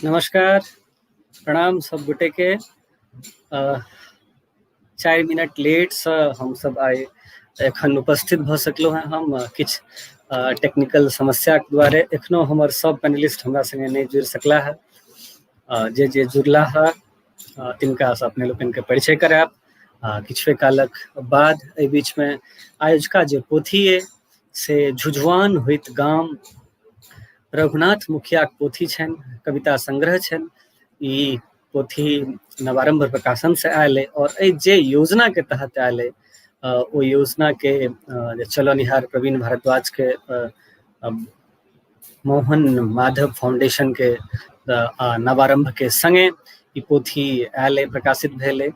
नमस्कार, प्रणाम सब गोटे के। 4 मिनट लेटसँ हमसब आइ एखन उपस्थित भऽ सकलहुँ हेँ। हम किछु टेक्निकल समस्याके दुआरे एखनो हमर सब पैनलिस्ट हमरा सङ्गे नहि जुड़ि सकला हेँ। जे जे जुड़ला हेँ, तिनकासँ अपने लोकनिके परिचय करायब किछुए कालक बाद। एहि बीचमे आयोजका जे पोथी अइ से झुझुआन होइत गाम, रघुनाथ मुखियाके पोथी छनि, कविता संग्रह छनि। ई पोथी नवारम्भ प्रकाशनसँ आयल अइ आओर एहि जे योजनाके तहत आयल अइ, ओ योजनाके जे चलनिहार प्रवीण भारद्वाजके मोहन माधव फाउंडेशनके नवारम्भके सङ्गे ई पोथी आयल अइ, प्रकाशित भेल अइ।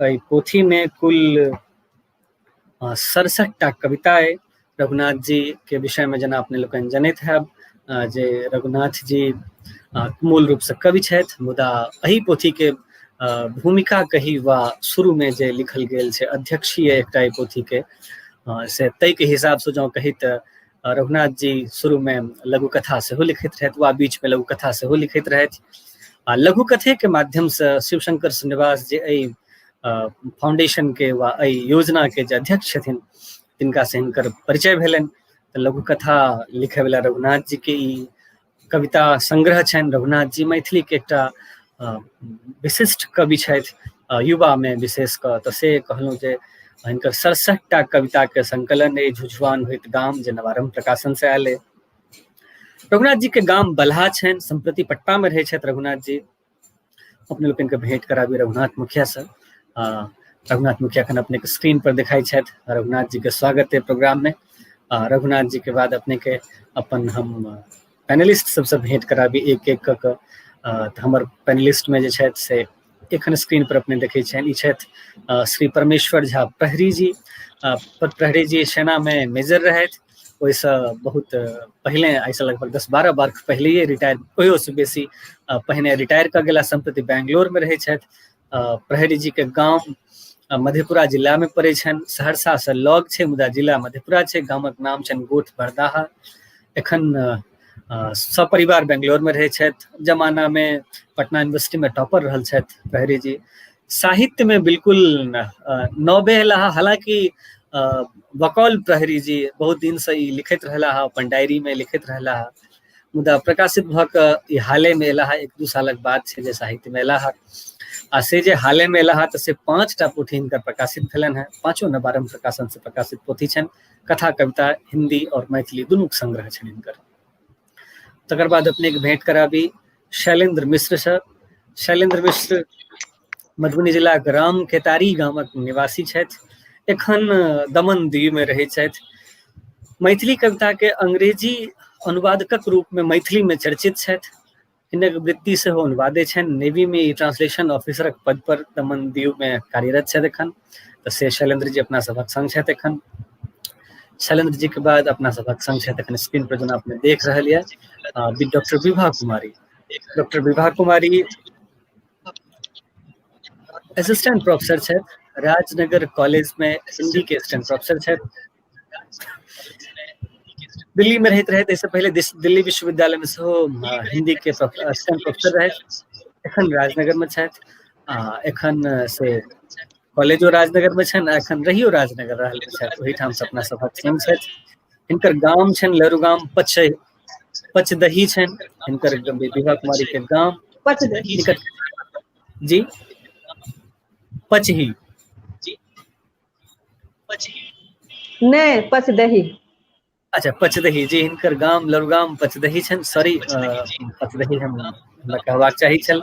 एहि पोथीमे कुल 67 टा कविता अइ। रघुनाथ जी के विषयमे जेना अपने लोकनि जनैत हैब जे रघुनाथ जी मूल रूपसँ कवि छथि, मुदा एहि पोथीके भूमिका कही वा शुरूमे जे लिखल गेल छै, अध्यक्षीय एकटा एहि पोथीके, से ताहिके हिसाबसँ जँ कही तऽ रघुनाथ जी शुरूमे लघु कथा सेहो लिखैत रहथि वा बीचमे लघु कथा सेहो लिखैत रहथि। आ लघु कथेके माध्यमसँ शिवशंकर श्रीनिवास, जे एहि फाउंडेशनके वा एहि योजनाके जे अध्यक्ष छथिन, तिनकासँ हिनकर परिचय भेलनि। तऽ लघु कथा लिखयवला रघुनाथ जीके ई कविता संग्रह छनि। रघुनाथ जी मैथिलीके एकटा विशिष्ट कवि छथि, युवामे विशेष कऽ। तऽ से कहलहुँ जे हिनकर 67 टा कविताके संकलन अइ झुझुआन होइत गाम, जे नवारम्भ प्रकाशनसँ आयल अइ। रघुनाथ जीके गाम बलहा छनि, सम्प्रति पटनामे रहै छथि रघुनाथ जी। अपने लोकनिके भेंट कराबी रघुनाथ मुखियासँ। रघुनाथ मुखिया एखन अपनेके स्क्रीन पर देखाइ छथि। रघुनाथ जीके स्वागत है प्रोग्राममे। रघुनाथ जीके बाद अपनेके अपन हम पैनलिस्ट सबसँ भेंट कराबी एक एक कऽ कऽ। तऽ हमर पैनलिस्टमे जे छथि से एखन स्क्रीन पर अपने देखै छियनि, ई छथि श्री परमेश्वर झा प्रहरी जी। प्रहरी जी सेनामे मेजर रहथि। ओहिसँ बहुत पहिले, आइसँ लगभग 10-12 बर्ख पहिलेये रिटायर, ओहियोसँ बेसी पहिने रिटायर कऽ गेला। सम्प्रति बैंगलोरमे रहै छथि। प्रहरी जीके गाम मधेपुरा जिलामे पड़ै छनि, सहरसासँ लग छै मुदा जिला मधेपुरा छै। गामक नाम छनि गोठ बरदाहा। एखन सपरिवार बेंगलोरमे रहै छथि। जमानामे पटना यूनिवर्सिटीमे टॉपर रहल छथि प्रहरी जी। साहित्यमे बिल्कुल नवे एला, हालाँकि बकौल प्रहरी जी बहुत दिनसँ ई लिखैत रहला हँ, अपन डायरीमे लिखैत रहला हँ, मुदा प्रकाशित भऽ कऽ ई हालेमे एला हँ। 1-2 सालक बात छै जे साहित्यमे एला हँ। आ से जे हालेमे एला हँ तऽ से 5 टा पोथी हिनकर प्रकाशित भेलनि हेँ। पाँचो नवारम्भ प्रकाशनसँ प्रकाशित पोथी छनि। कथा, कविता, हिन्दी आओर मैथिली दुनूके संग्रह छनि हिनकर। तकर बाद अपनेके भेंट कराबी शैलेन्द्र मिश्रसँ। शैलेन्द्र मिश्र मधुबनी जिलाक राम केतारी गामक निवासी छथि, एखन दमन दीवमे रहै छथि। मैथिली कविताके अंग्रेजी अनुवादकक रूपमे मैथिलीमे चर्चित छथि। हिनक वृत्ति सेहो अनुवादे छनि। नेवीमे ई ट्रांसलेशन ऑफिसरक पद पर दमन दीवमे कार्यरत छथि एखन। तऽ से शैलेन्द्र जी अपना सभक संग छथि एखन। शैलेन्द्र जी के बाद अपना सभक संग छथि एखन स्क्रीन पर जेना अपने देख रहल यऽ, doctor Vibha Kumari. Doctor Vibha Kumari assistant professor छथि राजनगर कॉलेज में, हिंदी के असिस्टेंट प्रोफेसर छथि। दिल्ली में रहैत रहैत एहिसँ पहिले दिल्ली विश्वविद्यालय में सेहो हिंदी के असिस्टेंट प्रोफेसर रहथि। एखन राजनगर में छथि आ एखन से कॉलेजो राजनगर में छनि आ एखन रहियो राजनगर रहल छथि। ओहिठाम से अपना सभक संग छथि। हिनकर गाम छनि लरुगाम, पचै पचदही छनि हिनकर, विभा कुमारी के गाम। पचदही निकट जी, पचही। नहि, पचदही। अच्छा, पचदही जी। हिनकर गाम लरुगाम पचदही छनि। सॉरी, पचदही हम हमरा कहबाक चाही छल।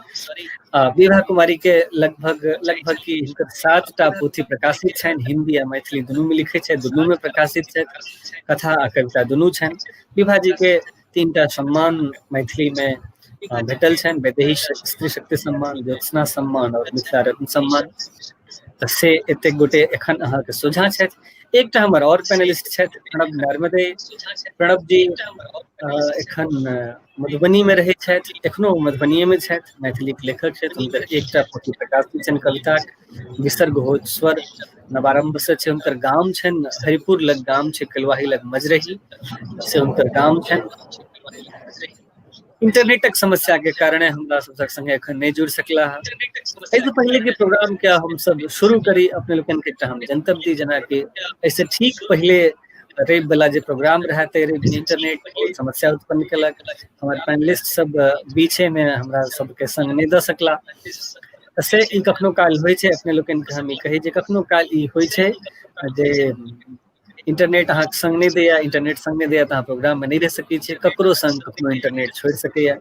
विभा कुमारी के लगभग लगभग की हिनकर 7 टा पोथी प्रकाशित छनि। हिंदी आ मैथिली दुनू में लिखै छथि, दुनू में प्रकाशित छथि। कथा आ कविता दुनू छनि। विभा जी के 3 टा सम्मान मैथिली में भेटल छनि, वैदेही स्त्री शक्ति सम्मान, ज्योत्सना सम्मान और मिथिला रत्न सम्मान। तऽ से एतेक गोटे एखन अहाँके सोझाँ छथि। एकटा हमर और पैनलिस्ट छथि, प्रणव नर्मदे। प्रणव जी एखन मधुबनी में रहै छथि, एखनो मधुबनिए में छथि। मैथिलीके लेखक छथि। हुनकर एकटा पोथी प्रकाशित छनि कविता, विसर्ग हो स्वर, नवारम्भ से छै। हुनकर गाम छनि हरिपुर लग गाम छै, कलुआही लग मजरही, से हुनकर गाम छनि। इंटरनेटक समस्या के कारणे हमरा सबक संगे एखन नहि जुड़ि सकला हँ। एहिसँ पहिले के प्रोग्राम के हम सब शुरू करी, अपने लोकनि के एकटा हम जनतब दी, जेनाकि एहिसँ ठीक पहिले रवि वाला जे प्रोग्राम रहै ताहि रवि दिन इंटरनेट बहुत समस्या उत्पन्न केलक। हमर पैनलिस्ट सब बीचे में हमरा सबके संग नहि दऽ सकला। तऽ से ई कखनो काल होइ छै, अपने लोकनि के हम ई कही जे कखनो काल ई होइ छै जे इंटरनेट अहाँके संग नहि दैया, इंटरनेट संग नहि दैया तऽ अहाँ प्रोग्राममे नहि रहि सकै छियै, ककरो संग कखनो इंटरनेट छोड़ि सकैया।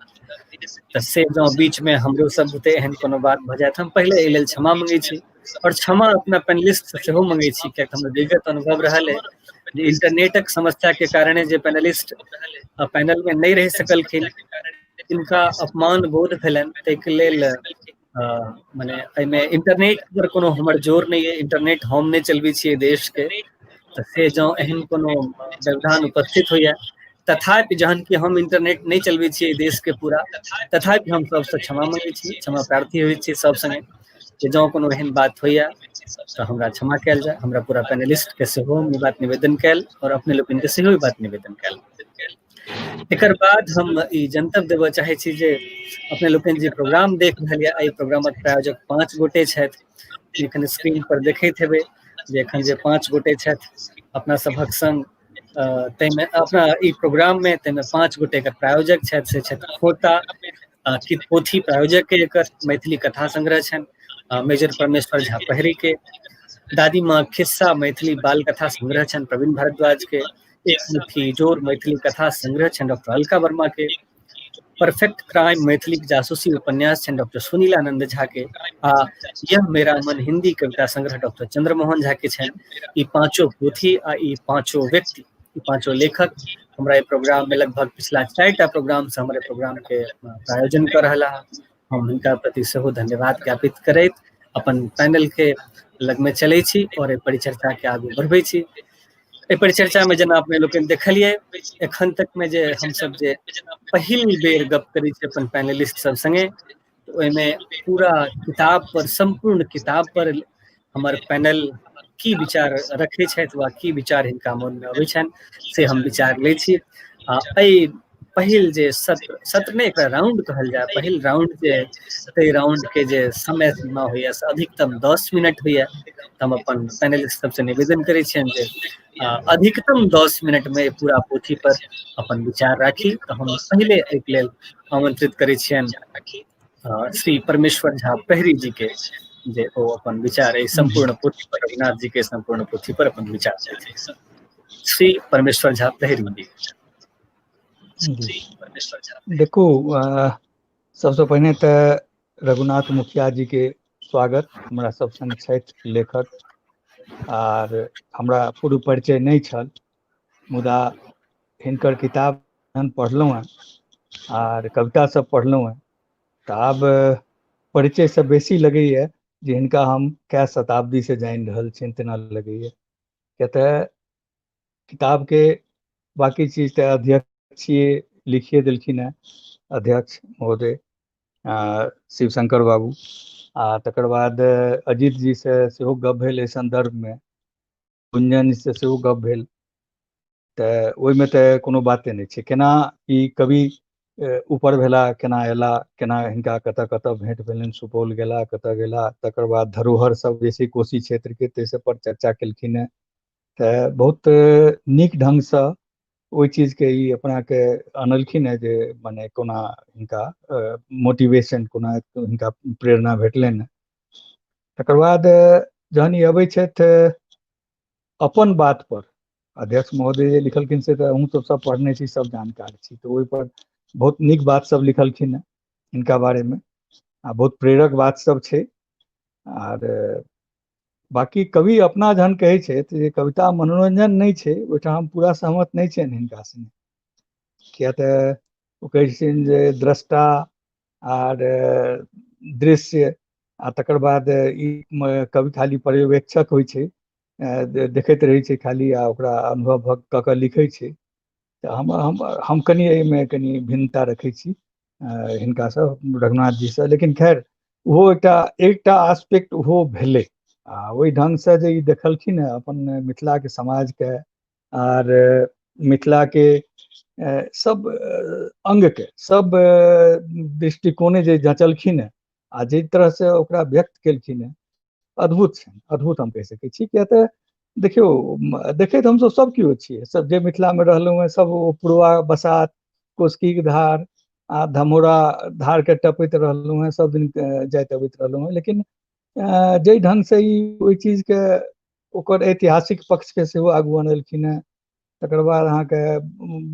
तऽ से जँ बीचमे हमरो सब बुते एहन कोनो बात भऽ जायत, हम पहिले एहि लेल क्षमा मङ्गै छी आओर क्षमा अपना पैनलिस्ट से सेहो मङ्गै छी, कियाकि हमरा विगत अनुभव रहल अइ जे इंटरनेटक समस्याके कारणे जे पैनलिस्ट पैनलमे नहि रहि सकलखिन, तिनका अपमान बोध भेलनि। ताहिके लेल मने एहिमे इंटरनेट पर कोनो हमर जोर नहि अइ, इंटरनेट हम नहि चलबै छियै देशके, तऽ से जँ एहन कोनो व्यवधान उपस्थित होइए, तथापि जहन कि हम इंटरनेट नहि चलबै छियै देशके पूरा, तथापि हम सबसँ क्षमा मङ्गै छी, क्षमा प्रार्थी होइ छी सब सङ्गे जे जँ कोनो एहन बात होइए तऽ हमरा क्षमा कयल जाय। हमरा पूरा पैनलिस्टके सेहो हम ई बात निवेदन कयल आओर अपने लोकनिके सेहो ई बात निवेदन कयल। एकर बाद हम ई जनतब देबऽ चाहै छी जे अपने लोकनि जे प्रोग्राम देख रहल यऽ, एहि प्रोग्रामक प्रायोजक 5 गोटे छथि। एखन स्क्रीन पर देखैत हेबै जे एखन जे 5 गोटे छथि अपना सभक संग, ताहिमे अपना ई प्रोग्राम में ताहिमे 5 गोटे एकर प्रायोजक छथि। से छथि खोता पोथी प्रायोजक के एकर मैथिली कथा संग्रह छनि मेजर परमेश्वर झा पहरी के, दादी माँ खिस्सा मैथिली बाल कथा संग्रह छनि प्रवीण भारद्वाज के, एक मुट्ठी जोर मैथिली कथा संग्रह छनि डॉक्टर अलका वर्मा के, परफेक्ट क्राइम मैथिली जासूसी उपन्यास छनि डॉक्टर सुनील आनंद झा के, आ यह मेरा मन हिंदी कविता संग्रह डॉक्टर चंद्रमोहन झा के छनि। ई पांचों पोथी आ ई पांचों व्यक्ति, ई पांचों लेखक हमरा ई प्रोग्राम में लगभग पिछला 4टा प्रोग्राम से हमारे प्रोग्राम के प्रायोजन कर रहा है। हम हिनका प्रति सेहो धन्यवाद ज्ञापित करैत अपन पैनल के लग में चलै छी और एहि परिचर्चा के आगू बढ़बै छी। एहि परिचर्चा में जेना अपने लोकनि देखलियै एखन तक में जे हमसब जे पहिल बेर गप करै छी अपन पैनलिस्ट सब संगे, ओहिमे पूरा किताब पर, संपूर्ण किताब पर हमर पैनल की विचार रखै छथि वा की विचार हिनका मन में अबै छनि से हम विचार लै छी। आ एहि पहिल जे सत्र, सत्र नहि एकरा राउंड कहल जाय, पहिल राउंड जे ताहि राउंड के जे समय सीमा होइए से अधिकतम 10 मिनट होइए। तऽ हम अपन पैनलिस्ट सबसँ निवेदन करै छियनि जे अधिकतम 10 मिनट में पूरा पोथी पर अपन विचार राखी। तऽ हम पहिले एहिके लेल आमंत्रित करै छियनि श्री परमेश्वर झा पहरी जी के जे ओ अपन विचार एहि संपूर्ण पोथी पर, रघुनाथ जी के संपूर्ण पोथी पर अपन विचार देथिन। श्री परमेश्वर झा पहरी जी। देखू, सबसँ पहिने तऽ रघुनाथ मुखिया जी के स्वागत। हमरा सब संग छथि लेखक, आर हमरा पूर्व परिचय नहि छल, मुदा हिनकर किताब हम पढ़लहुँ हेँ आर कविता सब पढ़लहुँ हेँ, तऽ आब परिचयसँ बेसी लगैए जे हिनका हम कए शताब्दीसँ जानि रहल छियनि तेना लगैए। किया तऽ किताबके बाँकी चीज तऽ अध्यक्षीय लिखिए देलखिन हेँ अध्यक्ष महोदय शिवशंकर बाबू, आ तकर बाद अजीत जीसँ सेहो गप भेल एहि सन्दर्भमे, गुंजनसँ सेहो गप भेल, तऽ ओहिमे तऽ कोनो बाते नहि छै। केना ई कवि ऊपर भेला, केना अयला, केना हिनका कतऽ कतऽ भेँट भेलनि, सुपौल गेला, कतऽ गेला, तकर बाद धरोहर सब जे छै कोसी क्षेत्रके ताहि सब पर चर्चा केलखिन हेँ। तऽ बहुत नीक ढङ्गसँ ओहि चीजके ई अपनाके अनलखिन हेँ जे मने कोना हिनका मोटिवेशन, कोना हिनका प्रेरणा भेटलनि हेँ। तकर बाद जहन ई अबै छथि अपन बात पर, अध्यक्ष महोदय जे लिखलखिन से तऽ अहूँ सब सब पढ़ने छी, सब जानकार छी, तऽ ओहिपर बहुत नीक बात सब लिखलखिन हेँ हिनका बारेमे, आ बहुत प्रेरक बात सब छै। आर बाकी कवि अपना जहन कहै छथि जे कविता मनोरंजन नहि छै, ओहिठाम हम पूरा सहमत नहि छियनि हिनका सङ्गे। किया तऽ ओ कहै छथिन जे द्रष्टा आर दृश्य, आ तकर बाद ई कवि खाली पर्यवेक्षक होइ छै, देखैत रहै छै खाली आ ओकरा अनुभव कऽ कऽ लिखै छै। तऽ हम हम हम कनि एहिमे कनि भिन्नता रखै छी हिनकासँ, रघुनाथ जीसँ। लेकिन खैर ओहो एकटा एकटा आस्पेक्ट ओहो भेलै, आ ओहि ढङ्गसँ जे ई देखलखिन हेँ अपन मिथिलाके समाजके आर मिथिलाके सब अंगके सब दृष्टिकोणे जे जँचलखिन हेँ आ जाहि तरहसँ ओकरा व्यक्त केलखिन हेँ, अद्भुत छै, अद्भुत हम कहि सकै छी। किया तऽ देखियौ, देखैत हमसब सब केओ छियै, सब जे मिथिलामे रहलहुँ हेँ सब ओ पुरवा बसात, कोसकीके धार आ धमोरा धारके टपैत रहलहुँ हेँ, सब दिन जाइत अबैत रहलहुँ हेँ। लेकिन जाहि ढङ्गसँ ई ओहि चीजके ओकर ऐतिहासिक पक्षके सेहो आगू अनलखिन हेँ, तकर बाद अहाँके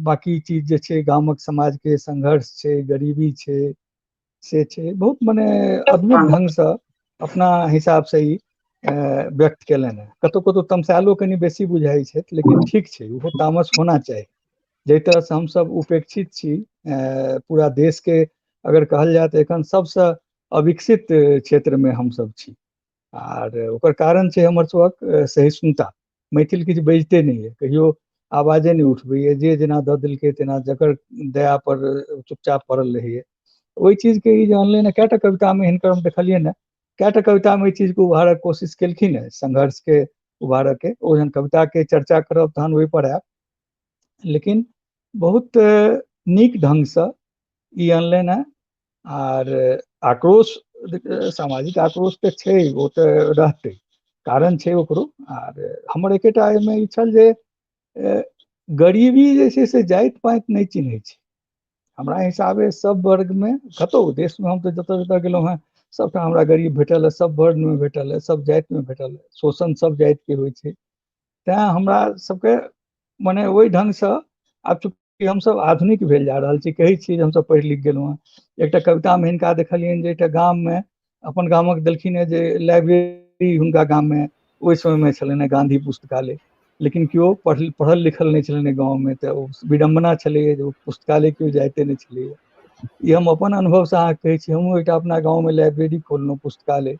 बाँकी चीज जे छै गामक समाजके संघर्ष छै, गरीबी छै, से छै, बहुत मने अद्भुत ढङ्गसँ अपना हिसाबसँ ई व्यक्त केलनि हेँ। कतहु कतहु तमसायलो कनि बेसी बुझाइ छथि, लेकिन ठीक छै, ओहो तामस होना चाही। जाहि तरहसँ हमसब उपेक्षित छी, पूरा देशके अगर कहल जाय तऽ एखन सबसँ अविकसित क्षेत्रमे हमसब छी, आर ओकर कारण छै हमर सबक सहिष्णुता। मैथिल किछु बजिते नहि यऽ, कहियो आवाजे नहि उठबैए, जे जेना दऽ देलकै तेना जकर दया पर चुपचाप पड़ल रहैए। ओहि चीजके ई जे अनलनि हेँ, कएटा कवितामे हिनकर हम देखलियनि हेँ, कएटा कवितामे एहि चीजके उभारक कोशिश केलखिन हेँ, संघर्षके उभारऽके। ओ जहन कविताके चर्चा करब तहन ओहिपर आयब, लेकिन बहुत नीक ढङ्गसँ ई अनलनि हेँ। आर आक्रोश, सामाजिक आक्रोश तऽ छै, ओ तऽ रहतै, कारण छै ओकरो। आर हमर एकेटा एहिमे ई छल जे गरीबी जे छै से जाति पाति नहि चिन्है छै। हमरा हिसाबे सब वर्गमे कतहु देशमे, हम तऽ जतऽ जतऽ गेलहुँ हेँ सबठाम हमरा गरीब भेटल है, सब वर्णमे भेटल है, सब जातिमे भेटल है, शोषण सब जातिके होइ छै। तैँ हमरा सबके मने ओहि ढङ्गसँ आब चूँकि हमसब आधुनिक भेल जा रहल छी, कहै छियै जे हमसब पढ़ि लिख गेलहुँ हेँ। एकटा कवितामे हिनका देखलियनि जे एकटा गाममे अपन गामक देलखिन हेँ जे लाइब्रेरी हुनका गाममे ओहि समयमे छलनि हेँ, गाँधी पुस्तकालय, लेकिन केओ पढ़ल लिखल नहि छलनि गाँवमे, तऽ ओ विडम्बना छलैए जे ओ पुस्तकालय केओ जाइते नहि छलैए। ई हम अपन अनुभवसँ अहाँके कहै छी, हमहूँ एकटा अपना गाँवमे लाइब्रेरी खोललहुँ पुस्तकालय,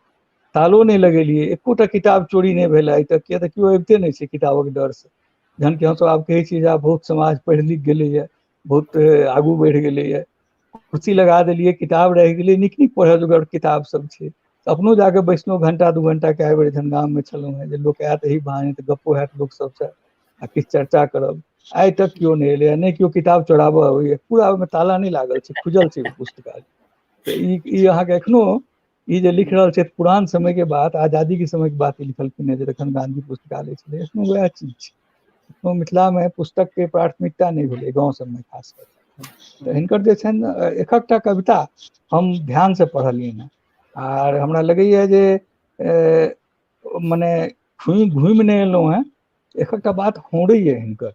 तालो नहि लगेलियै, एकोटा किताब चोरी नहि भेल आइ तक, किया तऽ केओ अबिते नहि छै किताबक डरसँ। जहन कि हमसब आब कहै छियै जे आब बहुत समाज पढ़ि लिख गेलैए, बहुत आगू बढ़ि गेलैए, कुर्सी लगा देलियै, किताब रहि गेलै, नीक नीक पढ़ऽ जोगर किताब सब छै। अपनो जाकऽ बैसलहुँ घंटा 2 घंटा कए बेर जहन गाममे छलहुँ हेँ, जे लोक आयत एहि बहाने तऽ गप्पो हैत लोक सबसँ आ किछु चर्चा करब। आइ तक केओ नहि एलैए, नहि केओ किताब चोराबऽ अबैए, पूरा ओहिमे ताला नहि लागल छै, खुजल छै पुस्तकालय। तऽ ई अहाँके एखनो ई जे लिख रहल छथि पुरान समयके बात, आजादीके समयके बात ई लिखलखिन हेँ जे तखन गाँधी पुस्तकालय छलै, एखनो वएह चीज छै। एखनो मिथिलामे पुस्तकके प्राथमिकता नहि भेलै गाँव सबमे खास कऽ। तऽ हिनकर जे छनि एकटा कविता हम ध्यानसँ पढ़लियनि हेँ, आर हमरा लगैए जे मने घुमि नहि एलहुँ हेँ, एकटा बात होरैए हिनकर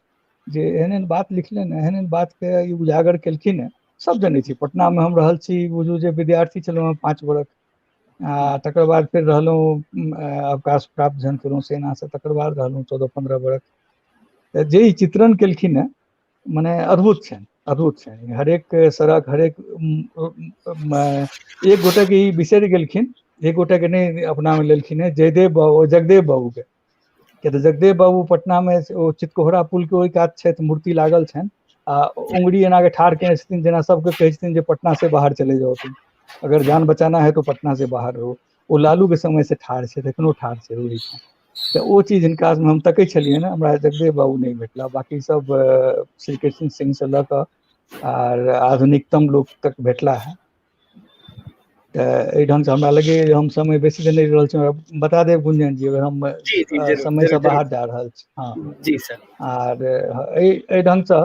जे एहन एहन बात लिखलनि, एहन एहन बातके ई उजागर केलखिन हेँ। सब जनै छी, पटनामे हम रहल छी, बुझू जे विद्यार्थी छलहुँ हेँ 5 बरख, आ तकर बाद फेर रहलहुँ अवकाश प्राप्त जहन केलहुँ सेनासँ, तकर बाद रहलहुँ 14-15 बरख। तऽ जे ई चित्रण केलखिन हेँ मने अद्भुत छनि, अद्भुत छनि। हरेक सड़क, हरेक एक गोटेके ई बिसरि गेलखिन, एक गोटेके नहि अपनामे लेलखिन हेँ, जयदेव बाबू, जगदेव बाबूके। किया तऽ जगदेव बाबू पटनामे ओ चितकोहरा पुलके ओहि कात छथि, मूर्ति लागल छनि आ उंगरी एना के ठाढ़ केने छथिन जेना सबके कहै छथिन जे पटना से बाहर चले जाओ तुम, अगर जान बचाना है तो पटना से बाहर रहो। ओ लालू के समय से ठाढ़ छै, एखनो ठाढ़ छै ओहिठाम। तऽ ओ चीज हिनका हम तकै छलियै ने, हमरा जगदेव बाबू नहि भेटला, बाकी सब श्री कृष्ण सिंह से लऽ कऽ आर आधुनिकतम लोक तक भेटला है। तऽ एहि ढङ्गसँ हमरा लगैए जे हम समय बेसी तऽ नहि रहल छी, हमरा बता देब गुंजन जी अगर हम समयसँ बाहर जा रहल छी। हँ जी सर। आर एहि ढङ्गसँ।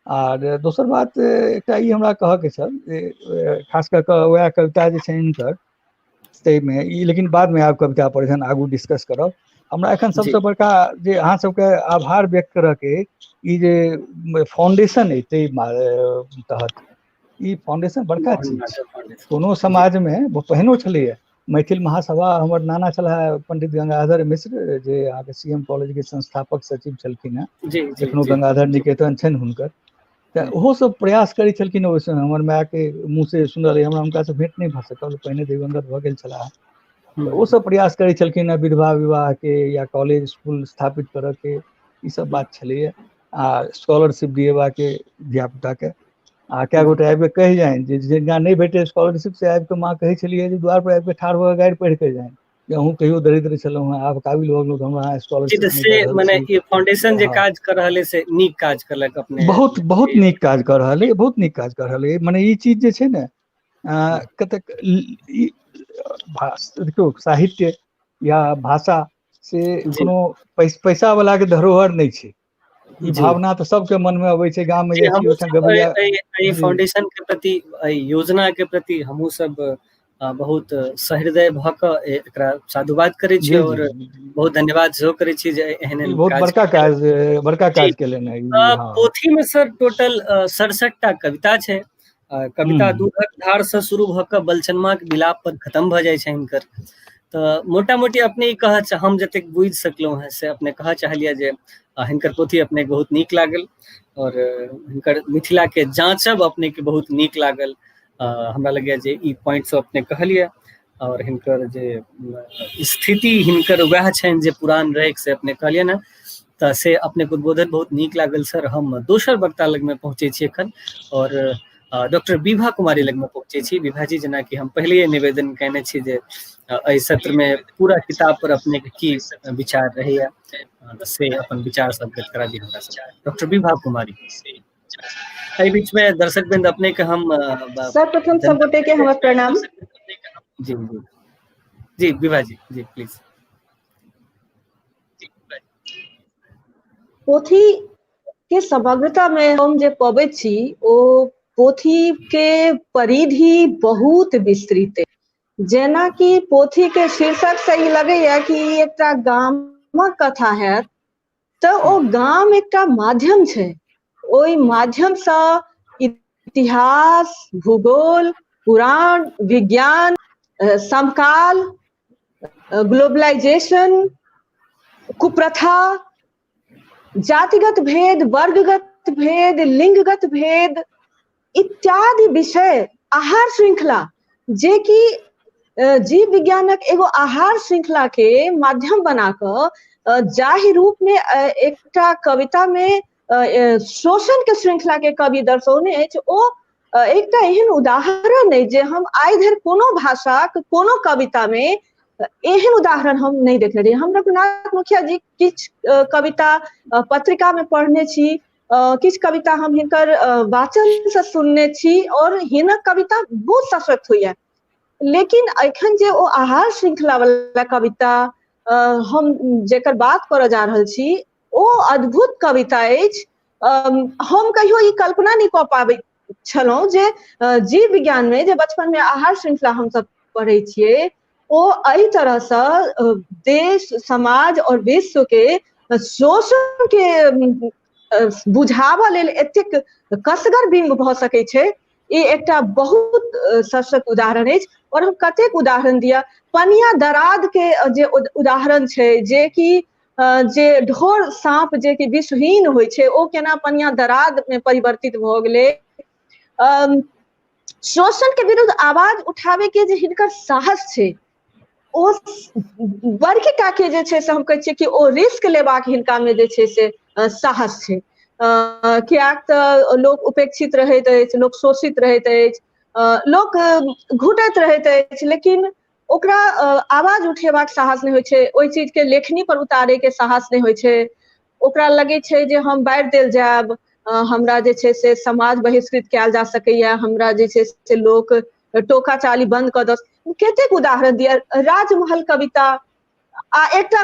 आर दोसर बात एकटा ई हमरा कहऽके छल जे खास कऽ कऽ वएह कविता जे छै हिनकर ताहिमे ई, लेकिन बादमे आब कविता पर जहन आगू डिस्कस करब। हमरा एखन सबसँ बड़का जे अहाँ सबके आभार व्यक्त करऽके ई जे फाउंडेशन अइ ताहि तहत ई फाउंडेशन बड़का चीज छै। कोनो समाजमे पहिनो छलैए मैथिल महासभा, हमर नाना छलाह पंडित गंगाधर मिश्र जे अहाँके सी एम कॉलेजके संस्थापक सचिव छलखिन हेँ, एखनो गंगाधर निकेतन छनि हुनकर। तऽ ओहो सब प्रयास करै छलखिन ओहि समय। हमर मायके मुँहसँ सुनल, हमरा हुनकासँ भेँट नहि भऽ सकल, पहिने दिवंगत भऽ गेल छलाह। तऽ ओ सब प्रयास करै छलखिन हेँ विधवा विवाहके या कॉलेज इसकुल स्थापित करऽके, ई सब बात छलैए। आ स्कॉलरशिप दिएबाके धियापुताके। आ कए गोटे आबिके कहि जाइन जे जिनका नहि भेटै स्कॉलरशिप से आबिके माँ कहै छलियै जे द्वारपर आबिके ठाढ़ भऽ कऽ गारि पढ़ि कऽ जाइन। जे अहूँ कहियो दरिद्र छलहुँ हेँ, आब काबिल भऽ गेलहुँ तऽ हमरा अहाँ जी, स्कॉलरशिप तऽ नहि से दऽ रहल मने छी। ई फाउंडेशन जे हँ काज कर रहल अइ से नीक काज करलक अपने। बहुत बहुत नीक काज कऽ रहल अइ, बहुत नीक काज कऽ रहल अइ। मने ई चीज जे छै ने, कतेक देखियौ, साहित्य या भाषा से कोनो पैसा वाला के धरोहर नहि छै। ई भावना तऽ सबके मन मे अबै छै। गाम मे जाइ छी, ओहिठाम गबैया एहि फाउंडेशन के प्रति, एहि योजना के प्रति हमहूँ सब बहुत सहृदय भऽ कऽ एकरा साधुवाद करै छी और बहुत धन्यवाद सेहो करै छी जे एहन एहन बहुत बड़का काज, बड़का काज केलनि हेँ। पोथी मे सर टोटल 67 टा कविता छै। कविता दूधक धार से शुरू भऽ कऽ बलचनमा के विलाप पर खत्म भऽ जाइ छै हिनकर। तऽ मोटा मोटी अपने ई कह, हम जतेक बुझि सकलहुँ हेँ से अपने कहऽ चाहलियै जे हिनकर पोथी अपने बहुत नीक लागल और हिनकर मिथिला के जाँचब अपने के बहुत नीक लागल। हमरा लगैए जे ई पॉइंट सब अपने कहलियै और हिनकर जे स्थिति हिनकर वएह छनि जे पुरान रहै से अपने कहलियै ने, तऽ से अपनेके उद्बोधन बहुत नीक लागल सर। हम दोसर वक्ता लगमे पहुँचै छी एखन और डॉक्टर विभा कुमारी लगमे पहुँचै छी। विभा जी, जेनाकि हम पहिले निवेदन कयने छी जे एहि सत्रमे पूरा किताब पर अपनेके की विचार रहैया से अपन विचार सब व्यक्त करा दी हमरा सब। डॉक्टर विभा कुमारी, एहि बीच में दर्शक बिंद अपने के हम सर्वप्रथम सब गोटे के हमर प्रणाम। जी जी जी विभा जी, जी प्लीज। पोथी के समग्रता में हम जे पबैत छी ओ पोथी के परिधि बहुत विस्तृत। जेनाकि पोथी के शीर्षक से ई लगैया कि ई एकटा गामक कथा हैत, तऽ ओ गाम एकटा माध्यम छै। ओहि माध्यमसँ इतिहास, भूगोल, पुराण, विज्ञान, समकाल, ग्लोबलाइजेशन, कुप्रथा, जातिगत भेद, वर्गगत भेद, लिंगगत भेद इत्यादि विषय, आहार श्रृंखला, जे कि जीव विज्ञानक एगो आहार श्रृंखला के माध्यम बना कऽ जाहि रूप में एकटा कविता में शोषण के श्रृंखला के कवि दर्शौने अछि, ओ एकटा एहन उदाहरण अछि जे हम आइ धरि कोनो भाषाक कोनो कविता में एहन उदाहरण हम नहि देखने रही। हम रघुनाथ मुखिया जी किछु कविता पत्रिका में पढ़ने छी, किछु कविता हम हिनकर वाचन से सुनने छी और हिनक कविता बहुत सशक्त होइया, लेकिन एखन जे ओ आहार श्रृंखला वाला कविता हम जेकर बात करऽ जा रहल छी ओ अद्भुत कविता अछि। हम कहियो ई कल्पना नहि कऽ पाबै छलहुँ जे जीव विज्ञान में जे बचपन में आहार श्रृंखला हमसब पढ़ै छियै ओ एहि तरहसँ देश, समाज और विश्व के शोषण के बुझाबऽ लेल एतेक कसगर बिम्ब भऽ सकै छै। ई एकटा बहुत सशक्त उदाहरण अछि और हम कतेक उदाहरण दिअ। पनिया दराद के जे उदाहरण छै, जे कि जे ढोर साँप जे कि विषहीन होइ छै ओ केना पनिया दराद में परिवर्तित भऽ गेलै। शोषण के विरुद्ध आवाज उठाबे के जे हिनकर साहस छै ओ बड़की टा के जे छै से हम कहै छियै कि ओ रिस्क लेबाक हिनका में जे छै से साहस छै। कियाक तऽ लोक उपेक्षित रहैत अछि, लोक शोषित रहैत अछि, लोक घुटैत रहैत अछि, लेकिन ओकरा आवाज उठेबाक साहस नहि होइ छै, ओहि चीज के लेखनी पर उतारे के साहस नहि होइ छै। ओकरा लगै छै जे हम बारि देल जायब, हमरा जे छै से समाज बहिष्कृत कयल जा सकैया, हमरा जे छै से लोक टोका चाली बंद कऽ दस। कतेक उदाहरण दिअ। राजमहल कविता आ एकटा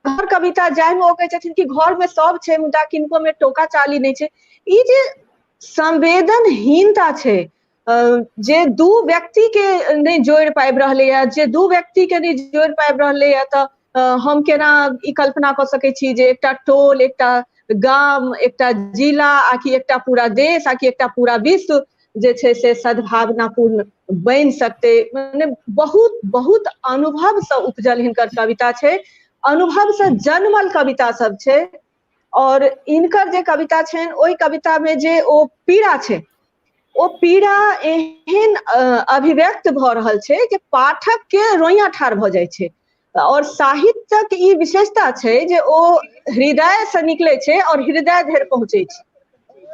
घर कविता जाहिमे ओ कहै छथिन कि घर में सब छै मुदा किनको में टोका चाली नहि छै। ई जे संवेदनहीनता छै जे दू व्यक्ति के नहि जोड़ि पाबि रहलैया, जे दू व्यक्ति के नहि जोड़ि पाबि रहलैया, तऽ हम केना ई कल्पना कऽ सकै छी जे एकटा टोल, एकटा गाम, एकटा जिला आ कि एकटा पूरा देश आ कि एकटा पूरा विश्व जे छै से सद्भावनापूर्ण बनि सकतै। मने बहुत बहुत अनुभव से उपजल हिनकर कविता छै, अनुभव से जन्मल कविता सब छै। और हिनकर जे कविता छनि ओहि कविता में जे ओ पीड़ा छै ओ पीड़ा एहन अभिव्यक्त भऽ रहल छै जे पाठक के रोइयाँ ठाढ़ भऽ जाइ छै। और साहित्यक ई विशेषता छै जे ओ हृदय से निकलै छै और हृदय धरि पहुँचै छै।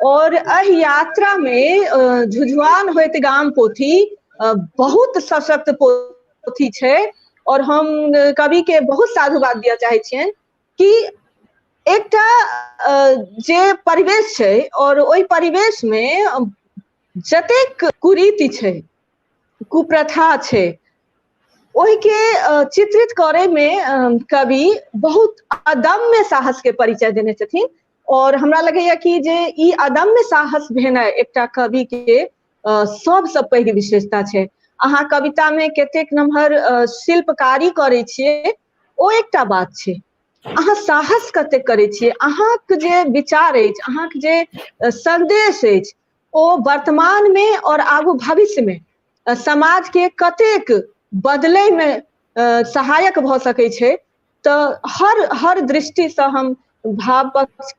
और एहि यात्रा में झुझुआन होइत गाम पोथी बहुत सशक्त पोथी छै और हम कवि के बहुत साधुवाद दिअ चाहै छियनि कि एकटा जे परिवेश छै और ओहि परिवेश मे जतेक कुरीति छै, कुप्रथा छै, ओहिके चित्रित करे में कवि बहुत अदम्य साहस के परिचय देने छथिन। और हमरा लगैया कि जे ई अदम्य साहस भेनाइ एकटा कवि के सबसँ पैघ विशेषता छै। अहाँ कविता में कतेक नम्हर शिल्पकारी करै छियै ओ एकटा बात छै, अहाँ साहस कतेक करै छियै, अहाँके जे विचार अछि, अहाँके जे संदेश अछि ओ वर्तमान में और आगू भविष्य में समाज के कतेक बदलै में सहायक भऽ सकै छै। तऽ हर हर दृष्टिसँ हम भाव पक्ष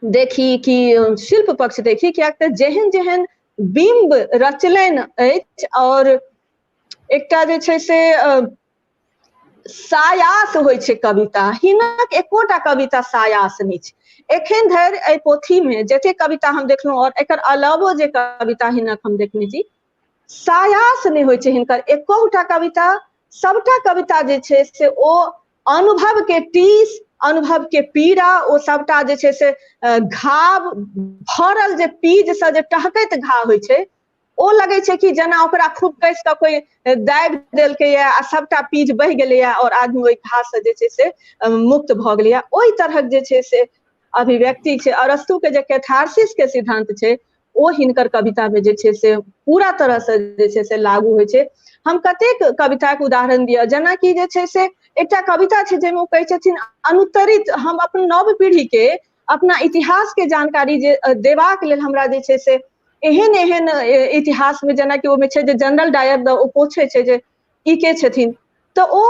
देखी कि शिल्प पक्ष देखी, कियाक तऽ जेहन जेहन बिम्ब रचलनि अछि और एकटा जे छै से सायास होइ छै कविता, हिनक एकोटा कविता सायास नहि छै। एखन धरि एहि पोथी मे जते कविता हम देखलहुँ और एकर अलावो जे कविता हिनक हम देखने छी, सायास नहि होइ छै हिनकर एकोटा कविता। सबटा कविता जे छै से ओ अनुभव के टीस, अनुभव के पीड़ा, ओ सबटा जे छै से घाव भरल जे पीज से जे टहकैत घाव होइ छै, ओ लगै छै कि जेना ओकरा खूब कसि कऽ कोइ दाबि देलकैया आ सबटा पीज बहि गेलैया और आदमी ओहि घाव से जे छै से मुक्त भऽ गेलैया। ओहि तरहक जे छै से अभिव्यक्ति छै। अरस्तु के जे कैथार्सिस के सिद्धांत छै ओ हिनकर कविता में जे छै से पूरा तरह से जे छै से लागू होइ छै। हम कतेक कविता के उदाहरण दिअ, जेनाकि जे छै से एकटा कविता छै जाहिमे ओ कहै छथिन अनुत्तरित, हम अपन नव पीढ़ी के अपना इतिहास के जानकारी जे देबाक लेल हमरा जे छै से एहन एहन इतिहास में, जेनाकि ओहिमे छै जे जनरल डायर द ओ पूछै छै जे ई के छथिन, तऽ ओ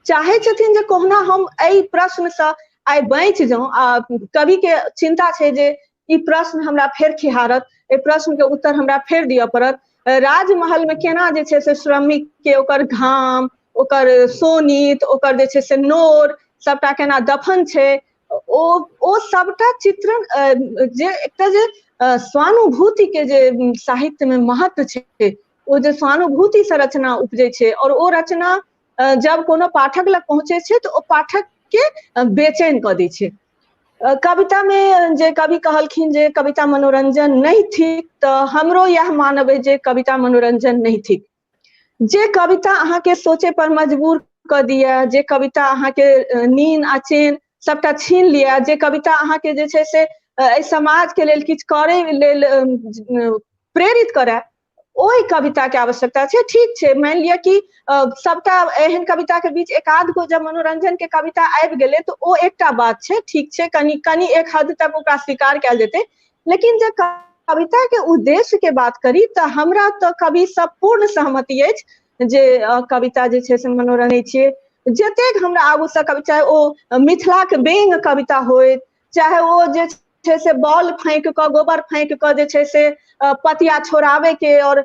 चाहै छथिन जे कहुना हम एहि प्रश्नसँ आइ बचि जाउं। आ कवि के चिन्ता छै जे ई प्रश्न हमरा फेर खिहारत, एहि प्रश्न के उत्तर हमरा फेर दिअ पड़त। राजमहल में केना जे छै से श्रमिक के ओकर घाम, ओकर शोणित, ओकर जे छै से नोर सबटा केना दफन छै, ओ ओ सबटा चित्रण जे एकटा जे स्वानुभूति के जे साहित्य में महत्व छै, ओ जे स्वानुभूति से रचना उपजै छै और ओ रचना जब कोनो पाठक लग पहुँचै छै तऽ ओ पाठक के बेचैन कऽ दै छै। कविता में जे कवि कहलखिन जे कविता मनोरंजन नहि थिक, तऽ हमरो इएह मानब अछि जे कविता मनोरंजन नहि थिक। जे कविता अहाँके सोचे पर मजबूर कऽ दिए, जे कविता अहाँके नींद आ चैन सबटा छीन लिअ, जे कविता अहाँके जे छै से एहि समाज के लेल किछु करै लेल प्रेरित करए, ओहि कविता के आवश्यकता छै। ठीक छै, मानि लिअ कि सबटा एहन कविता के बीच एकाध गो जब मनोरंजन के कविता आबि गेलै तऽ ओ एकटा बात छै, ठीक छै, कनि कनि एक हद तक ओकरा स्वीकार कयल जेतै। लेकिन जे कविता के उद्देश्य के बात करी तऽ हमरा तऽ कवि सब पूर्ण सहमति अछि जे कविता जे छै से मनोरंजन छियै। जतेक हमरा आगू से कवि, चाहे ओ मिथिला के बेंग कविता होय, चाहे ओ जे छै से बॉल फेंक कऽ, गोबर फेंक कऽ जे छै से पतिया छोड़ाबे के, और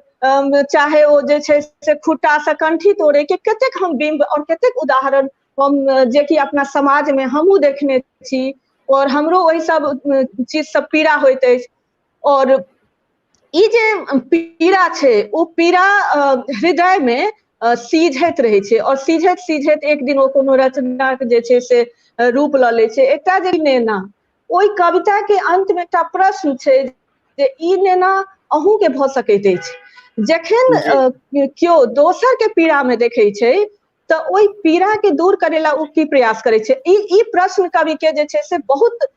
चाहे ओ जे छै से खुट्टा से कंठी तोड़े के, कतेक हम बिंब और कतेक उदाहरण हम जेकि अपना समाज में हमहूँ देखने छी और हमरो ओहि सब चीज सब पीड़ा होइत अछि। और ई जे पीड़ा छै ओ पीड़ा हृदय में सीझैत रहै छै और सीझैत सीझैत एक दिन ओ कोनो रचनाक जे छै से रूप लऽ लै छै। एकटा जे नेना, ओहि कविता के अंत में एकटा प्रश्न छै जे ई नेना अहूँ के भऽ सकैत अछि। जखन केओ दोसर के पीड़ा में देखै छै तऽ ओहि पीड़ा के दूर करै ला ओ की प्रयास करै छै, ई प्रश्न कवि के जे छै से बहुत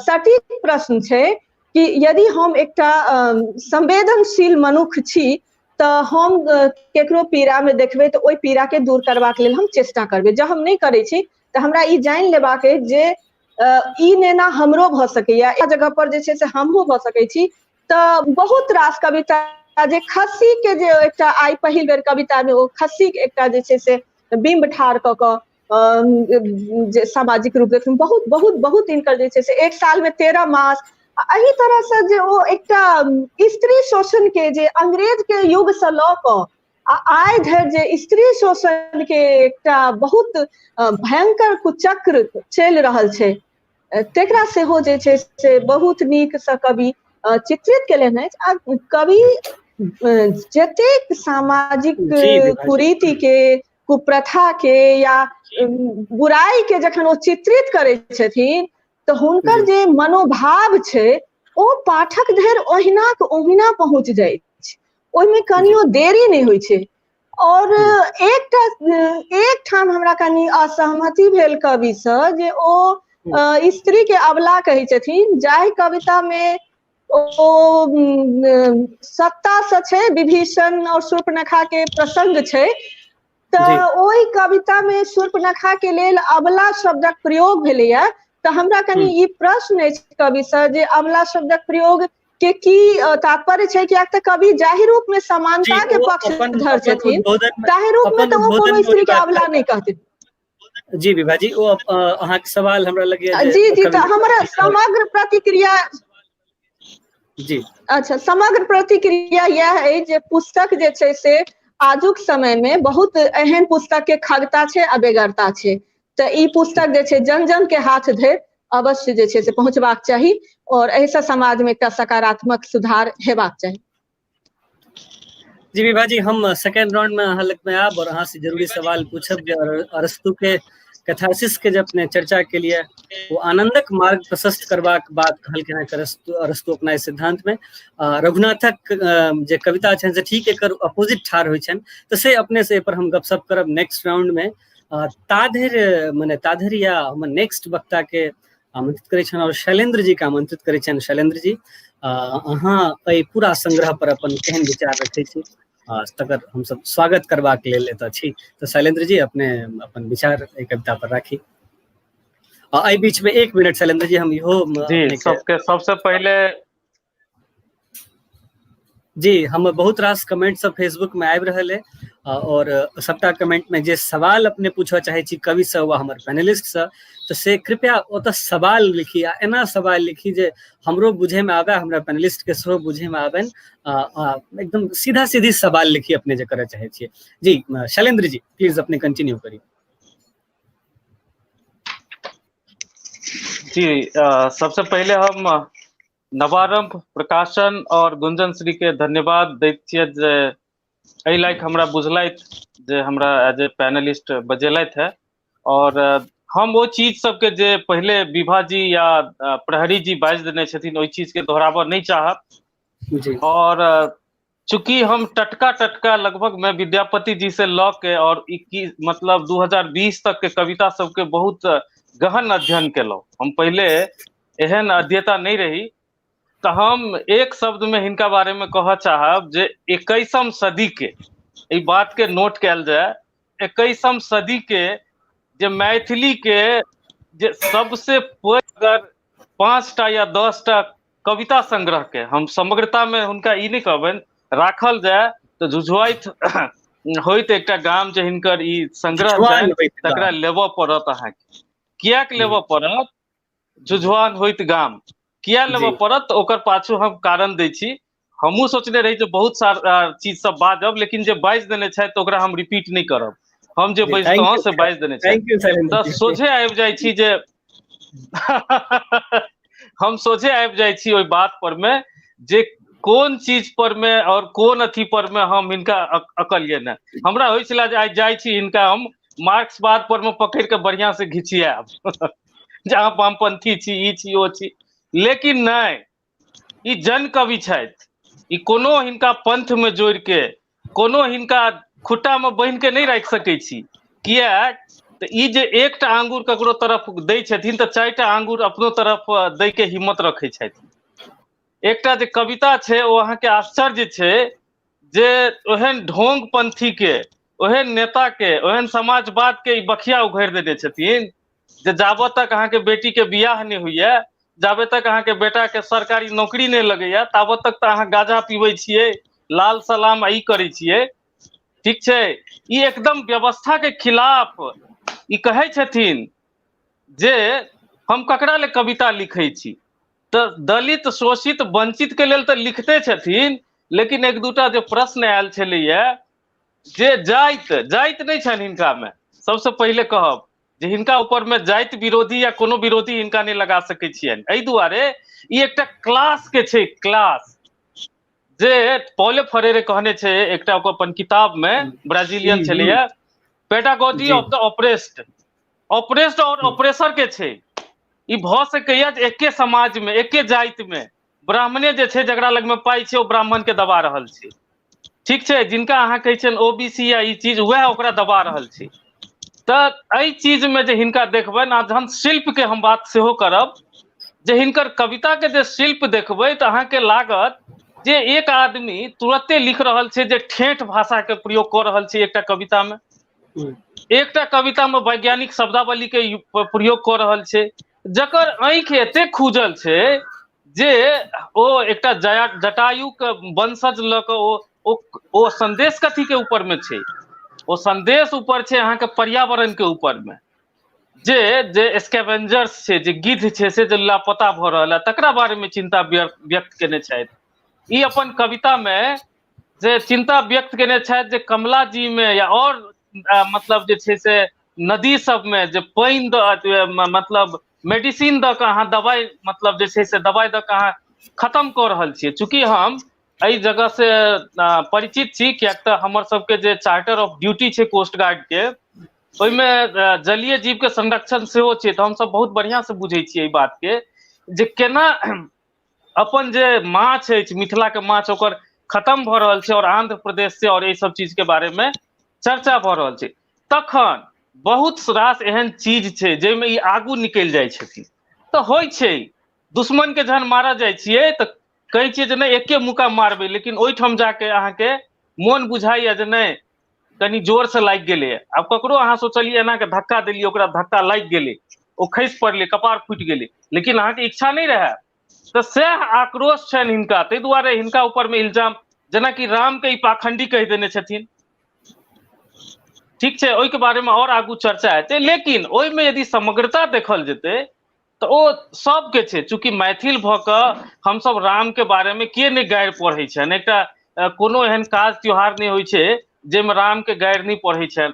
सटीक प्रश्न छै कि यदि हम एकटा संवेदनशील मनुख छी तऽ हम केकरो पीड़ा में देखबै तऽ ओहि पीड़ा के दूर करबाक लेल हम चेष्टा करबै। जँ हम नहि करै छी तऽ हमरा ई जानि लेबाक अछि जे ई नेना हमरो भऽ सकैया, एक जगह पर जे छै से हमहूँ भऽ सकै छी। तऽ बहुत रास कविता जे खस्सी के जे एकटा आइ पहिल बेर कविता में ओ खस्सी के एकटा जे छै से बिंब ठाढ़ कऽ कऽ जे सामाजिक रूप देखलहुँ, बहुत बहुत बहुत हिनकर जे छै से एक साल में 13 मास, एहि तरह से जे ओ एकटा स्त्री शोषण के जे अंग्रेज के युग से लऽ कऽ आ आइ धरि जे स्त्री शोषण के एकटा बहुत भयंकर कुचक्र चलि रहल छै, तेकरा सेहो जे छै से बहुत नीक सँ कवि चित्रित केलनि अछि। आ कवि जतेक सामाजिक कुरीति के कुप्रथा के या बुराई के जखन ओ चित्रित करै छथिन तऽ हुनकर जे मनोभाव छै ओ पाठक धरि ओहिना के ओहिना पहुँच जाइ छै, ओहिमे कनियो देरी नहि होइ छै। और एकटा एकठाम हमरा कनि असहमति भेल कविसँ जे ओ स्त्री के अबला कहै छथिन, जाहि कविता मे ओ सत्ता से छै विभीषण और शूर्पणखा के प्रसंग छै, तऽ ओहि कविता मे शूर्पणखा के लेल अबला शब्दक प्रयोग भेलैया। तऽ हमरा कनि ई प्रश्न अछि कवि सँ जे अबला शब्दक प्रयोग के की तात्पर्य छै, कियाक तऽ कवि जाहि रूप मे समानता के पक्षधर छथिन ताहि रूप मे तऽ ओ कोनो स्त्री के अबला नहि कहथिन। जी विभा जी, ओ अहाँके सवाल हमरा लगैया जी जी, तऽ हमरा समग्र प्रतिक्रिया जी अच्छा, समग्र प्रतिक्रिया इएह अछि जे पुस्तक जे छै से आजुक समय मे बहुत एहन पुस्तक के खगता छै आ बेगरता छै, तऽ ई पुस्तक जे छै जन जन के हाथ धरि अवश्य जे छै से पहुँचबाक चाही और एहिसँ समाज मे एकटा सकारात्मक सुधार हेबाक चाही। जी विभा जी, हम सेकेंड राउंड में अहाँ लग में आब और अहाँ से जरूरी सवाल पूछब जे अरस्तु के कैथारसिस के जे अपने चर्चा के लिए वो आनंदक मार्ग प्रशस्त करबाक बात कहलखिन हेँ अरस्तु अरस्तु अपना एहि सिद्धांत में। रघुनाथक जे कविता छनि से ठीक एकर अपोजिट ठाढ़ होइ छनि, तऽ से अपने से एहि पर हम गपशप करब नेक्स्ट राउंड में। ताधरि मने ताधरि या हमर नेक्स्ट वक्ता के आमंत्रित करै छनि और शैलेंद्र जी के आमंत्रित करै छनि। शैलेंद्र जी, अहाँ एहि पूरा संग्रह पर अपन केहन विचार रखै छी, तकर हमसब स्वागत करबाक लेल एतऽ छी। तऽ शैलेंद्र जी अपने अपन विचार एहि कविता पर राखी। एहि बीच में 1 मिनट शैलेंद्र जी, हम इहो जी सबके सबसे पहिले जी हम बहुत रास कमेंट सब फेसबुक में आबि रहल है और सबटा कमेंट में जे सवाल अपने पूछऽ चाहे छी कवि से वा हमर पैनलिस्ट से, तो से कृपया ओतऽ सवाल लिखी आ एना सवाल लिखी जे हमरो बुझे में आबे, हमरा पैनलिस्ट के सेहो बुझे में आबे, एकदम सीधा सीधी सवाल लिखी अपने जे करऽ चाहे छियै। जी शैलेंद्र जी प्लीज अपने कंटिन्यू करी। जी सबसे पहिले हम नवारंभ प्रकाशन और गुंजन श्री के धन्यवाद दैत छियै जे एहि लायक हमरा बुझलथि जे हमरा एज ए पैनलिस्ट बजेलथि है। और हम ओ चीज सबके जे पहिले विभा जी या प्रहरी जी बाजि देने छथिन ओहि चीज के दोहराबऽ नहि चाहब। और चूंकि हम टटका टटका लगभग मैं विद्यापति जी से लऽ के और 21 मतलब 2020 तक के कविता सबके बहुत गहन अध्ययन केलहुँ, हम पहिले एहन अध्येता नहि रही, तऽ हम एक शब्द में हिनका बारे में कहऽ चाहब जे 21म सदी के एहि बात के नोट कयल जाय, 21म सदी के जे मैथिली के जे सबसे पैघ अगर 5टा या 10टा कविता संग्रह के हम समग्रता में हुनका ई नहि कहबनि राखल जाय तऽ झुझुआइत होइत एकटा गाम जे हिनकर ई संग्रह छनि तकरा लेबऽ पड़त अहाँके। किएक लेबऽ पड़त झुझुआन होइत गाम, किया लेबऽ पड़त, ओकर पाछू हम कारण दै छी। हमहूँ सोचने रही जे बहुत सारा चीज सब बाजब, लेकिन जे बाजि देने छथि तऽ ओकरा हम रिपीट नहि करब, हम जे बाजितहुँ से बाजि देने छथि, तऽ सोझे आबि जाइ छी जे हम सोझे आबि जाइ छी ओहि बात पर मे जे कोन चीज पर मे और कोन अथी पर मे हम हिनका अकलियै ने। हमरा होइ छलै जे आइ जाइ छी हिनका हम मार्क्सवाद पर मे पकड़ि कऽ बढ़िआँ से घिचियाएब जे अहाँ वामपंथी छी, ई छी, ओ छी, लेकिन नहि, ई जन कवि छथि, ई कोनो हिनका पंथ मे जोड़ि के कोनो हिनका खुट्टा मे बान्हि के नहि राखि सकै छी। किएक तऽ ई जे एकटा आंगुर ककरो तरफ दै छथिन तऽ 4टा आंगुर अपनो तरफ दै के हिम्मत रखै छथि। एकटा जे कविता छै ओ अहाँके आश्चर्य छै जे ओहन ढोंग पंथी के, ओहन नेता के, ओहन समाजवाद के ई बखिया उघारि देने छथिन जे जाबत तक अहाँके बेटी के बियाह नहि होइया, जाबे तक अहाँके बेटा के सरकारी नौकरी नहि लगैया, ताबत तक तऽ अहाँ गांजा पीबै छियै, लाल सलाम ई करै छियै। ठीक छै, ई एकदम व्यवस्था के खिलाफ ई कहै छथिन जे हम ककरा ले कविता लिखै छी, तऽ दलित शोषित वंचित के लेल तऽ लिखते छथिन, लेकिन एक दूटा जे प्रश्न आयल छलैया जे जाति, जाति नहि छनि हिनका मे, सबसे पहिले कहब जे हिनका ऊपर में जाति विरोधी या कोनो विरोधी हिनका नहि लगा सकै छियनि। एहि दुआरे ई एकटा क्लास के छै, क्लास जे पॉले फरेरे कहने छै एकटा ओकर अपन किताब में, ब्राजीलियन छलैया, Pedagogy of the oppressed. Oppressed और ऑपरेसर के छै। ई भऽ सकैया जे एके समाज में, एके जाति में ब्राह्मणे जे छै जकरा लग में पाइ छै ओ ब्राह्मण के दबा रहल छै। ठीक छै, जिनका अहाँ कहै छियनि ओ बी सी या ई चीज, वएह ओकरा दबा रहल छै। तऽ एहि चीज में जे हिनका देखबनि, आ जहन शिल्प के हम बात सेहो करब, जे हिनकर कविता के जे शिल्प देखबै तऽ अहाँके लागत जे एक आदमी तुरते लिख रहल छै जे ठेठ भाषा के प्रयोग कऽ रहल छै एकटा कविता में, एकटा कविता में वैज्ञानिक शब्दावली के प्रयोग कऽ रहल छै, जकर आँखि एते खुजल छै जे ओ एकटा जटायु के वंशज लऽ कऽ ओ संदेश कथी के ऊपर में छै, ओ संदेश ऊपर छै अहाँके पर्यावरण के ऊपर में, जे जे स्कैवेंजर्स छै, जे गिद्ध छै से जे लापता भऽ रहल है तकरा बारे में चिंता व्यक्त केने छथि। ई अपन कविता में जे चिंता व्यक्त केने छथि जे कमला जी में या और मतलब जे छै से नदी सब में जे पानि दऽ मतलब मेडिसिन दऽ कऽ अहाँ दवाइ मतलब जे छै से दवाइ दऽ कऽ अहाँ खतम कऽ रहल छियै। चूँकि हम एहि जगह से परिचित छी, किएक तऽ हमर सबके जे चार्टर ऑफ ड्यूटी छै कोस्ट गार्ड के, ओहिमे जलीय जीव के संरक्षण सेहो छै, तऽ हमसब बहुत बढ़िआँ से बुझै छियै एहि बात के जे केना अपन जे माछ अछि मिथिला के माछ ओकर खतम भऽ रहल छै और आंध्र प्रदेश से और एहि सब चीज के बारे में चर्चा भऽ रहल छै। तखन बहुत रास एहन चीज छै जाहिमे ई आगू निकलि जाइ छथिन। तऽ होइ छै दुश्मन के जहन मारऽ जाइ छियै तऽ कहै छियै जे नहि एके मुक्का मारबै, लेकिन ओहिठाम जाके अहाँके मोन बुझाइया जे नहि कनि जोर से लागि गेलै। आब ककरो अहाँ सोचलियै एना के धक्का देलियै, ओकरा धक्का लागि गेलै, ओ खसि पड़लै, कपार फूटि गेलै, लेकिन अहाँके इच्छा नहि रहए। तऽ सएह आक्रोश छनि हिनका, ताहि दुआरे हिनका ऊपर मे इल्जाम, जेनाकि राम के ई पाखंडी कहि देने छथिन। ठीक छै, ओहिके बारे मे और आगू चर्चा हेतै, लेकिन ओहिमे यदि समग्रता देखल जेतै तऽ ओ सबके छै। चूँकि मैथिल भऽ कऽ हमसब राम के बारे मे के नहि गारि पढ़ै छनि, एकटा कोनो एहन काज त्योहार नहि होइ छै जाहिमे राम के गारि नहि पढ़ै छनि,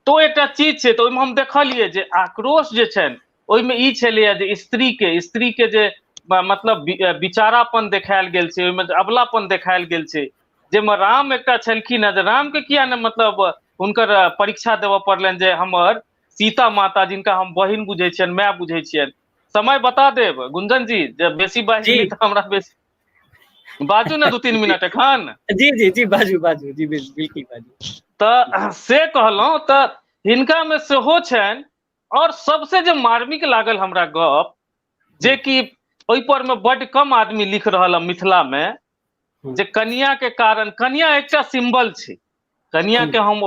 तऽ ओ एकटा चीज छै। तऽ ओहिमे हम देखलियै जे आक्रोश जे छनि ओहिमे ई छलैया जे स्त्री के जे मतलब विचारापन देखायल गेल छै, ओहिमे अबलापन देखायल गेल छै, जाहिमे राम एकटा छलखिन हेँ जे राम के किया नहि मतलब हुनकर परीक्षा देबऽ पड़लनि जे हमर सीता माता जिनका हम बहिन बुझै छियनि, माय बुझै छियनि। समय बता देब गुंजन जी, जे बेसी बाजि गेली तऽ हमरा बेसी बाजू ने 2-3 मिनट एखन। जी जी जी बाजू बाजू जी बिल्कुल बाजू। तऽ से कहलहुँ, तऽ हिनका मे सेहो छनि। और सबसे जे मार्मिक लागल हमरा गप, जे कि ओहि पर मे बड कम आदमी लिख रहल है मिथिला मे, जे कनिया के कारण, कनिया एकटा सिंबल छै, कनिया के हम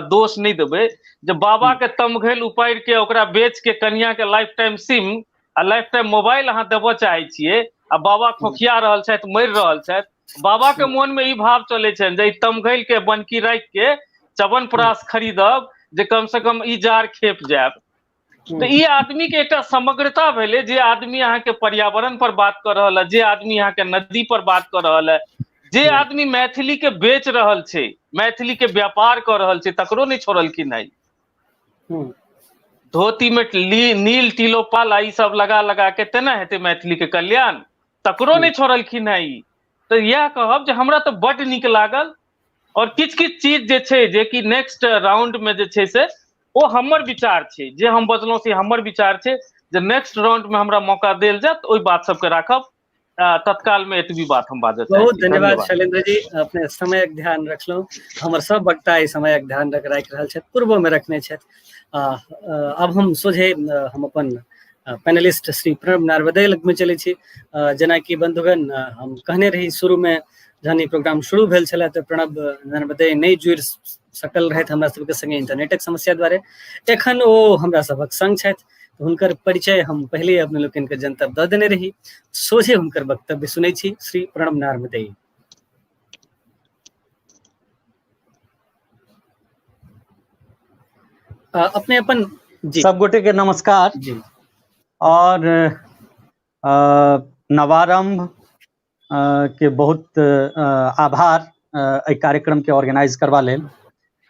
दोष नहि देबै जे बाबा के तमघैल उपारि के ओकरा बेच के कनिया के लाइफ टाइम सिम आ लाइफ टाइम मोबाइल अहाँ देबऽ चाहै छियै, आ बाबा खोखिया रहल छथि, मरि रहल छथि, बाबा के मोन मे ई भाव चलै छनि जे ई तमघैल के बनकी राखि के च्यवनप्राश खरीदब जे कम से कम ई जार खेप जायब। तऽ ई आदमी के एकटा समग्रता भेलै, जे आदमी अहाँके पर्यावरण पर बात कऽ रहल है, जे आदमी अहाँके नदी पर बात कऽ रहल है, जे आदमी मैथिली के बेच रहल छै, मैथिली के व्यापार कऽ रहल छै, तकरो नहि छोड़लखिन है। धोती में नील टीलोपाल आ ई सब लगा लगा के तेना हेतै मैथिली के कल्याण, तकरो नहि छोड़लखिन है ई। तऽ इएह कहब जे हमरा तऽ बड नीक लागल। और किछु किछु चीज जे छै जे कि नेक्स्ट राउंड में जे छै से ओ हमर विचार छै, जे हम बजलहुँ से हमर विचार छै, जे नेक्स्ट राउंड में हमरा मौका देल जायत ओहि बात सबके राखब। तत्काल में एतबी बात हम बाजऽ चाहै बहुत छी। धन्यवाद धन्यवाद। शैलेंद्र जी, अपने समयक ध्यान रखलहुँ। हमर सब वक्ता एहि समयक ध्यान राखि रहल छथि, पूर्वो में रखने छथि। आब हम सोझे हम अपन पैनलिस्ट श्री प्रणव नार्वदे लग में चलै छी। जेनाकि बंधुगण हम कहने रही शुरू में, जहन ई प्रोग्राम शुरू भेल छलै तऽ प्रणव नार्वदे नहि जुड़ि सकल रहथि हमरा सबके संगे इंटरनेटक समस्या द्वारे। एखन ओ हमरा सबक संग छथि, हुनकर परिचय हम पहिले अपने लोकनि के जनतब दऽ देने रही। सोझे हुनकर वक्तव्य सुनै छी। श्री प्रणव नार्वदे। अपने अपन जी। सब गोटे के नमस्कार जी। और नवारंभ के बहुत आभार एहि कार्यक्रम के ऑर्गेनाइज करबा लेल।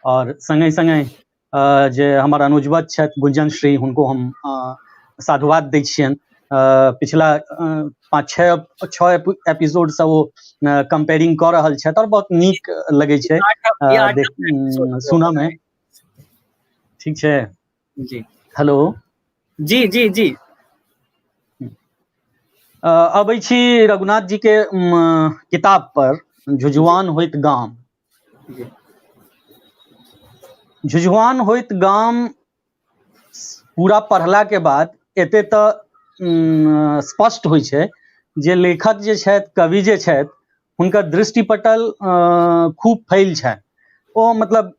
और संगहि संगहि जे हमर अनुजवत छथि गुंजन श्री, हुनको हम साधुवाद दै छियनि। पिछला 5-6 एपिसोड से ओ कंपेयरिंग कऽ रहल छथि और बहुत नीक लगै छै सुनऽ में। ठीक छै? जी। हेलो। जी जी जी। अबै छी रघुनाथ जी के किताब पर, झुझुआन होइत गाम। झुझुआन होइत गाम पूरा पढ़ला के बाद एते तऽ स्पष्ट होइ छै जे लेखक जे छथि, कवि जे छथि, हुनकर दृष्टिपटल खूब फैल छनि। ओ मतलब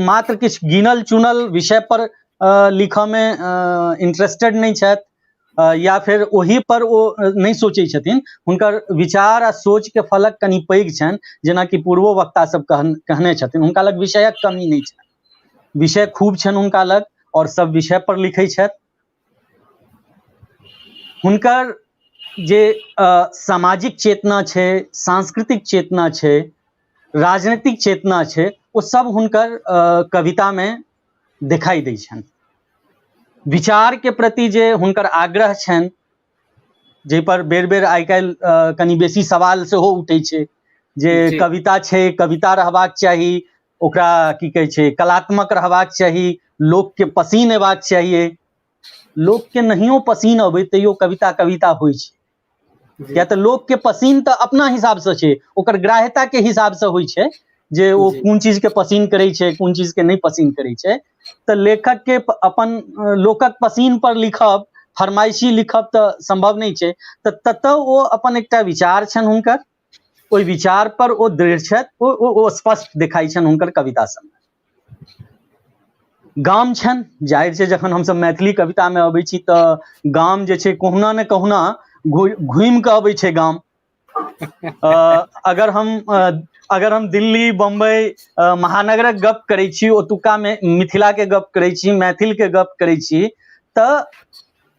मात्र किछु गिनल चुनल विषय पर लिखऽ मे इंटरेस्टेड नहि छथि या फेर ओहि पर ओ नहि सोचै छथिन। हुनकर विचार आ सोच के फलक कनि पैघ छनि, जेनाकि पूर्वो वक्ता सब कहने छथिन, हुनका लग विषयक कमी नहि छनि, विषय खूब छनि हुनका लग और सब विषय पर लिखै छथि। हुनकर जे सामाजिक चेतना छै, सांस्कृतिक चेतना छै, राजनीतिक चेतना छै, ओ सब हुनकर कविता में दिखाई दै छनि। विचार के प्रति जे हुनकर आग्रह छनि, जाहि पर बेर बेर आइ काल्हि कनि बेसी सवाल सेहो उठै छै जे कविता छै, कविता रहबाक चाही, ओकरा की कहै छै, कलात्मक रहबाक चाही, लोकके पसीन अयबाक चाहिए। लोकके नहियो पसीन अबै तैयो कविता कविता होइ छै, किया तऽ लोकके पसीन तऽ अपना हिसाबसँ छै, ओकर ग्राह्यताके हिसाबसँ होइ छै जे ओ कोन चीजके पसीन करै छै, कोन चीजके नहि पसीन करै छै। तऽ लेखकके अपन लोकक पसीन पर लिखब, फरमाइशी लिखब तऽ सम्भव नहि छै। तऽ ततऽ ओ अपन एकटा विचार छनि हुनकर, ओहि विचार पर ओ दृढ़ छथि, ओ स्पष्ट देखाइ छनि हुनकर कविता सबमे। गाम छनि, जाहिर छै जखन हमसब मैथिली कवितामे अबै छी तऽ गाम जे छै कहुना ने कहुना घुमि कऽ अबै छै गाम। अगर हम दिल्ली, बम्बई, महानगरक गप करै छी, ओतुका मे मिथिला के गप करै छी, मैथिल के गप करै छी, तऽ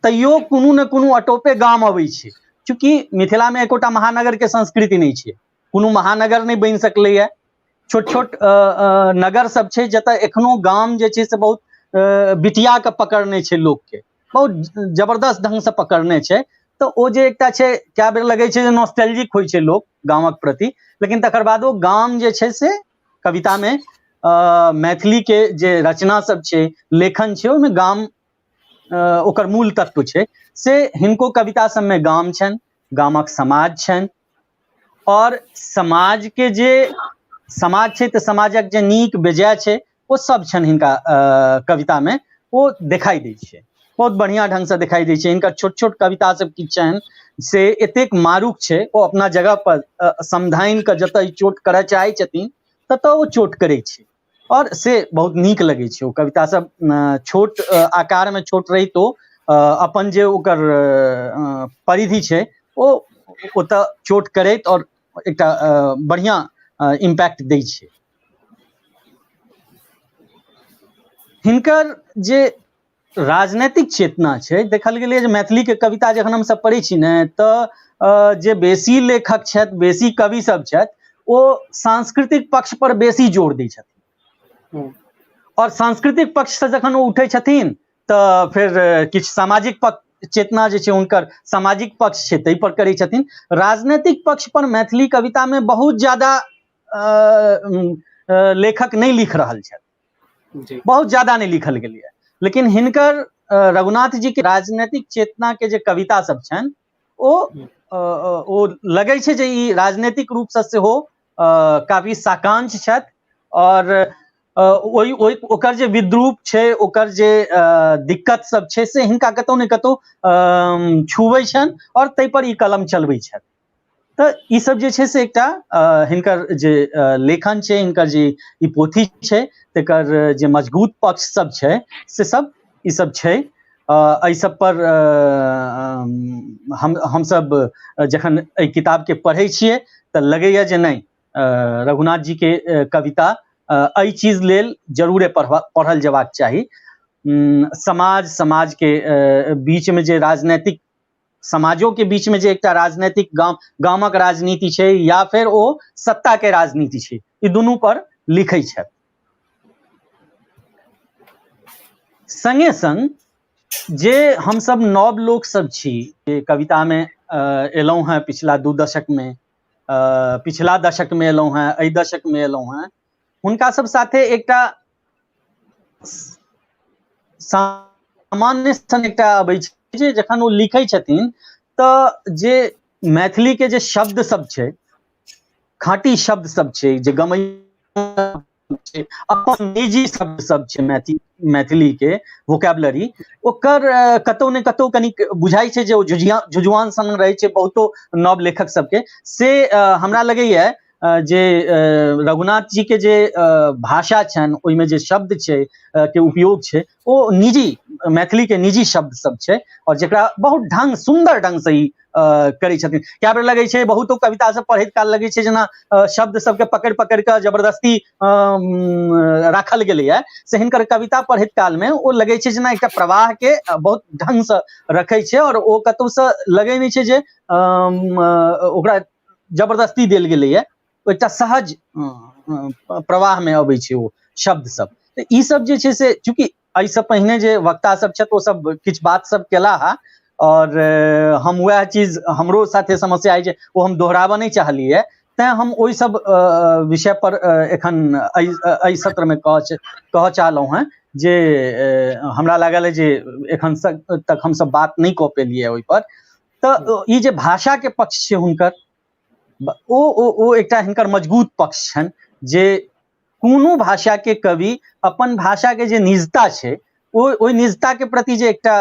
तैयो कोनो ने कोनो अटोपे गाम अबै छै। चूँकि मिथिला मे एकोटा महानगर के संस्कृति नहि छै, कोनो महानगर नहि बनि सकलैया, छोट छोट नगर सब छै जतऽ एखनो गाम जे छै से बहुत बिटिया के पकड़ने छै, लोकके बहुत जबरदस्त ढंग से पकड़ने छै। तऽ ओ जे एकटा छै, कए बेर लगै छै जे नॉस्टैल्जिक होइ छै लोक गामक प्रति, लेकिन तकर बादो गाम जे छै से कविता मे मैथिली के जे रचना सब छै, लेखन छै, ओहिमे गाम ओकर मूल तत्व छै। से हिनको कविता सबमे गाम छनि, गामक समाज छनि, और समाज के जे समाज छै तऽ समाजक जे नीक बेजाय छै ओ सब छनि हिनका कविता मे, ओ देखाई दै छै, बहुत बढ़िया ढंग से देखाई दै छै। हिनकर छोट छोट कविता सब किछु छनि से एतेक मारुक छै, ओ अपना जगह पर समधानि कऽ जतऽ ई चोट करय चाहै छथिन ततऽ ओ चोट करै छै, और से बहुत नीक लगै छै। ओ कविता सब छोट आकार में छोट रहितो अपन जे ओकर परिधि छै ओ ओतऽ चोट करैत और एकटा बढ़िया इम्पैक्ट दै छै। हिनकर जे राजनैतिक चेतना छै, देखल गेलै जे मैथिली के कविता जखन हमसब पढ़ै छी ने तऽ जे बेसी लेखक छथि, बेसी कवि सब छथि, ओ सांस्कृतिक पक्ष पर बेसी जोर दै छथिन। और सांस्कृतिक पक्ष से जखन ओ उठै छथिन तऽ फेर किछु सामाजिक पक्ष चेतना जे छै हुनकर सामाजिक पक्ष छै ताहि पर करै छथिन। राजनैतिक पक्ष पर मैथिली कविता में बहुत ज्यादा लेखक नहि लिख रहल छथि, बहुत ज्यादा नहि लिखल गेलैया। लेकिन हिनकर रघुनाथ जी के राजनैतिक चेतना के जे कविता सब छनि ओ लगै छै जे ई राजनैतिक रूप से सेहो काफी साकांक्ष छथि, और ओहि ओहि ओकर जे विद्रूप छै, ओकर जे दिक्कत सब छै से हिनका कतौ ने कतौ छुबै छनि और ताहि पर ई कलम चलबै छथि। तऽ ई सब जे छै से एकटा हिनकर जे लेखन छै, हिनकर जे ई पोथी छै तकर जे मजबूत पक्ष सब छै से सब ई सब छै। एहि सब पर हमसब जखन एहि किताब के पढ़ै छियै तऽ लगैया जे नहि, रघुनाथ जी के कविता एहि चीज लेल जरूरे पढ़ल जेबाक चाही। समाज के बीच में जे राजनैतिक, समाजों के बीच में जे एकटा राजनैतिक गामक राजनीति छै या फिर ओ सत्ता के राजनीति छै, ई दुनू पर लिखै छथि। संगे संग जे हमसब नव लोक सब छी जे कविता में एलहुं हैं पिछला 2 दशक में, पिछला दशक में एलहुं हैं, एहि दशक में एलहुं हैं, हुनका सब साथे एकटा सामान्य सन एकटा अबै छै जे जखन ओ लिखै छथिन तऽ जे मैथिली के जे शब्द सब छै, खाँटी शब्द सब छै, जे गमै छै, अपन निजी शब्द सब छै मैथिली के वोकैबुलरी, ओकर कतौ ने कतौ कनिक बुझाइ छै जे ओ झुझुआन सन रहै छै बहुतो नव लेखक सबके। से हमरा लगैया जे रघुनाथ जी के जे भाषा छनि ओहिमे जे शब्द छै के उपयोग छै ओ निजी मैथिली के निजी शब्द सब छै, और जेकरा बहुत ढंग सुंदर ढंग से ई करै छथिन। कए बेर लगै छै बहुतो कविता सब पढ़ैत काल लगै छै जेना शब्द सबके पकड़ि पकड़ि कऽ जबरदस्ती राखल गेलैया, से हिनकर कविता पढ़ैत काल मे ओ लगै छै जेना एकटा प्रवाह के बहुत ढंग से रखै छै, और ओ कतौ से लगै नहि छै जे ओकरा जबरदस्ती देल गेलैया, ओ एकटा सहज प्रवाह मे अबै छै ओ शब्द सब। तऽ ई सब जे छै से चूँकि एहिसँ पहिने जे वक्ता सब छथि ओ सब किछु बात सब केला हा, और हम वएह चीज हमरो साथे समस्या अछि ओ हम दोहराबऽ नहि चाहलियै, तैं हम ओहि सब विषय पर एखन एहि सत्र मे कहऽ चाहलहुँ हेँ जे हमरा लागल जे एखन तक हमसब बात नहि कऽ पेलियै ओहिपर। तऽ ई जे भाषा के पक्ष छै हुनकर, ओ ओ ओ एकटा हिनकर मजबूत पक्ष छनि जे कोनो भाषा के कवि अपन भाषा के जे निजता छै ओहि निजता के प्रति जे एकटा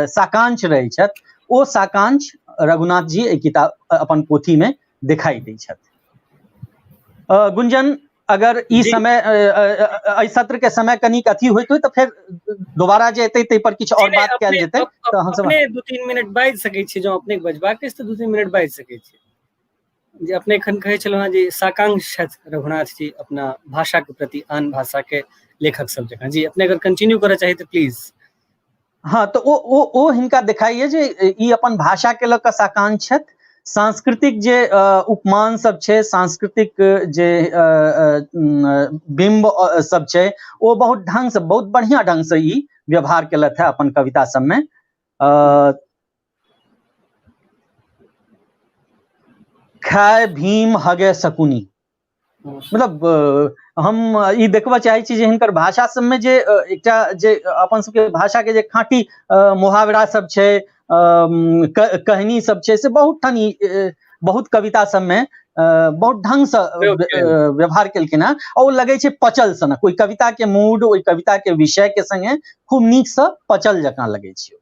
साकांक्ष रहै छथि, ओ साकांक्ष रघुनाथ जी एहि किताब अपन पोथी में दिखाई दै छथि। गुंजन, अगर ई समय एहि सत्र के समय कनिक अथी होइत होय तऽ फेर दोबारा जे एतै ताहि पर किछु और बात कयल जेतै। तऽ हमसब अपने 2-3 मिनट बाजि सकै छी, जँ अपने बजबाक अछि तऽ 2-3 मिनट बाजि सकै छी। जे अपने एखन कहै छलहुँ हेँ जे साकांक्ष छथि रघुनाथ जी अपना भाषा के प्रति आन भाषा के लेखक सब जकाँ, जी अपने अगर कंटिन्यू करऽ चाही तऽ प्लीज। हाँ, तऽ ओ ओ ओ हिनका देखाइए जे ई अपन भाषा के लऽ कऽ साकांक्ष छथि, सांस्कृतिक जे उपमान सब छै, सांस्कृतिक जे बिम्ब सब छै ओ बहुत ढंग से, बहुत बढ़िया ढंग से ई व्यवहार केलथि है अपन कविता सबमे। खाय भीम हगे शकुनी, मतलब हम ई देखबऽ चाहै छी जे हिनकर भाषा सबमे जे एकटा जे अपन सबके भाषा के जे खाँटी मुहावरा सब छै, कहनी सब छै, से बहुत ठाम बहुत कविता सबमे बहुत ढंग से व्यवहार केलखिन हेँ, आ ओ लगै छै पचल सनक, ओहि कविता के मूड ओहि कविता के विषय के संगे खूब नीक से पचल जकाँ लगै छै।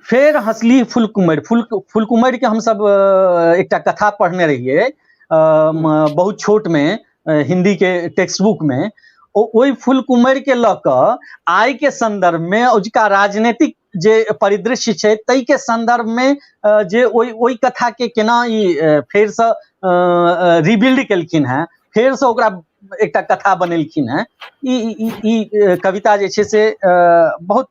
फेर हंसली फुलकुमरि, फुलकुमरि के हमसब एकटा कथा पढ़ने रहियै बहुत छोट में हिंदी के टेक्स्ट बुक में, ओहि फुलकुमरि के लऽ कऽ आइ के संदर्भ में अजुका राजनीतिक जे परिदृश्य छै ताहि के संदर्भ में जे ओहि कथा के केना ई फेर से रिबिल्ड केलखिन हेँ, फेर से ओकरा एकटा कथा बनेलखिन हेँ, ई ई कविता जे छै से बहुत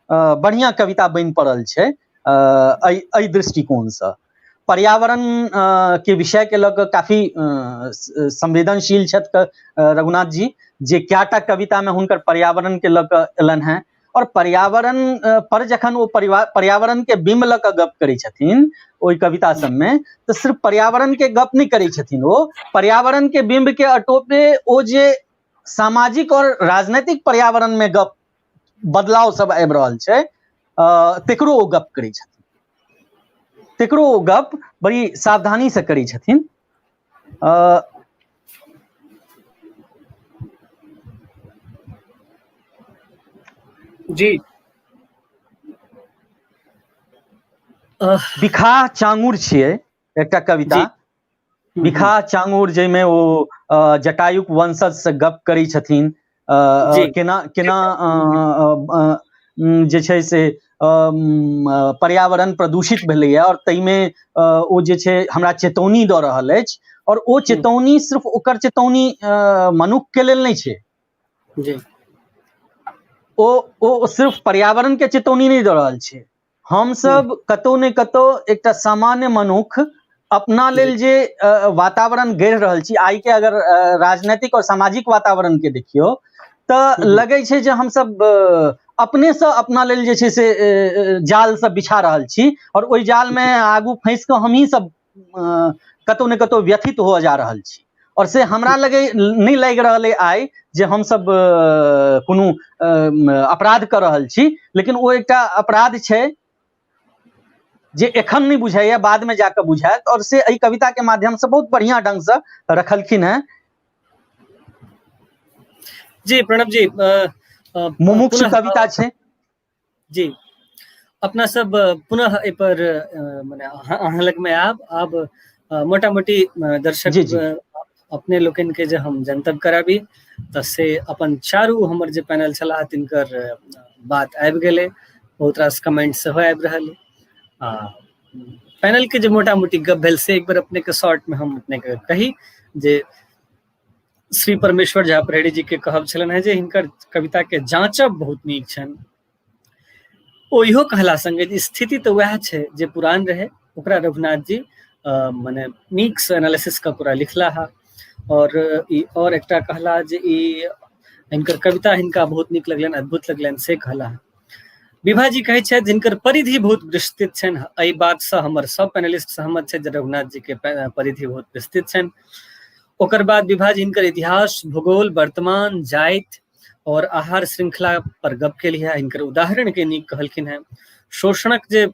बढ़िआँ कविता बनि पड़ल छै एहि दृष्टिकोणसँ। पर्यावरण के विषय के लऽ कऽ काफी संवेदनशील छथि रघुनाथ जी, जे कएटा कविता में हुनकर पर्यावरण के लऽ कऽ एलनि हेँ, और पर्यावरण पर जखन ओ पर्यावरण के बिंब लऽ कऽ गप करै छथिन ओहि कविता सबमे, तऽ सिर्फ पर्यावरण के गप नहि करै छथिन, ओ पर्यावरण के बिंब के अटोपे ओ जे सामाजिक और राजनीतिक पर्यावरण में गप बदलाव सब आबि रहल छै तेकरो ओ गप करै छथिन, तेकरो ओ गप बड़ी सावधानी से करै छथिन। जी बिखाह चांगुर छियै एकटा कविता, बिखाह चांगुर, जाहिमे ओ जटायुक वंशज से गप करै छथिन, केना केना जे छै से पर्यावरण प्रदूषित भेलैया और ताहिमे ओ जे छै हमरा चेतौनी दऽ रहल अछि, और ओ चेतौनी सिर्फ ओकर चेतौनी मनुख के लेल नहि छै जी, ओ ओ सिर्फ पर्यावरण के चेतौनी नहि दऽ रहल छै, हमसब कतौ ने कतौ एकटा सामान्य मनुख अपना लेल जे वातावरण गढ़ि रहल छी आइ के, अगर राजनीतिक और सामाजिक वातावरण के देखियौ तऽ लगै छै जे हमसब अपने से अपना लेल जे छै से जाल सब बिछा रहल छी, और ओहि जाल में आगू फंसि कऽ हमही सब कतौ ने कतौ व्यथित हुअ जा रहल छी। और से हमरा लगे नहि लागि रहल अइ आइ जे हमसब कोनो अपराध कऽ रहल छी, लेकिन ओ एकटा अपराध छै जे एखन नहि बुझाइया, बाद में जाकऽ बुझायत। और से एहि कविता के माध्यम से बहुत बढ़िया ढंग से रखलखिन हैं। जी प्रणव जी, मुमुक्षु कविता छै। जी, अपना सब पुनः एहि पर मने अहाँ लग में आब आब मोटा मोटी दर्शक जी, जी। अपने लोकनि के जे हम जनतब कराबी तऽ से अपन चारू हमर जे पैनल छलाह तिनकर बात आबि गेलै, बहुत रास कमेंट सेहो आबि रहल। आ पैनल के जे मोटा मोटी गप भेल से एक बेर अपने के शॉर्ट में हम अपने के कही जे श्री परमेश्वर झा परहेड़ी जी के कहब छलनि हेँ जे हिनकर कविता के जांचब बहुत नीक छनि। ओ इहो कहला संगे जे स्थिति तऽ वएह छै जे पुरान रहै, ओकरा रघुनाथ जी मने नीक से एनालिसिस कऽ पूरा लिखला हा। और ई और एकटा कहला जे ई हिनकर कविता हिनका बहुत नीक लगलनि, अद्भुत लगलनि से कहला। विभा जी कहै छथि जिनकर परिधि बहुत विस्तृत छनि, एहि बात से हमर सब पैनलिस्ट सहमत छथि जे रघुनाथ जी के परिधि बहुत विस्तृत छनि। ओकर बाद विभा जी हिनकर इतिहास, भूगोल, वर्तमान, जाति और आहार श्रृंखला पर गप केली है, हिनकर उदाहरण के नीक कहलखिन हैं। शोषणक जे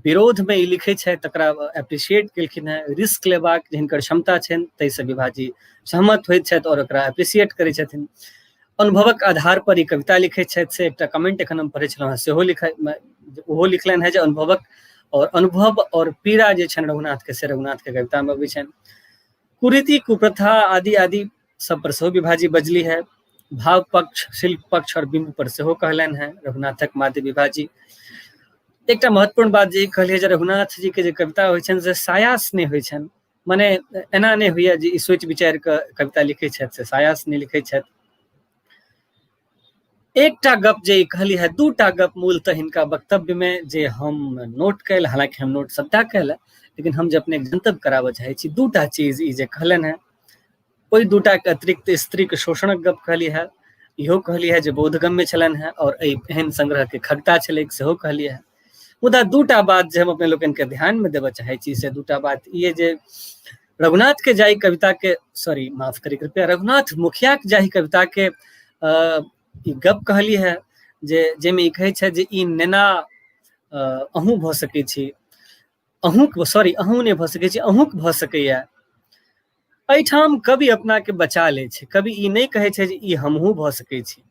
विरोध में ई लिखे छथि तकरा एप्रिशिएट केलखिन हैं। रिस्क लेबाक जे हिनकर क्षमता छनि ताहिसँ विभा जी सहमत होइत छथि और ओकरा एप्रिशिएट करै छथिन। अनुभवक आधार पर ई कविता लिखे छथि से एकटा कमेंट एखन हम पढ़ै छलहुँ हेँ, सेहो लिख ओहो लिखलनि हेँ जे अनुभवक और अनुभव और पीड़ा जे छनि रघुनाथ के से रघुनाथ के कविता में अबै छनि। कुरीति, कुप्रथा आदि आदि सब पर सेहो विभाजी बजली है। भाव पक्ष, शिल्प पक्ष और बिंब पर सेहो कहलनि हैं रघुनाथक माध्य विभाजी। एकटा महत्वपूर्ण बात जे कहलियै जे रघुनाथ जी के जे कविता होइ छनि से सायास नहि होइ छनि, मने एना नहि होइया जे ई सोचि विचारि कऽ कविता लिखै छथि, से सायास नहि लिखै छथि। एकटा गप जे कहली है, दूटा गप मूलतः हिनका वक्तव्य में जे हम नोट कैल, हालांकि हम नोट सबटा कैल, लेकिन हम जे अपने जनतब कराबऽ चाहै छी दूटा चीज ई जे कहलनि हेँ, ओहि दूटा के अतिरिक्त स्त्री के शोषणक गप कहली है, इहो कहली है जे बोधगम्य छलनि हेँ और एहि एहन संग्रह के खगता छलै सेहो कहली है। मुदा दूटा बात जे हम अपने लोकनि के ध्यान में देबऽ चाहै छी से दूटा बात ई जे रघुनाथ के जाहि कविता के, सॉरी माफ करी कृपया, रघुनाथ मुखिया के जाहि कविता के ई गप कहली है जे जाहिमे ई कहै छै जे ई नेना अहूँ भऽ सकै छी, अहूँक, सॉरी अहूँ नहि भऽ सकै छी, अहूँक भऽ सकैया। एहिठाम कवि अपना के बचा लै छै, कवि ई नहि कहै छै जे ई हमहूँ भऽ सकै छी,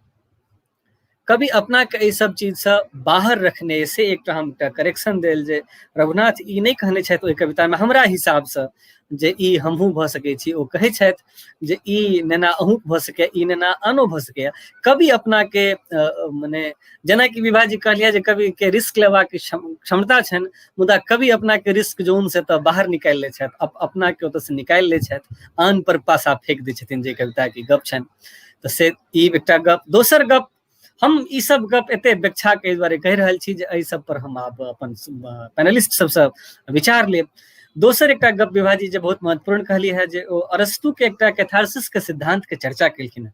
कवि अपना के एहि सब चीज से बाहर रखने से एकटा हम एकटा करेक्शन देल जे रघुनाथ ई नहि कहने छथि ओहि कविता में हमरा हिसाब से जे ई हमहूँ भऽ सकै छी, ओ कहै छथि जे ई नेना अहूँ भऽ सकैया, ई नेना आनो भऽ सकैया। कवि अपना के मने जेनाकि विभा जी कहलियै जे कवि के रिस्क लेबाक क्षमता छनि, मुदा कवि अपना के रिस्क जोन से तऽ बाहर निकालि लै छथि, अपना के ओतऽ से निकालि लै छथि, आन पर पासा फेंक दै छथिन जे कविता के गप छनि। तऽ से ई एकटा गप। दोसर गप, हम ई सब गप एते व्याख्या के दुआरे कहि रहल छी जे एहि सब पर हम आब अपन पैनलिस्ट सबसँ विचार लेब। दोसर एकटा गप विभाजी जे बहुत महत्वपूर्ण कहली है जे ओ अरस्तु के एकटा कैथारसिस के सिद्धांत के चर्चा केलखिन है।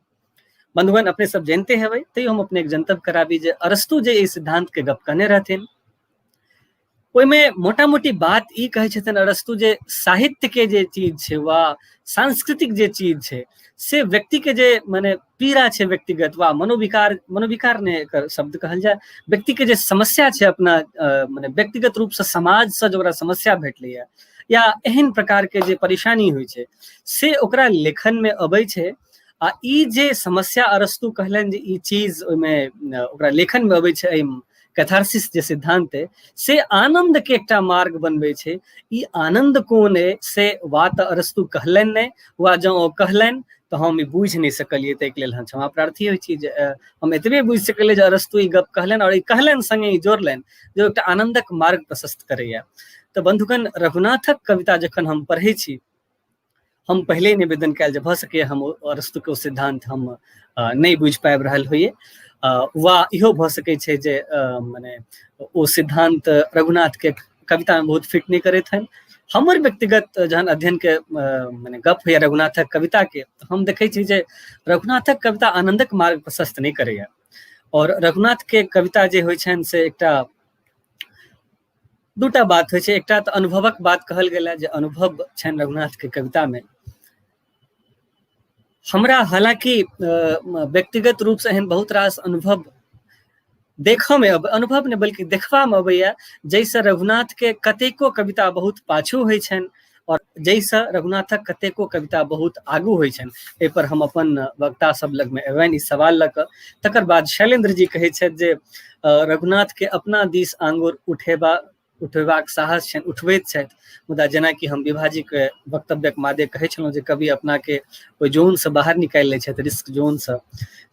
बंधुगण अपने सब जानते हेबै, तैयो हम अपने एक जनतब कराबी जे अरस्तु जे ई सिद्धांत के गप कहने रहथिन ओहिमे मोटा मोटी बात ई कहै छथिन अरस्तु जे साहित्य के जे चीज छै वा सांस्कृतिक जे चीज छै से व्यक्ति के जे मने पीड़ा छै व्यक्तिगत वा मनोविकार, मनोविकार ने एकर शब्द कहल जाय, व्यक्ति के जे समस्या छै अपना मने व्यक्तिगत रूप से समाज से जो ओकरा समस्या भेटलैया या एहन प्रकार के जे परेशानी होइ छै से ओकरा लेखन में अबै छै। आ ई जे समस्या अरस्तु कहलनि जे ई चीज ओहिमे ओकरा लेखन में अबै छै, एहि कैथारसिस जे सिद्धांत है से आनंद के एकटा मार्ग बनबै छै। ई आनंद कोन है से वा तऽ अरस्तु कहलनि नहि, वा जँ ओ कहलनि तऽ हम ई बुझि नहि सकलियै, ताहिके लेल हम क्षमा प्रार्थी होइ छी जे हम एतबे बुझि सकलियै जे अरस्तु ई गप कहलनि और ई कहलनि संगे ई जोड़लनि जे एकटा आनंदक मार्ग प्रशस्त करैया। तऽ बंधुगण, रघुनाथक कविता जखन हम पढ़ै छी, हम पहिले निवेदन कयल जे भऽ सकैए हम अरस्तु के सिद्धांत हम नहि बुझि पाबि रहल होइए, वा इहो भऽ सकै छै जे मने ओ सिद्धांत रघुनाथ के कविता में बहुत फिट नहि करैत हन। हमर व्यक्तिगत जहन अध्ययन के मने गप होइए रघुनाथक कविता के, तऽ हम देखै छी जे रघुनाथक कविता आनंदक मार्ग प्रशस्त नहि करैए और रघुनाथ के कविता जे होइ छनि से एकटा दूटा बात होइ छै। एकटा तऽ अनुभवक बात कहल गेल है जे अनुभव छनि रघुनाथ के कविता में। हमरा हालांकि व्यक्तिगत रूपसँ एहन बहुत रास अनुभव देखऽ मे अनुभव नहि बल्कि देखबामे अबैया जाहिसँ रघुनाथके कतेको कविता बहुत पाछू होइ छनि आओर जाहिसँ रघुनाथक कतेको कविता बहुत आगू होइ छनि। एहिपर हम अपन वक्ता सब लगमे अयबनि ई सवाल लऽ कऽ। तकर बाद शैलेन्द्र जी कहै छथि जे रघुनाथके अपना दिस आंगुर उठेबाक साहस छनि, उठबैत छथि, मुदा जेनाकि हम विभाजीके वक्तव्यक मादे कहै छलहुँ जे कवि अपनाके ओहि जोनसँ बाहर निकालि लै छथि, रिस्क जोनसँ,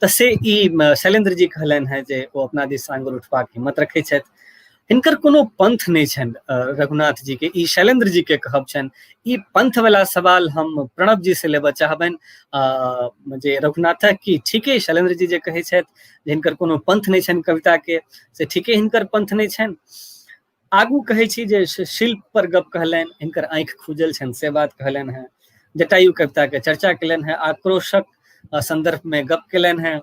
तऽ से ई शैलेन्द्र जी कहलनि हेँ जे ओ अपना दिस आंगुर उठबाक हिम्मत रखै छथि। हिनकर कोनो पंथ नहि छनि रघुनाथ जी के, ई शैलेन्द्र जी के कहब छनि। ई पंथ वाला सवाल हम प्रणव जी से लेबऽ चाहबनि जे रघुनाथक की ठीके शैलेन्द्र जी जे कहै छथि जे हिनकर कोनो पंथ नहि छनि कविता के, से ठीके हिनकर पंथ नहि छनि? आगू कहै छी जे शिल्प पर गप कहलनि, हिनकर आँखि खुजल छनि से बात कहलनि हेँ, जटायु कविता के चर्चा केलनि हेँ, आक्रोशक संदर्भ में गप केलनि हेँ,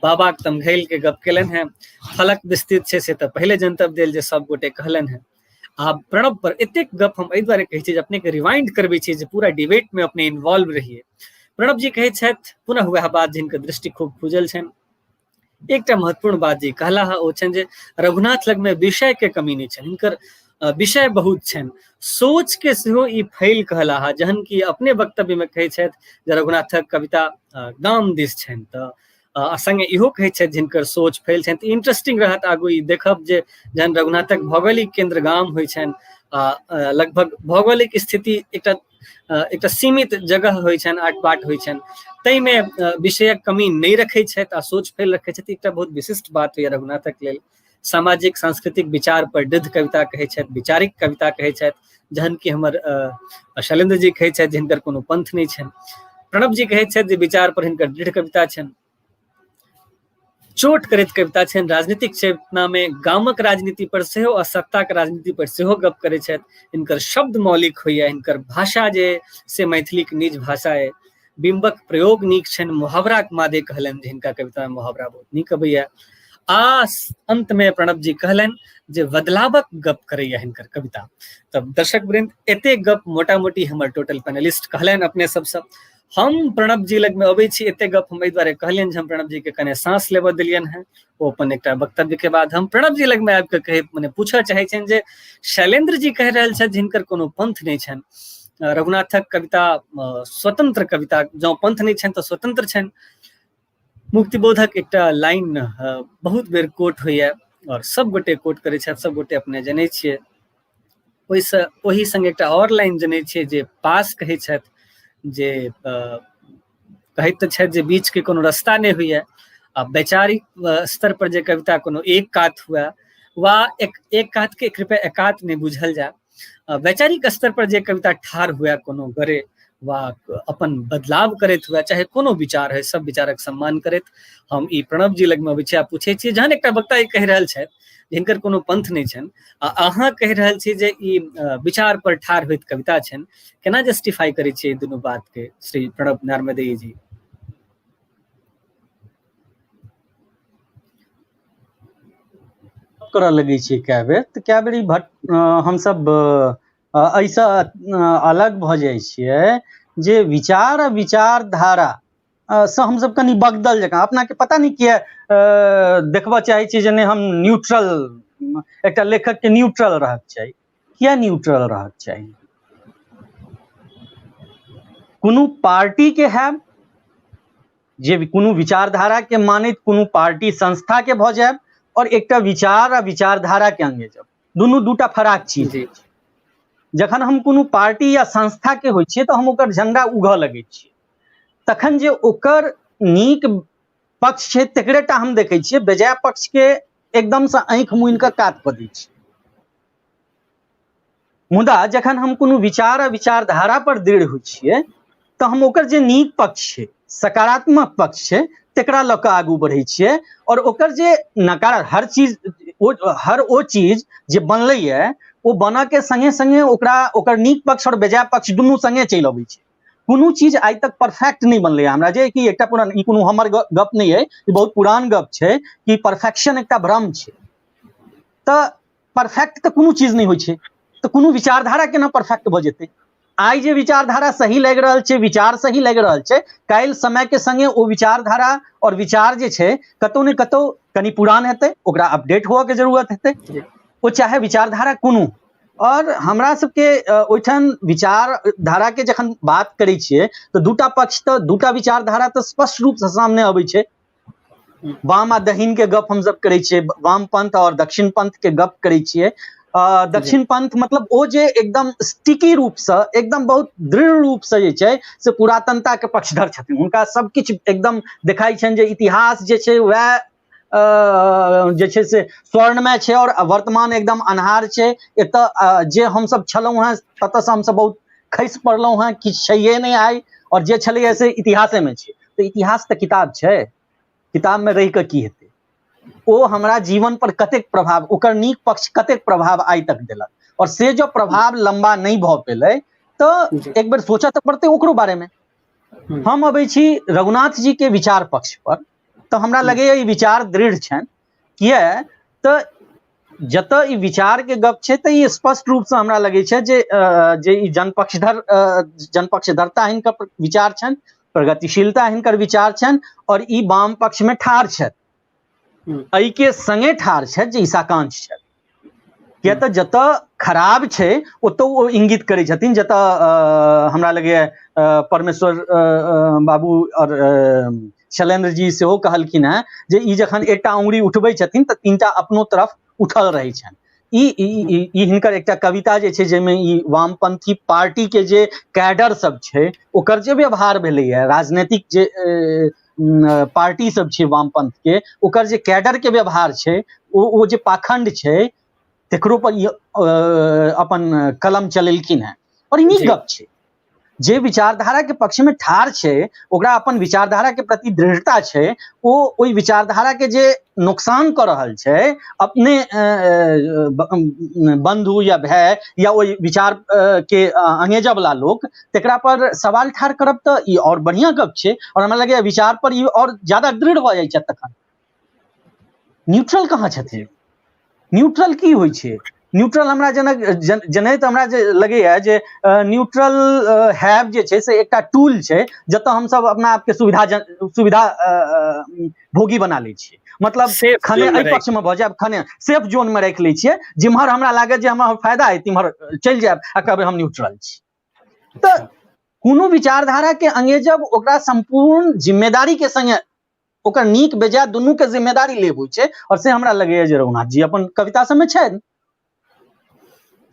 बाबाक तमघैल के गप केलनि हेँ, फलक विस्तृत छै से तऽ पहिले जनतब देल जे सब गोटे कहलनि हेँ। आब प्रणव पर एतेक गप हम एहि दुआरे कहै छी जे अपने के रिवाइंड करबै छी जे पूरा डिबेट में अपने इन्वॉल्व रहिए। प्रणव जी कहै छथि पुनः वएह बात जिनकर दृष्टि खूब खुजल छनि। एकटा महत्वपूर्ण बात जे कहला है ओ छनि जे रघुनाथ लगमे विषय के कमी नहि छनि, हिनकर विषय बहुत छनि, सोच के सेहो ई फैल कहला है, जहन कि अपने वक्तव्य में कहै छथि जे रघुनाथक कविता गाम दिस छनि, तऽ संगे इहो कहै छथि जिनकर सोच फैल छनि। तऽ इंटरेस्टिंग रहत आगू ई देखब जे जहन रघुनाथक भौगोलिक केंद्र गाम होइ छनि आ लगभग भौगोलिक स्थिति एकटा एकटा सीमित जगह होइ छनि, आट बाट होइ छनि, ताहिमे विषयक कमी नहि रखै छथि आ सोच फैल रखै छथि। एकटा बहुत विशिष्ट बात होइए रघुनाथक लेल। सामाजिक सांस्कृतिक विचार पर दृढ़ कविता कहै छथि, विचारिक कविता कहै छथि, जहन कि हमर शैलेन्द्र जी कहै छथि जिनकर कोनो पंथ नहि छनि। प्रणव जी कहै छथि जे विचार पर हिनकर दृढ़ कविता छनि, चोट करैत कविता छनि, राजनीतिक चेतना में गामक राजनीति पर सेहो आ सत्ताक राजनीति पर सेहो गप करै छथि। हिनकर शब्द मौलिक होइए, हिनकर भाषा जे से मैथिलीक निज भाषा अइ, बिंबक प्रयोग नीक छनि, मुहावराक मादे कहलनि जे हिनका कविता में मुहावरा बहुत नीक अबैया। आ अंत में प्रणव जी कहलनि जे बदलावक गप करैया हिनकर कविता। तब दर्शक वृंद एते गप मोटा मोटी हमर टोटल पैनलिस्ट कहलनि अपने सबसँ। हम प्रणव जी लग में अबै छी, एते गप हम एहि दुआरे कहलियनि जे हम प्रणव जी के कने सांस लेबऽ देलियनि हेँ, ओ अपन एकटा वक्तव्य के बाद हम प्रणव जी लग में आबि कऽ कहे मने पूछऽ चाहै छियनि जे शैलेन्द्र जी कहि रहल छथि जिनकर कोनो पंथ नहि छनि, रघुनाथक कविता स्वतंत्र कविता, जँ पंथ नहि छनि तऽ स्वतंत्र छनि। मुक्तिबोधक एकटा लाइन बहुत बेर कोट होइए और सब गोटे कोट करै छथि, सब गोटे अपने जनै छियै। ओहिसँ ओहि संग एकटा आओर लाइन जनै छियै जे पास कहै छथि जे कहैत तऽ छथि जे बीचके कोनो रास्ता नहि होइए आ वैचारिक स्तर पर जे कविता कोनो एक कात हुए वा एक एक कातके कृपया एकात नहि बुझल जाय, वैचारिक स्तर पर जे कविता ठाढ़ हुए कोनो गरे वा अपन बदलाव करैत हुए, चाहे कोनो विचार है, सब विचारक सम्मान करैत हम ई प्रणव जी लगमे अबै छी आ पूछै छी जहन एकटा वक्ता ई कहि रहल छथि जिनकर कोनो पंथ नहि छनि आ अहाँ कहि रहल छी जे ई विचार पर ठाढ़ होइत कविता छनि, केना जस्टिफाई करै छियै ई दुनू बात के श्री प्रणव नार्मदेय जी? करऽ लगै छियै कए बेर तऽ कए बेर ई भट हमसब एहिसँ अलग भऽ जाइ छियै जे विचार आ विचारधारा सँ हमसब कनि बगदल जकाँ अपनाके पता नहि किए देखबऽ चाहै छियै जे नहि हम न्यूट्रल, एकटा लेखकके न्यूट्रल रहक चाही। किया न्यूट्रल रहक चाही? कोनो पार्टीके हैब जे कोनो विचारधारा के मानैत कोनो पार्टी संस्था के भऽ जायब और एकटा विचार आ विचारधारा के अंगे जायब, दुनू दूटा फराक चीज जी। जखन हम कोनो पार्टी या संस्था के होइ छियै तऽ हम ओकर झंडा उघऽ लगै छियै, तखन जे ओकर नीक पक्ष छै तकरे टा हम देखै छियै, बेजाय पक्ष के एकदमसँ आँखि मुनि कऽ कात कऽ दै छियै। मुदा जखन हम कोनो विचार आ विचारधारा पर दृढ़ होइ छियै तऽ हम ओकर जे नीक पक्ष छै, सकारात्मक पक्ष छै, तकरा लऽ कऽ आगू बढ़ै छियै और ओकर जे नकारा हर चीज ओ हर ओ चीज जे बनलैए ओ बनऽ के संगे संगे ओकरा ओकर नीक पक्ष और बेजाय पक्ष दुनू संगे चलि अबै छै। कोनो चीज आइ तक परफेक्ट नहि बनलैए। हमरा जे कि एकटा पुरान ई कोनो हमर गप नहि अइ, ई बहुत पुरान गप छै कि परफेक्शन एकटा भ्रम छै। तऽ परफेक्ट तऽ कोनो चीज नहि होइ छै, तऽ कोनो विचारधारा केना परफेक्ट भऽ जेतै? आइ जे विचारधारा सही लागि रहल छै, विचार सही लागि रहल छै, काल्हि समय के संगे ओ विचारधारा और विचार जे छै कतौ ने कतौ कनि पुरान हेतै, ओकरा अपडेट हुअ के जरूरत हेतै, ओ चाहे विचारधारा कोनो। और हमरा सबके ओहिठाम विचारधारा के जखन बात करै छियै तऽ दूटा पक्ष तऽ दूटा विचारधारा तऽ स्पष्ट रूप से सामने अबै छै। वाम आ दहिन के गप हमसब करै छियै, वाम पंथ और दक्षिण पंथ के गप करै छियै। दक्षिण पंथ मतलब ओ जे एकदम स्टिकी रूप से, एकदम बहुत दृढ़ रूप से जे छै से पुरातनता के पक्षधर छथिन। हुनका सब किछु एकदम देखाइ छनि जे इतिहास जे छै वएह जे छै से स्वर्णमय छै और वर्तमान एकदम अन्हार छै। एतऽ जे हमसब छलहुँ हेँ ततऽसँ हमसब बहुत खसि पड़लहुँ हेँ, किछु छैहे नहि आइ, और जे छलैए से इतिहासेमे छै। तऽ इतिहास तऽ किताब छै, किताब में रहि कऽ की हेतै? ओ हमरा जीवन पर कतेक प्रभाव, ओकर नीक पक्ष कतेक प्रभाव आइ तक देलक, और से जो प्रभाव लंबा नहि भऽ पेलै तऽ एक बेर सोचऽ तऽ पड़तै ओकरो बारे में। हम अबै छी रघुनाथ जी के विचार पक्ष पर, तऽ हमरा लगैया ई विचार दृढ़ छनि। किया तऽ जतऽ ई विचार के गप छै तऽ ई स्पष्ट रूप से हमरा लगै छै जे जे ई जनपक्षधर जनपक्षधरता हिनकर विचार छनि, प्रगतिशीलता हिनकर विचार छनि, और ई वाम पक्ष में ठाढ़ छथि, एहि के संगे ठाढ़ छथि जे ई साकांक्ष छथि। किया तऽ जतऽ खराब छै ओतऽ ओ इंगित करै छथिन, जतऽ हमरा लगैया परमेश्वर बाबू और शैलेंद्र जी सेहो कहलखिन हेँ जे ई जखन एकटा उंगली उठबै छथिन तऽ तीनटा अपनो तरफ उठल रहै छनि। ई ई हिनकर एकटा कविता जे छै जाहिमे ई वामपंथी पार्टी के जे कैडर सब छै ओकर जे व्यवहार भेलैया, राजनीतिक जे पार्टी सब छै वामपंथ के, ओकर जे कैडर के व्यवहार छै, ओ जे पाखंड छै तकरो पर ई अपन कलम चलेलखिन हेँ। और ई नीक गप छै। जे विचारधारा के पक्ष में ठाढ़ छै ओकरा अपन विचारधारा के प्रति दृढ़ता छै, ओ ओहि विचारधारा के जे नुकसान कऽ रहल छै अपने बंधु या भाय या ओहि विचार के अंगेजऽ वाला लोक, तकरा पर सवाल ठाढ़ करब तऽ ई और बढ़िया गप छै। और हमरा लगैया विचार पर ई और ज्यादा दृढ़ भऽ जाइ छै। तखन न्यूट्रल कहाँ छथिन? न्यूट्रल की होइ छै? न्यूट्रल हमरा जनक जनैत हमरा जे लगैया जे न्यूट्रल have जे छै से एकटा टूल छै जतऽ हमसब अपना आपके सुविधा सुविधा भोगी बना लै छियै। मतलब खने एहि पक्ष में भऽ जायब, खने सेफ जोन में राखि लै छियै, जिम्हर हमरा लागत जे हमरा फायदा है तिम्हर चलि जायब आ कहबै हम न्यूट्रल छी। तऽ कोनो विचारधारा के अंगेजब ओकरा सम्पूर्ण जिम्मेदारी के संगे ओकर नीक बेजाय दुनू के जिम्मेदारी लेब होइ छै, और से हमरा लगैया जे रघुनाथ जी अपन कविता सबमे छनि।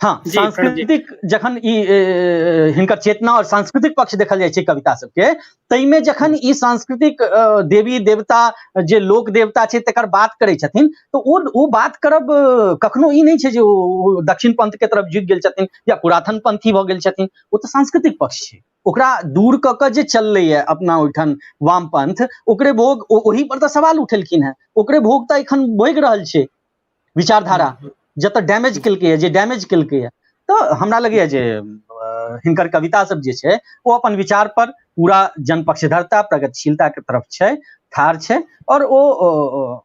हाँ, सांस्कृतिक जखन ई हिनकर चेतना और सांस्कृतिक पक्ष देखल जाइ छै कविता सबके, ताहिमे जखन ई सांस्कृतिक देवी देवता जे लोक देवता छै तकर बात करै छथिन तऽ ओ बात करब कखनो ई नहि छै जे ओ दक्षिण पंथ के तरफ झुकि गेल छथिन या पुरातन पंथी भऽ गेल छथिन। ओ तऽ सांस्कृतिक पक्ष छै, ओकरा दूर कऽ कऽ जे चललैए अपना ओहिठाम वामपंथ, ओकरे भोग ओहि पर तऽ सवाल उठेलखिन हेँ, ओकरे भोग तऽ एखन भोगि रहल छै विचारधारा जतऽ डैमेज केलकैए, जे डैमेज केलकैए। तऽ हमरा लगैए जे हिनकर कविता सब जे छै ओ अपन विचार पर पूरा जनपक्षधरता प्रगतिशीलता के तरफ छै, ठाढ़ छै, और ओ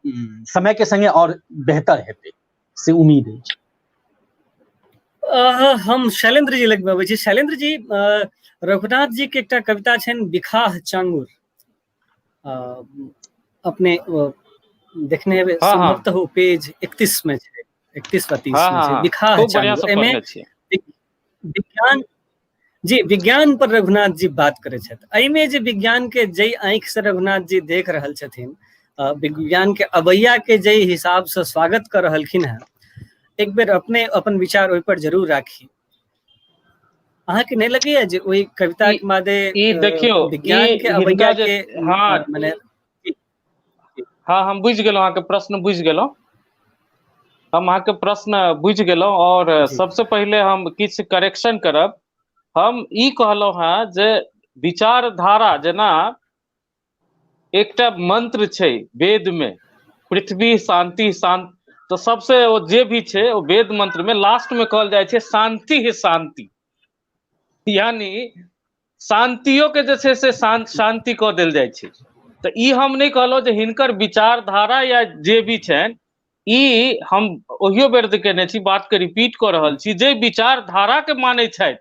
समय के संगे और बेहतर हेतै से उम्मीद अछि। हम शैलेंद्र जी लग अबै छी। शैलेंद्र जी, रघुनाथ जी के एकटा कविता छनि बिखाह चांगुर, अपने देखने हेबै, संभवतः ओ पेज 31 में छै, 31 वा 30 में छै, बिखाह चांगुर। एहिमे विज्ञान जी, विज्ञान पर रघुनाथ जी बात करै छथि। एहिमे जे विज्ञान के जाहि आँखि से रघुनाथ जी देख रहल छथिन, विज्ञान के अबैया के जाहि हिसाब से स्वागत कर रहलखिन हेँ, एक बेर अपने अपन विचार ओहि पर जरूर राखी। अहाँके नहि लगैया जे ओहि कविता के मादे ई देखियौ विज्ञान के अबैया के? हाँ, मने हाँ, हम बुझि गेलहुँ, अहाँके प्रश्न बुझि गेलहुँ, हम अहाँके प्रश्न बुझि गेलहुँ। और सबसे पहिले हम किछु करेक्शन करब। हम ई कहलहुँ हेँ जे विचारधारा जेना एकटा मंत्र छै वेद में, पृथ्वी शांति शांत, तऽ सबसे ओ जे भी छै ओ वेद मंत्र में लास्ट में कहल जाइ छै शांति ही शांति, यानी शांतियो के जे छै से शांति कऽ देल जाइ छै। तऽ ई हम नहि कहलहुँ जे हिनकर विचारधारा या जे भी छनि, ई हम ओहियो बेर केने छी, बात के रिपीट कऽ रहल छी, जे विचारधारा के मानै छथि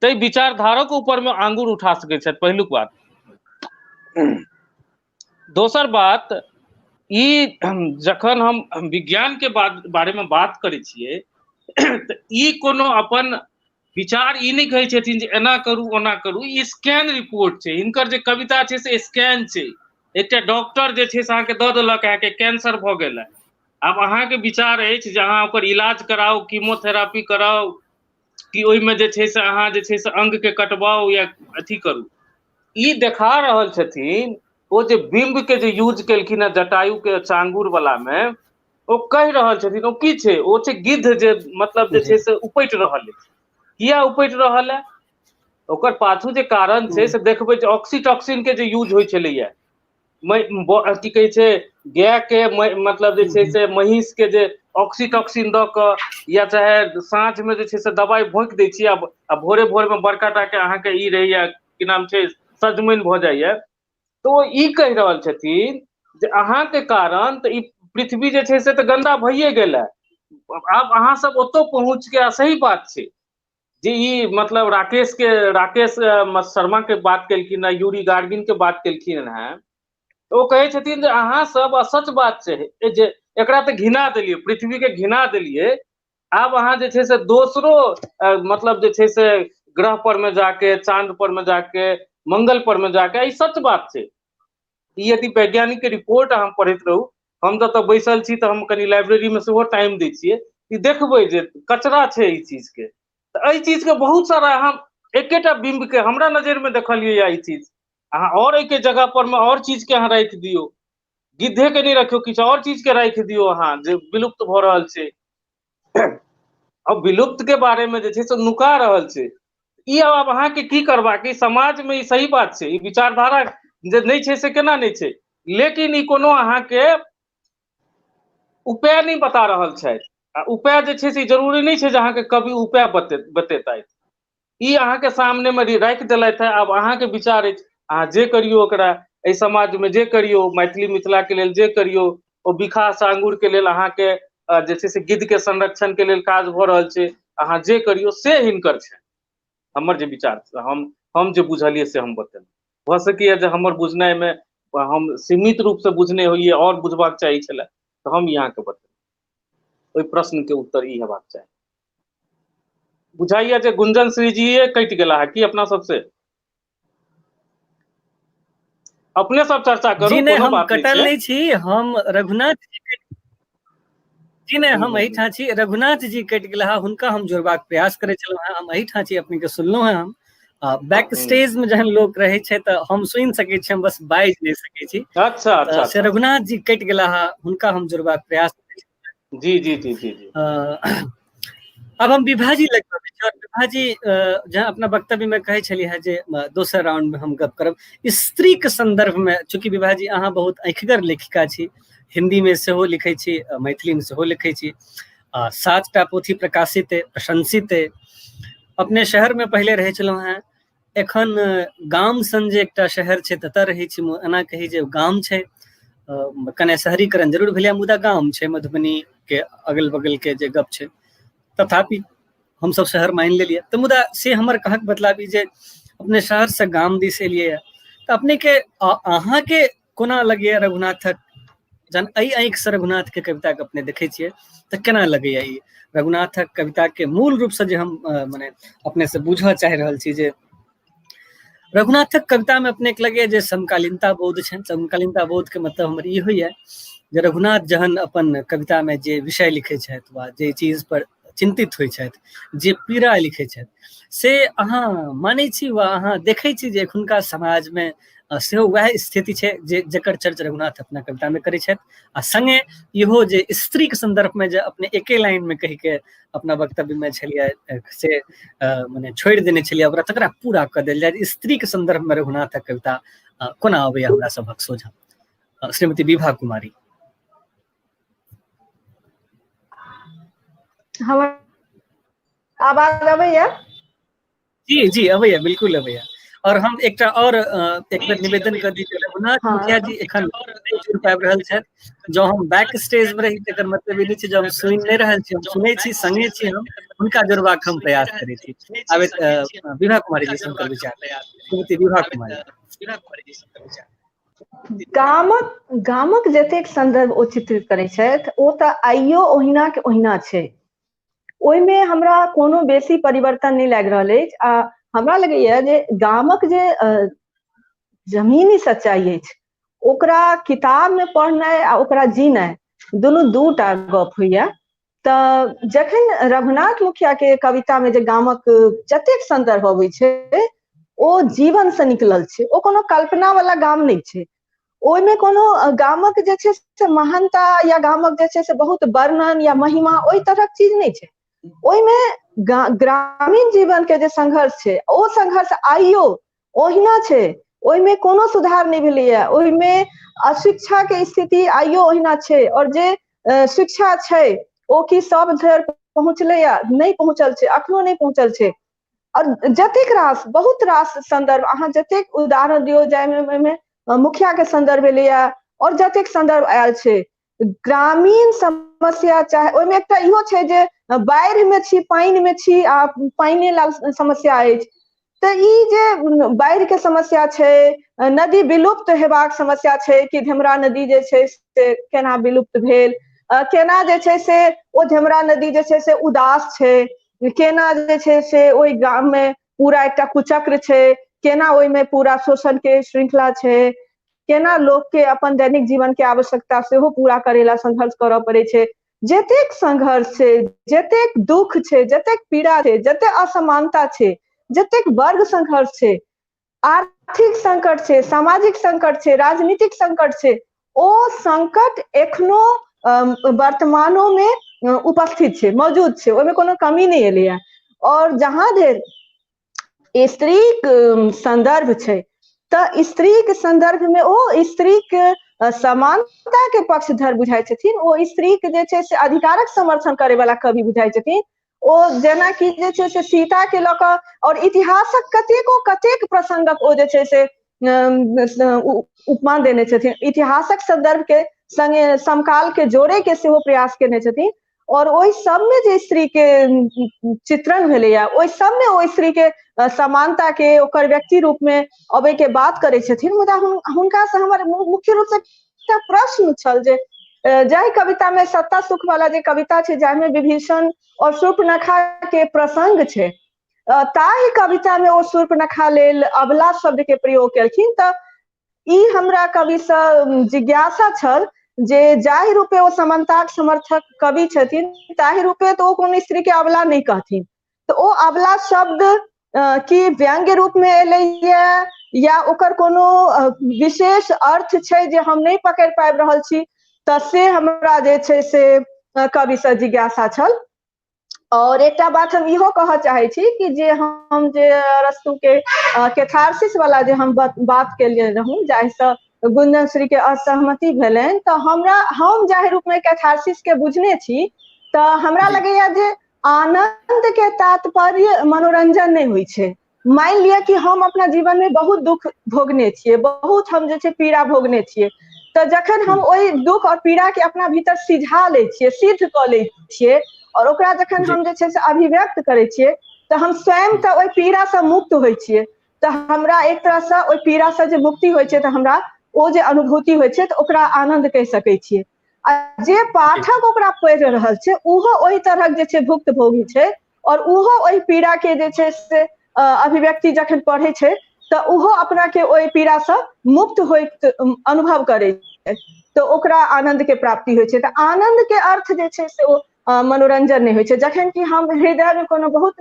ताहि विचारधारक ऊपर मे आंगुर उठा सकैत छथि। पहिलुक बात। दोसर बात ई, जखन हम विज्ञान के बारे मे बात करै छियै तऽ ई कोनो अपन विचार ई नहि कहै छथिन जे एना करू ओना करू। ई स्कैन रिपोर्ट छै, हिनकर जे कविता छै से स्कैन छै। एकटा डॉक्टर जे छै से अहाँके दऽ देलक अहाँके कैंसर भऽ गेल है, आब अहाँके विचार अछि जे अहाँ ओकर इलाज कराउ, कीमोथेरापी कराउ, कि ओहिमे जे छै से अहाँ जे छै से अंगके कटबाउ या अथी करू। ई देखा रहल छथिन ओ जे बिंब के जे यूज केलखिन हेँ जटायु के चांगुर वाला मे, ओ कहि रहल छथिन ओ की छै, ओ छै गिद्ध जे मतलब जे छै से उपटि रहल अछि। किया उपटि रहल है, ओकर पाछू जे कारण छै से देखबै जे ऑक्सीटॉक्सिन के जे यूज होइ छलैया, की कहै छै गाय के मतलब जे छै से महींष के जे ऑक्सीटॉक्सिन दऽ कऽ या चाहे साँझ मे जे छै से दबाइ भोंकि दै छियै आ भोरे भोर मे बड़का टा के अहाँके ई रहैया की नाम छै सजमनि भऽ जाइया। तऽ ओ ई कहि रहल छथिन जे अहाँके कारण तऽ ई पृथ्वी जे छै से तऽ गन्दा भइए गेल है, आब अहाँ सब ओतौ पहुँच के, सही बात छै जे ई मतलब राकेश शर्मा के बात केलखिन है, यूरी गार्गिन के बात केलखिन हैं, तऽ ओ कहै छथिन जे अहाँ सब, सच बात छै जे एकरा तऽ घिना देलियै, पृथ्वी के घिना देलियै, आब अहाँ जे छै से दोसरो मतलब जे छै से ग्रह पर मे जाके, चांद पर मे जाके, मंगल पर मे जाके, ई सच बात छै। ई यदि वैज्ञानिक के रिपोर्ट अहाँ पढ़ैत रहू, हम जतऽ बैसल छी तऽ हम कनि लाइब्रेरी मे सेहो टाइम दै छियै, ई देखबै जे कचरा छै ई चीज के। तऽ एहि चीज के बहुत सारा अहाँ एकेटा बिंब के हमरा नजर मे देखलियै या ई चीज, अहाँ और एहिके जगह पर मे और चीज के अहाँ राखि दियौ, गिद्धे के नहि रखियौ, किछु और चीज के राखि दियौ अहाँ जे विलुप्त भऽ रहल छै। अब विलुप्त के बारे मे जे छै से नुका रहल छै। ई आब अहाँके की करबाक, ई समाज मे ई सही बात छै, ई विचारधारा जे नहि छै से केना नहि छै, लेकिन ई कोनो अहाँके उपाय नहि बता रहल छथि। आ उपाय जे छै से जरूरी नहि छै जे अहाँके कवि उपाय बतेतथि, ई अहाँके सामने मे राखि देलथि है। आब अहाँके विचार अछि, अहाँ जे करियौ ओकरा, एहि समाज मे जे करियौ, मैथिली मिथिला के लेल जे करियौ, ओ बिखाह चांगुर के लेल अहाँके जे छै से गिद्ध के संरक्षण के लेल काज भऽ रहल छै, अहाँ जे करियौ से हिनकर छै। हमर जे विचार, हम जे बुझलियै से हम बतेलहुँ। भऽ सकैए जे हमर बुझनाइ मे हम सीमित रूप से बुझने होइए, और बुझबाक चाही छलै, तऽ हम अहाँके बतेलहुँ। ओहि प्रश्न के उत्तर ई हेबाक चाही। बुझाइया जे गुंजन श्री जी कटि गेला है की अपना सबसे? अपने सब चर्चा करू, जी नहि, हम कटल नहि छी, हम रघुनाथ जी जी नहि, हम एहिठाम छी, रघुनाथ जी कटि गेला, हुनका हम जोड़बाक प्रयास करै छलहुँ हेँ। हम एहिठाम छी, अपने के सुनलहुँ हेँ। हम बैक स्टेज में जहन लोक रहै छै तऽ हम सुनि सकै छी, हम बस बाजि नहि सकै छी। अच्छा अच्छा, से रघुनाथ जी कटि गेला, हुनका हम जोड़बाक प्रयास। जी जी जी जी जी। अब हम विभाजी लग अबै छी, और विभाजी जहाँ अपना वक्तव्य में कहै छलियै हेँ जे दोसर राउंड में हम गप करब स्त्री के संदर्भ में। चूँकि विभाजी अहाँ बहुत अखिगर लेखिका छी, हिंदी में सेहो लिखै छी, मैथिली में सेहो लिखै छी, 7टा पोथी प्रकाशित अइ, प्रशंसित अइ। अपने शहर में पहिले रहै छलहुँ हेँ, एखन गाम सन जे एकटा शहर छै ततऽ रहै छी। एना कही जे गाम छै, कने शहरीकरण जरूर भेलै मुदा गाम छै, मधुबनी के अगल बगल के जे गप छै, तथापि हमसब शहर मानि लेलियै। तऽ मुदा से हमर कहक मतलब ई जे अपने शहर से गाम दिस एलियै तऽ अपने के अहाँके कोना लगैया रघुनाथक, जहन एहि आँखि से रघुनाथ के कविता के अपने देखै छियै तऽ केना लगैया ई रघुनाथक कविता के? मूल रूप से जे हम मने अपने से बुझऽ चाहि रहल छी जे रघुनाथक कविता में अपने के लगैया जे समकालीनता बोध छनि। समकालीनता बोध के मतलब हमर ई होइया जे रघुनाथ जहन अपन कविता में जे विषय लिखै छथि वा जे चीज पर चिंतित होइ छथि, जे पीड़ा लिखै छथि, से अहाँ मानै छी वा अहाँ देखै छी जे एखुनका समाज में सेहो वएह स्थिति छै जे जकर चर्च रघुनाथ अपना कविता में करै छथि? आ संगे इहो जे स्त्रीके संदर्भ में जे अपने एके लाइन में कहि के अपना वक्तव्य में छलियै से मने छोड़ि देने छलियै ओकरा, तकरा पूरा कऽ देल जाय। स्त्रीके संदर्भ में रघुनाथक कविता कोना अबैया हमरा सभक सोझाँ? श्रीमती विभा कुमारी। हमर आवाज अबैया? जी जी अबैया, बिल्कुल अबैया। और हम एकटा और एक बेर निवेदन कर दी रघुनाथ मुखिया जी एखन नहि जुड़ पाबि रहल छथि। जँ हम बैक स्टेज में रही तकर मतलब ई नहि छै जे हम सुनि नहि रहल छी, हम सुनै छी, संगे छी, हम हुनका जोड़बाक हम प्रयास करै छी। आब विभा कुमारी जी से हुनकर विचार, श्रीमती विभा कुमारी। गामक गामक जतेक संदर्भ ओ चित्रित करै छथि ओ तऽ आइयो ओहिना के ओहिना छै, ओहिमे हमरा कोनो बेसी परिवर्तन नहि लागि रहल अछि। आ हमरा लगैया जे गामक जे जमीनी सच्चाइ अछि ओकरा किताब मे पढ़नाइ आ ओकरा जीनाइ दुनू दूटा गप होइया। तऽ जखन रघुनाथ मुखिया के कविता मे जे गामक जतेक संदर्भ अबै छै ओ जीवन से निकलल छै, ओ कोनो कल्पना वाला गाम नहि छै। ओहिमे कोनो गामक जे छै से महानता या गामक जे छै से बहुत वर्णन या महिमा ओहि तरहक चीज नहि छै। ओहिमे ग्रामीण जीवन के जे संघर्ष छै ओ संघर्ष आइयो ओहिना छै, ओहिमे कोनो सुधार नहि भेलैया। ओहिमे अशिक्षा के स्थिति आइयो ओहिना छै, और जे शिक्षा छै ओ की सब धरि पहुँचलैया? नहि पहुँचल छै, अखनो नहि पहुँचल छै। और जतेक रास बहुत रास संदर्भ अहाँ जतेक उदाहरण दियौ जाहिमे ओहिमे मुखिया के संदर्भ एलैया और जतेक संदर्भ आयल छै ग्रामीण समस्या, चाहे ओहिमे एकटा इहो छै जे बाढ़ि मे छी, पानि मे छी आ पानिए लाल समस्या अछि। तऽ ई जे बाढ़ि के समस्या छै, नदी विलुप्त हेबाक समस्या छै कि धेमरा नदी जे छै से केना विलुप्त भेल, केना जे छै से ओ धेमरा नदी जे छै से उदास छै, केना जे छै से ओहि गाम मे पूरा एकटा कुचक्र छै, केना ओहिमे पूरा शोषण के श्रृंखला छै, केना लोक के अपन दैनिक जीवन के आवश्यकता सेहो पूरा करै ला संघर्ष करऽ पड़ै छै। जतेक संघर्ष छै, जतेक दुख छै, जतेक पीड़ा छै, जतेक असमानता छै, जतेक वर्ग संघर्ष छै, आर्थिक संकट छै, सामाजिक संकट छै, राजनीतिक संकट छै, ओ संकट एखनो वर्तमानो मे उपस्थित छै, मौजूद छै, ओहिमे कोनो कमी नहि एलैया। और जहाँ धरि स्त्रीक संदर्भ छै तऽ स्त्रीक संदर्भ मे ओ स्त्रीक समानता के पक्षधर बुझाइ छथिन, ओ स्त्रीक जे छै से अधिकारक समर्थन करे वाला कवि बुझाइ छथिन। ओ जेनाकि जे छै से सीता के लऽ कऽ और इतिहासक कतेको कतेक प्रसंगक ओ जे छै से उपमा देने छथिन, इतिहासक संदर्भ के संगे समकाल के जोड़े के सेहो प्रयास केने छथिन। और ओहि सबमे जे स्त्री के चित्रण भेलैया ओहि सबमे ओ स्त्री के समानता के ओकर व्यक्ति रूप मे अबै के बात करै छथिन। मुदा हुनका से हमर मुख्य रूप से एकटा प्रश्न छल जे जाहि कविता मे सत्ता सुख वाला जे कविता छै जाहिमे विभीषण और शूर्पणखा के प्रसंग छै, ताहि कविता मे ओ शूर्पणखा लेल अबला शब्द के प्रयोग केलखिन। तऽ ई हमरा कवि सँ जिज्ञासा छल जे जाहि रूपे ओ समानताक समर्थक कवि छथिन ताहि रूपे तऽ ओ कोनो स्त्री के अबला नहि कहथिन, तऽ ओ अबला शब्द की व्यंग्य रूप मे एलैया या ओकर कोनो विशेष अर्थ छै जे हम नहि पकड़ि पाबि रहल छी, तऽ से हमरा जे छै से कवि सँ जिज्ञासा छल। और एकटा बात हम इहो कहऽ चाहै छी कि जे हम जे अरस्तु के कैथार्सिस वाला जे हम बात केलियनि रहूँ जाहिसँ गुंजन श्री के असहमति भेलनि, तऽ हम जाहि रूप मे कैथार्सिस के बुझने छी तऽ हमरा लगैया जे आनंद के तात्पर्य मनोरंजन नहि होइ छै। मानि लिअ कि हम अपना जीवन मे बहुत दुख भोगने छियै, बहुत हम जे छै पीड़ा भोगने छियै, तऽ जखन हम ओहि दुख और पीड़ा के अपना भीतर सिझा लै छियै, सिद्ध कऽ लै छियै और ओकरा जखन हम जे छै से अभिव्यक्त करै छियै तऽ हम स्वयं तऽ ओहि पीड़ासँ मुक्त होइ छियै। तऽ हमरा एक तरहसँ ओहि पीड़ासँ जे मुक्ति होइ छै तऽ हमरा ओ जे अनुभूति होइ छै तऽ ओकरा आनन्द कहि सकै छियै। आ जे पाठक ओकरा पढ़ि रहल छै ओहो ओहि तरहक जे छै भुक्तभोगी छै और ओहो ओहि पीड़ा के जे छै से अभिव्यक्ति जखन पढ़ै छै तऽ ओहो अपना के ओहि पीड़ासँ मुक्त होइत अनुभव करै छै, तऽ ओकरा आनंद के प्राप्ति होइ छै। तऽ आनंद के अर्थ जे छै से ओ मनोरंजन नहि होइ छै। जखन कि हम हृदय मे कोनो बहुत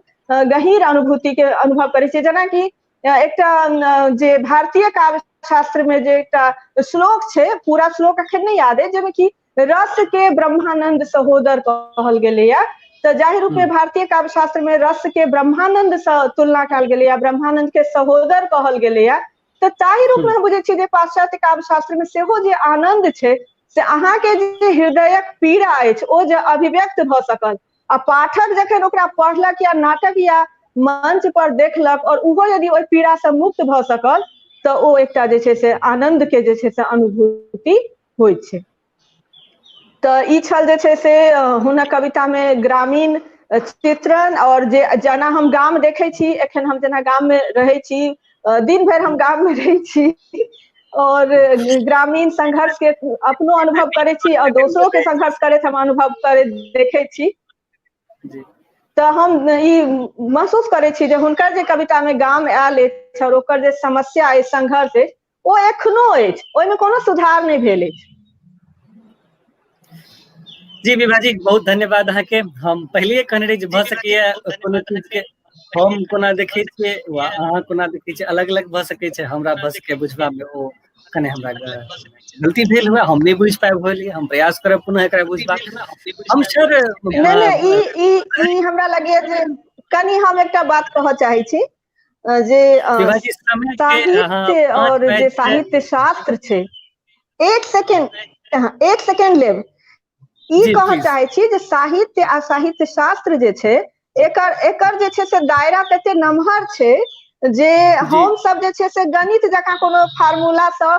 गहीर अनुभूति के अनुभव करै छियै, जेनाकि एकटा जे भारतीय काव्य शास्त्र मे जे एकटा श्लोक छै, पूरा श्लोक अखन नहि याद है, जाहिमे कि रस के ब्रह्मानंद सहोदर कहल गेलैया। तऽ जाहि रूप मे भारतीय काव्य शास्त्र मे रस के ब्रह्मानंद सँ तुलना कयल गेलैया, ब्रह्मानंद के सहोदर कहल गेलैया, तऽ ताहि रूप मे हम बुझै छियै जे पाश्चात्य काव्य शास्त्र मे सेहो जे आनंद छै से अहाँके जे हृदयक पीड़ा अछि ओ जे अभिव्यक्त भऽ सकल आ पाठक जखन ओकरा पढ़लक या नाटक या मंच पर देखलक और ओहो यदि ओहि पीड़ासँ मुक्त भऽ सकल तऽ ओ एकटा जे छै से आनन्द के जे छै से अनुभूति होइ छै। तऽ ई छल जे छै से हुनक कविता मे ग्रामीण चित्रण, और जे जेना हम गाम देखै छी, एखन हम जेना गाम मे रहै छी, दिन भरि हम गाम मे रहै छी और ग्रामीण संघर्ष के अपनो अनुभव करै छी और दोसरो के संघर्ष करैत हम अनुभव करैत देखै छी। तऽ हम ई महसूस करै छी जे हुनकर जे कविता मे गाम आयल अछि और ओकर जे समस्या अछि, संघर्ष अछि, ओ एखनो अछि, ओहिमे कोनो सुधार नहि भेल अछि। जी विभा जी, बहुत धन्यवाद अहाँके। हम पहिले कहने रही जे भऽ सकैए कोनो चीज के हम कोना देखै छियै वा अहाँ कोना देखै छियै अलग अलग भऽ सकै छै। हमरा भऽ सकैए बुझबा मे ओ कने हमरा गलती भेल हुए, हम नहि बुझि पाबि होलियै, हम प्रयास करब पुनः एकरा बुझबाक। हम सर नहि नहि, ई ई ई हमरा लगैए जे कनि हम एकटा बात कहऽ चाहै छी जे साहित्य और जे साहित्य शास्त्र छै, एक सेकेंड, एक सेकेंड लेब, ई कहऽ चाहै छी जे साहित्य आ साहित्य शास्त्र जे छै एकर एकर जे छै से दायरा तते नमहर छै जे हम सब जे छै से गणित जकाँ कोनो फार्मूला सँ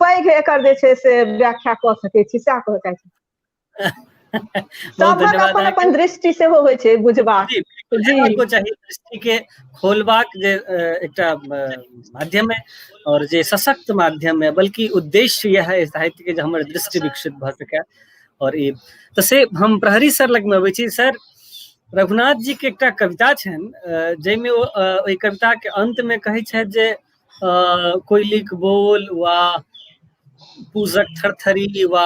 पैघ एकर जे छै से व्याख्या कऽ सकै छी, सएह कहऽ चाहै छी। सभक अपन अपन दृष्टि सेहो होइ छै बुझबाक। जी, चाही दृष्टि के खोलबाक जे एकटा माध्यम है और जे सशक्त माध्यम है, बल्कि उद्देश्य यह है साहित्य के जे हमर दृष्टि विकसित भऽ सकै। और ई तऽ से हम प्रहरी सर लगमे अबै छी। सर, रघुनाथ जी के एकटा कविता छनि जाहिमे ओ ओहि कविता के अंत मे कहै छथि जे कोयलीक बोल वा पूजक थरथरी वा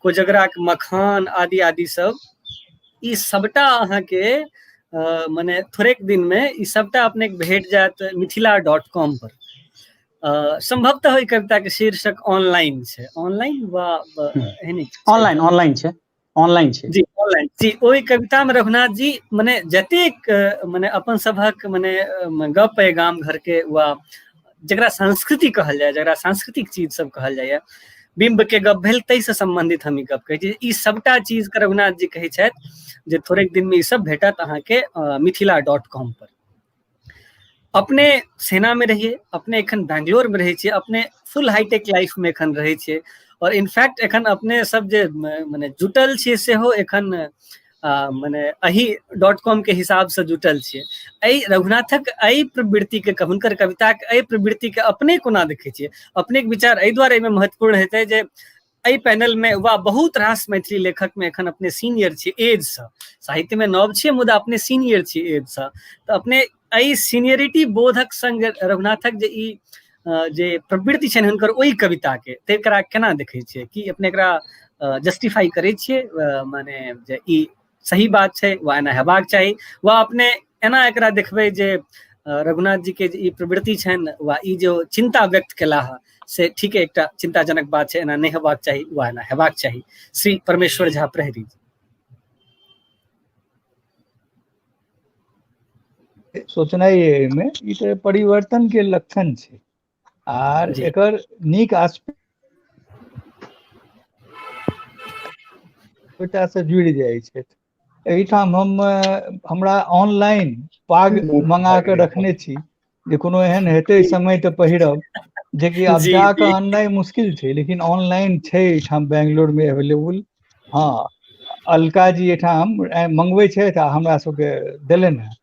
कोजगराक मखान आदि आदि सब, ई सबटा अहाँके मने थोड़ेक दिन मे ई सबटा अपने भेट जायत मिथिला.com पर। संभवतः ओहि कविता के शीर्षक ऑनलाइन छै, ऑनलाइन वा एहने ऑनलाइन, ऑनलाइन छै, ऑनलाइन छै जी, ऑनलाइन जी। ओहि कविता में रघुनाथ जी मने जतेक मने अपन सभक मने गप है गाम घर के वा जकरा संस्कृति कहल जाय, जकरा सांस्कृतिक चीज सब कहल जाइए, बिंब के गप भेल ताहिसँ सम्बन्धित हम ई गप कहै छी। ई सबटा चीज के रघुनाथ जी कहै छथि जे थोड़ेक दिन में ई सब भेटत अहाँके मिथिला.com पर। अपने सेना में रहिए, अपने एखन बैंगलोर में रहै छियै, अपने फुल हाईटेक लाइफ में एखन रहै छियै और इनफैक्ट एखन अपने सब जे मने जुटल छियै सेहो एखन मने एहि .com के हिसाब से जुटल छियै। एहि रघुनाथक एहि प्रवृत्ति के, हुनकर कविता के एहि प्रवृत्ति के अपने कोना देखै छियै? अपने के विचार एहि दुआरे एहिमे महत्वपूर्ण हेतै जे एहि पैनल में वा बहुत रास मैथिली लेखक में एखन अपने सीनियर छियै एज सँ, साहित्य में नव छियै मुदा अपने सीनियर छियै एज सँ, तऽ अपने एहि सीनियरिटी बोधक संग रघुनाथक जे ई जे प्रवृत्ति छनि हुनकर ओहि कविता के, तकरा केना देखै छियै? की अपने एकरा जस्टिफाई करै छियै माने जे ई सही बात छै वा एना हेबाक चाही, वा अपने एना एकरा देखबै जे रघुनाथ जी के जे ई प्रवृत्ति छनि वा ई जो चिंता व्यक्त केला हँ से ठीक है, एकटा चिंताजनक बात छै, एना नहि हेबाक चाही वा एना हेबाक चाही? श्री परमेश्वर झा प्रहरी जी। सोचनाइ एहिमे ई तऽ परिवर्तन के लक्षण छै आर एकर नीक आस्पेक्ट से जुड़ि जाइ छै। एहिठाम हम हमरा ऑनलाइन पाग मंगा कऽ रखने छी जे कोनो एहन हेतै समय तऽ पहिरब, जेकि आब जाकऽ अननाइ मुश्किल छै, लेकिन ऑनलाइन छै एहिठाम बैंगलोर में अवेलेबल। हँ, अलका जी एहिठाम मंगबै छथि आ हमरा सबके देलनि हेँ।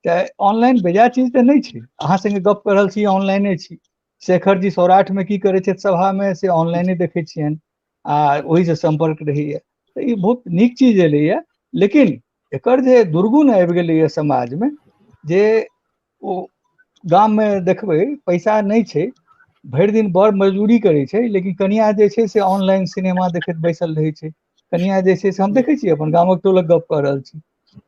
तऽ ऑनलाइन बेजा चीज तऽ नहि छै। अहाँ संगे गप कऽ रहल छी, ऑनलाइने छी। शेखर जी सौराठ में की करै छथि सभा में से ऑनलाइने देखै छियनि आ ओहिसँ सम्पर्क रहैया। तऽ ई बहुत नीक चीज एलैया, लेकिन एकर जे दुर्गुण आबि गेलैया समाजमे, जे ओ गाममे देखबै पैसा नहि छै, भरि दिन बड़ मजदूरी करै छै, लेकिन कनिया जे छै से ऑनलाइन सिनेमा देखैत बैसल रहै छै। कनिया जे छै से, हम देखै छियै अपन गामक टोलक गप कऽ रहल छी,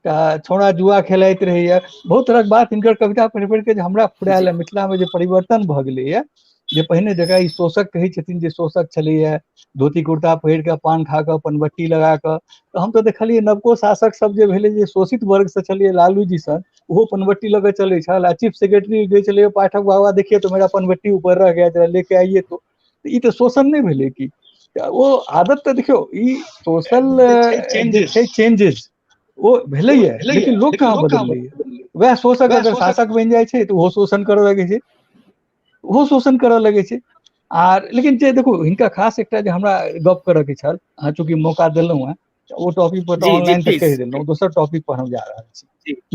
तऽ छौड़ा जुआ खेलाइत रहैया। बहुत तरहक बात हिनकर कविता पढ़ि पढ़ि के जे हमरा फुरायल। मिथिलामे जे परिवर्तन भऽ गेलैया, जे पहिने जकरा ई शोषक कहै छथिन जे शोषक छलैया, धोती कुर्ता पहिर कऽ पान खा कऽ पनबट्टी लगा कऽ, तऽ हम तऽ देखलियै नवको शासक सब जे भेलै जे शोषित वर्गसँ छलियै लालू जी सन, ओहो पनबट्टी लऽ कऽ चलै छल आ चीफ सेक्रेटरी गेल छलै, पाठक बाबा देखिए तो मेरा पनबट्टी ऊपर रह गया, जरा लेके आइए। तो ई तऽ शोषण नहि भेलै की? ओ आदत तऽ देखियौ, ई सोशल जे छै चेंजेस ओ भेलैया, लेकिन लोक कहाँ बदललैया? वएह शोषक अगर शासक बनि जाइ छै तऽ ओहो शोषण करऽ लगै छै, ओहो शोषण करऽ लगै छै। आर लेकिन जे देखू हिनका खास एकटा जे हमरा गप करऽ के छल, अहाँ चूँकि मौका देलहुँ हेँ ओ टॉपिक पर तऽ ऑनलाइन तऽ कहि देलहुँ, दोसर टॉपिक पर हम जा रहल छी।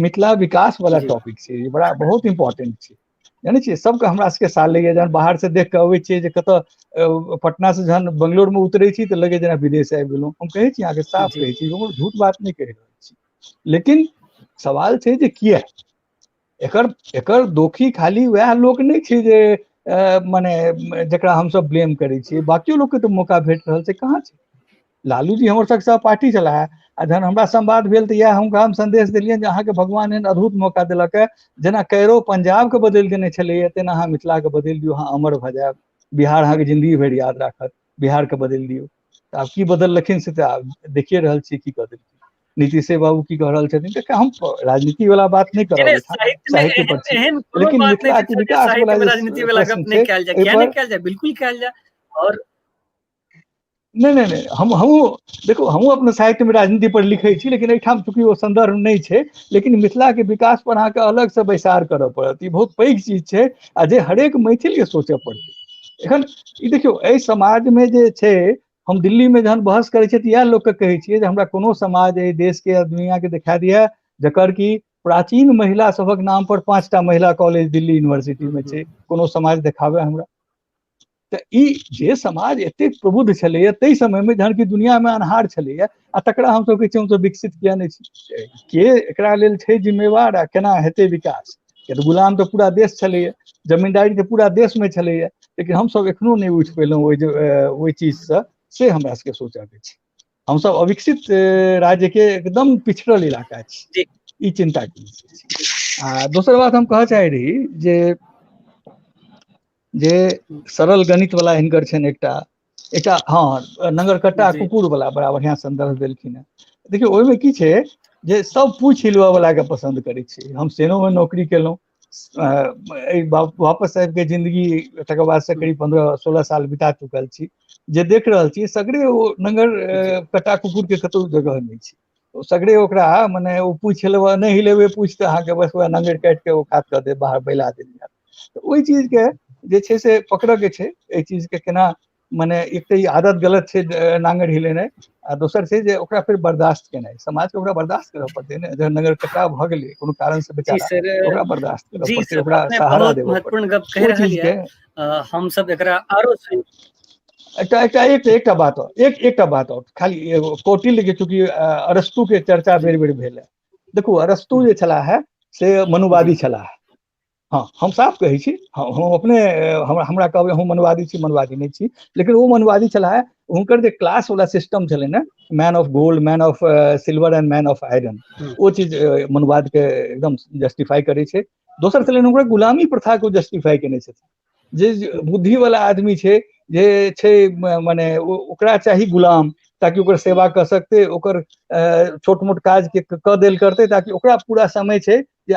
मिथिला विकास वाला टॉपिक छै, बड़ा बहुत इम्पोर्टेंट छै। जानै छियै सबके हमरा सबके साल लगैया, जहन बाहर से देख कऽ अबै छियै जे कतऽ पटना से जहन बंगलोर मे उतरै छी तऽ लगै जेना विदेश आबि गेलहुँ। हम कहै छी अहाँके, साफ कहै छी, कोनो झूठ बात नहि कहि रहल छी। लेकिन सवाल छै जे किया एकर एकर दोषी खाली वएह लोक नहि छै जे मने जकरा हमसब ब्लेम करै छियै, बाकियो लोकके तऽ मौका भेट रहल छै। कहाँ छै? लालू जी हमर सबके सहपाठी छलाह आ जहन हमरा संवाद भेल तऽ इएह हुनका हम संदेश देलियनि जे अहाँके भगवान एहन अद्भुत मौका देलक है, जेना कैरो पंजाबके बदलि देने छलैया तेना अहाँ मिथिलाके बदलि दियौ, अहाँ अमर भऽ जायब, बिहार अहाँके जिंदगी भरि याद राखत, बिहारके बदलि दियौ। तऽ आब की बदललखिन से तऽ आब देखिए रहल छियै की कऽ देलखिन। नीतीशे बाबू की कह रहल छथिन, तऽ हम राजनीति वाला बात नहि करब, साहित्य पर छी, लेकिन मिथिला के विकास वाला राजनीति वाला गप नहि कयल जाय, किया नहि कयल जाय, बिल्कुल कयल जाय। और नहि नहि नहि, हम हमहूँ देखू, हमहूँ अपना साहित्यमे राजनीति पर लिखै छी, लेकिन एहिठाम चूँकि ओ सन्दर्भ नहि छै, लेकिन मिथिलाके विकास पर अहाँके अलगसँ बैसार करऽ पड़त। ई बहुत पैघ चीज छै आ जे हरेक मैथिलके सोचऽ पड़तै। एखन ई देखियौ, एहि समाजमे जे छै, हम दिल्लीमे जहन बहस करै छियै तऽ इएह लोकके कहै छियै जे हमरा कोनो समाज एहि देशके या दुनिआँके देखा दिअ जकर कि प्राचीन महिला सभक नाम पर 5टा महिला कॉलेज दिल्ली यूनिवर्सिटीमे छै, कोनो समाज देखाबे हमरा। तऽ ई जे समाज एतेक प्रबुद्ध छलैया ताहि समयमे, जहन कि दुनिआमे अन्हार छलैया, आ तकरा हमसब कहै छियै हमसब विकसित किया नहि छी? के एकरा लेल छै जिम्मेवार आ केना हेतै विकास? किया तऽ गुलाम तऽ पूरा देश छलैया, जमींदारी तऽ पूरा देशमे छलैया, लेकिन हमसब एखनो नहि उठि पेलहुँ ओहि ओहि चीजसँ, से हमरा सबके सोचऽके छै। हमसब अविकसित राज्यके एकदम पिछड़ल इलाका छी, ई चिन्ता के विषय छै। आ दोसर बात हम कहऽ चाहै रही जे जे सरल गणित वाला हिनकर छनि एकटा एकटा हँ, नगरकट्टा कुकुर वाला बड़ा बढ़िआँ सन्दर्भ देलखिन हेँ। देखियौ ओहिमे की छै जे सब पूछि हिलबऽ वाला के पसन्द करै छै। हम सेनोमे नौकरी केलहुँ, एहि वापस आबिके जिंदगी तकर बाद से करीब 15-16 साल बिता चुकल छी, जे देख रहल छी सगरे ओ नगर कट्टा कुकुर के कतौ जगह नहि छै। सगरे ओकरा मने ओ पूछि हिलेबऽ नहि हिलेबै पूछि तऽ अहाँके बस वएह नंगरि काटि के ओ कात कऽ देब, बाहर बैला देल जायत। तऽ ओहि चीजके जे छै से पकड़ऽके छै, एहि चीजके केना मने एक तऽ ई आदत गलत छै नांगरि हिलेनाइ, आ दोसर छै जे ओकरा फेर बर्दाश्त केनाइ, समाजके ओकरा बर्दाश्त करऽ पड़तै ने। जहन नगर कटाव भऽ गेलै कोनो कारण से बेचारा, ओकरा बर्दाश्त करऽ पड़तै, ओकरा सहारा देबऽ महत्वपूर्ण गप कहि रहल यऽ। हम सब एकरा आरो एकटा एकटा एक एकटा बात और एक एकटा बात और खाली एगो कौटिल्य के, चूंकि अरस्तु के चर्चा बेर बेर भेल है। देखू अरस्तु जे छलाह है से मनुवादी छलाह। हँ, हम साफ कहै छी, हम अपने हमरा कहबै हम मनुवादी छी, मनुवादी नहि छी, लेकिन ओ मनुवादी छलाह। हुनकर जे क्लास वाला सिस्टम छलै ने, man of gold, man of silver and man of iron, ओ चीज मनुवाद के एकदम जस्टिफाई करै छै। दोसर छलनि हुनकर गुलामी प्रथा के जस्टिफाई केने छथिन, जे बुद्धि वाला आदमी छै जे छै मने ओकरा चाही गुलाम ताकि ओकर सेवा कऽ सकतै, ओकर छोट मोट काज के कऽ देल करतै, ताकि ओकरा पूरा समय छै जे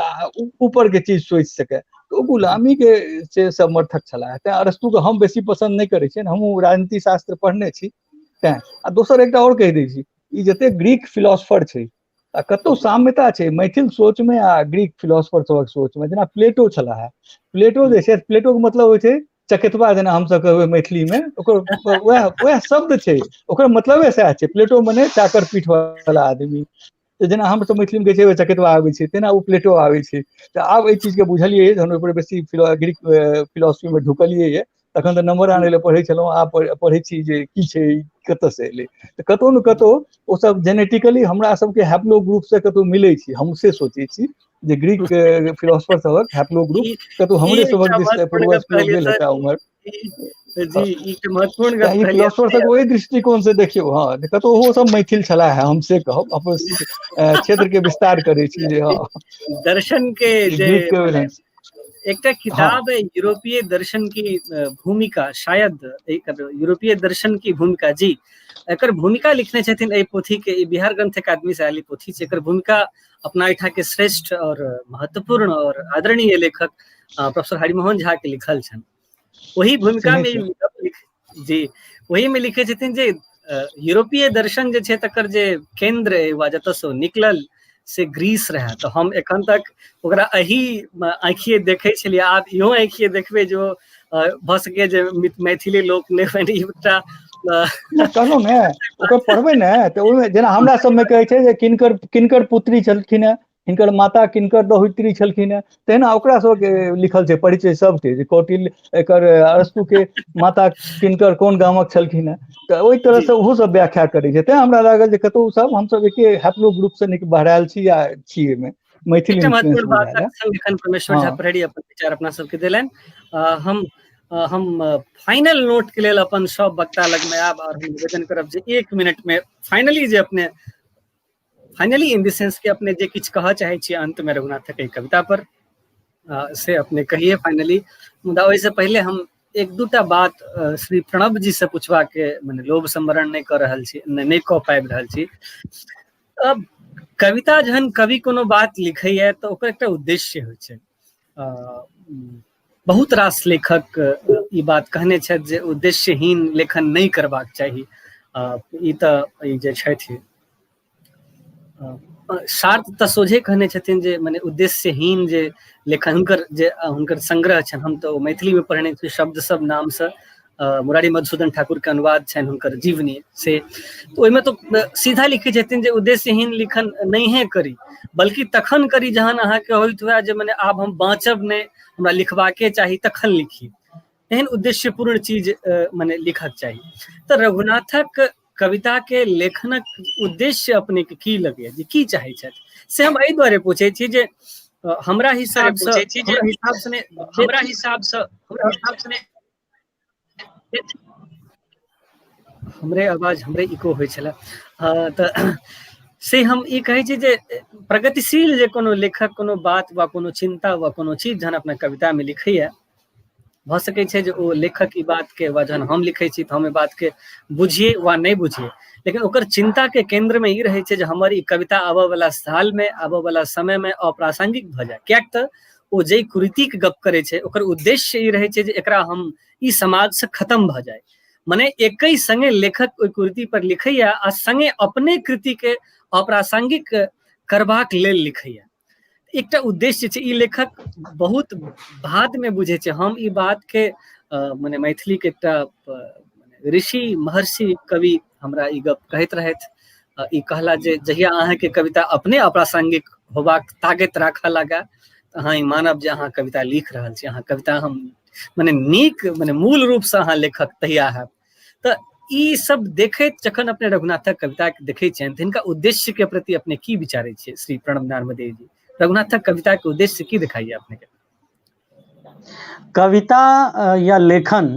ऊपर के चीज सोचि सकै। तऽ ओ गुलामी के से समर्थक छलाह। तैं अरस्तु के हम बेसी पसन्द नहि करै छियनि, हमहूँ राजनीति शास्त्र पढ़ने छी तैं। आ दोसर एकटा आओर कहि दै छी, ई जते ग्रीक फिलोसफर छै आ कतौ साम्यता छै मैथिल सोचमे आ ग्रीक फिलोसफर सभक सोचमे। जेना प्लेटो छलाह है, प्लेटो जे छै, प्लेटो के मतलब होइ छै चकेतबा, जेना हमसब कहबै मैथिलीमे, ओकर वएह वएह शब्द छै, ओकर मतलबे सएह छै। प्लेटो मने चाकर पीठ वाला आदमी। तऽ जेना हमसब मैथिलीमे कहै छियै चकेतबा आबै छै, तेना ओ प्लेटो आबै छै। तऽ आब एहि चीजके बुझलियै, जहन ओहिपर बेसी ग्रीक फिलोसफीमे ढुकलियै ये, तखन तऽ नम्बर आनै लए पढ़ै छलहुँ, आब पढ़ै छी जे की छै, कतऽसँ एलै। तऽ कतहु ने कतहु ओ सब जेनेटिकली हमरा सबके हैप्लो ग्रुप से कतहु मिलै छै। हम से सोचै छी जे ग्रीक फिलोसफर सबक हैप्लो ग्रुप कतहु हमरे सबक दिस से पूर्वज गेल हेता उम्हर। जी, ई तऽ महत्वपूर्ण गप ई फिलोसफर सब ओहि दृष्टिकोण से देखियौ, हँ, कतहु ओहो सब मैथिल छलाह है, हम से कहब, अपन क्षेत्र के विस्तार करै छी जे हँ दर्शन के जे एकटा किताब है यूरोपीय दर्शन की भूमिका, शायद यूरोपीय दर्शन की भूमिका जी, एकर भूमिका लिखने छथिन एहि पोथी के, ई बिहार ग्रंथ अकादमी से आयल पोथी छै। एकर भूमिका अपना एहिठाम के श्रेष्ठ और महत्वपूर्ण और आदरणीय लेखक प्रोफेसर हरिमोहन झा के लिखल छनि। ओही भूमिका में जी ओही में लिखे छथिन जे यूरोपीय दर्शन जे छै तकर जे केंद्र वा जतऽ से निकलल से ग्रीस रहए। तऽ हम एखन तक ओकरा एही आँखिए देखै छलियै, आब इहो आँखिए देखबै जो भऽ सकैए जे मैथिली लोक नहि एकटा कहलहुँ ने, ओकर पढ़बै ने तऽ ओहिमे जेना हमरा सबमे कहै छै जे किनकर किनकर पुत्री छलखिन हेँ, हिनकर माता किनकर दौहित्री छलखिन हेँ, तहिना ओकरा सबके लिखल छै परिचय सबके जे कौटिल्य एकर अरस्तु के माता किनकर कोन गामक छलखिन हेँ। तऽ ओहि तरहसँ ओहो सब व्याख्या करै छै। तेँ हमरा लागल जे कतहु सब हमसब एके हैप्लो ग्रुप से नीक बहरायल छी या छी एहिमे मैथिली एकटा महत्वपूर्ण बात संग एखन परमेश्वर झा प्रहरी अपन विचार अपना सबके देलनि। हम हम फाइनल नोट के लेल अपन सब वक्ता लगमे आयब और हम निवेदन करब जे 1 मिनट में फाइनली जे अपने फाइनली इन the sense के अपने जे किछु कहऽ चाहै छियै अंत में रघुनाथक एहि कविता पर से अपने कहिए फाइनली। मुदा ओहिसँ पहिले हम एक दूटा बात श्री प्रणव जी से पूछबाक के मने लोभ संवरण नहि कऽ रहल छी, नहि कऽ पाबि रहल छी। अब कविता जहन कवि कोनो बात लिखैया तऽ ओकर एकटा उद्देश्य होइ छै। बहुत रास लेखक ई बात कहने छथि जे उद्देश्यहीन लेखन नहि करबाक चाही। ई तऽ ई जे छथि शार्प तऽ सोझे कहने छथिन जे मने उद्देश्यहीन जे लेखन हुनकर जे हुनकर संग्रह छनि, हम तऽ मैथिलीमे पढ़ने छी शब्द सब नामसँ, मुरारी मधुसूदन ठाकुर के अनुवाद छनि हुनकर जीवनी से, तऽ ओहिमे तऽ सीधा लिखै छथिन जे उद्देश्यहीन लिखन नहिए करी, बल्कि तखन करी जहन अहाँके होइत हुए जे मने आब हम बाँचब नहि, हमरा लिखबाके चाही, तखन लिखी। एहन उद्देश्यपूर्ण चीज मने लिखक चाही। तऽ रघुनाथक कविता के लेखनक उद्देश्य अपने के की लगैया जे की चाहै छथि? से हम एहि दुआरे पूछै छी जे हमरा हिसाब से हमरा हिसाब से हमरे आवाज हमरे इको होइ छलै। तऽ से हम ई कहै छी जे प्रगतिशील जे कोनो लेखक कोनो बात वा कोनो चिन्ता वा कोनो चीज जहन अपना कविता में लिखैया, भऽ सकै छै जे ओ लेखक ई बात के वा जहन हम लिखै छी तऽ हम ई बात के बुझिए वा नहि बुझिए, लेकिन ओकर चिन्ता के केंद्र में ई रहै छै जे हमर ई कविता आबऽ वाला साल में, आबऽ वाला समय में अप्रासंगिक भऽ जाय। किएक तऽ ओ जाहि कुरीतिक गप करै छै ओकर उद्देश्य ई रहै छै जे एकरा हम ई समाज से खत्म भऽ जाय। मने एकै संगे लेखक ओहि कुरीति पर लिखैया आ संगे अपने कृति के अप्रासंगिक करबाक लेल लिखैया। एकटा उद्देश्य छै। ई लेखक बहुत बाद में बुझै छै। हम ई बात के मने मैथिली के एकटा ऋषि महर्षि कवि हमरा ई गप कहैत रहथि। ई कहला जे जहिया अहाँके कविता अपने अप्रासंगिक होबाक ताकत राखऽ लगा तऽ अहाँ ई मानब जे अहाँ कविता लिख रहल छी, अहाँ कविता हम मने नीक मने मूल रूप से अहाँ लेखक तहिया हैब। तऽ ई सब देखैत जखन अपने रघुनाथक कविता के देखै छियनि तऽ हिनका उद्देश्य के प्रति अपने की विचारै छियै श्री प्रणव नार्मदेय जी? रघुनाथक कविता के उद्देश्य की देखाइए अपने के? कविता या लेखन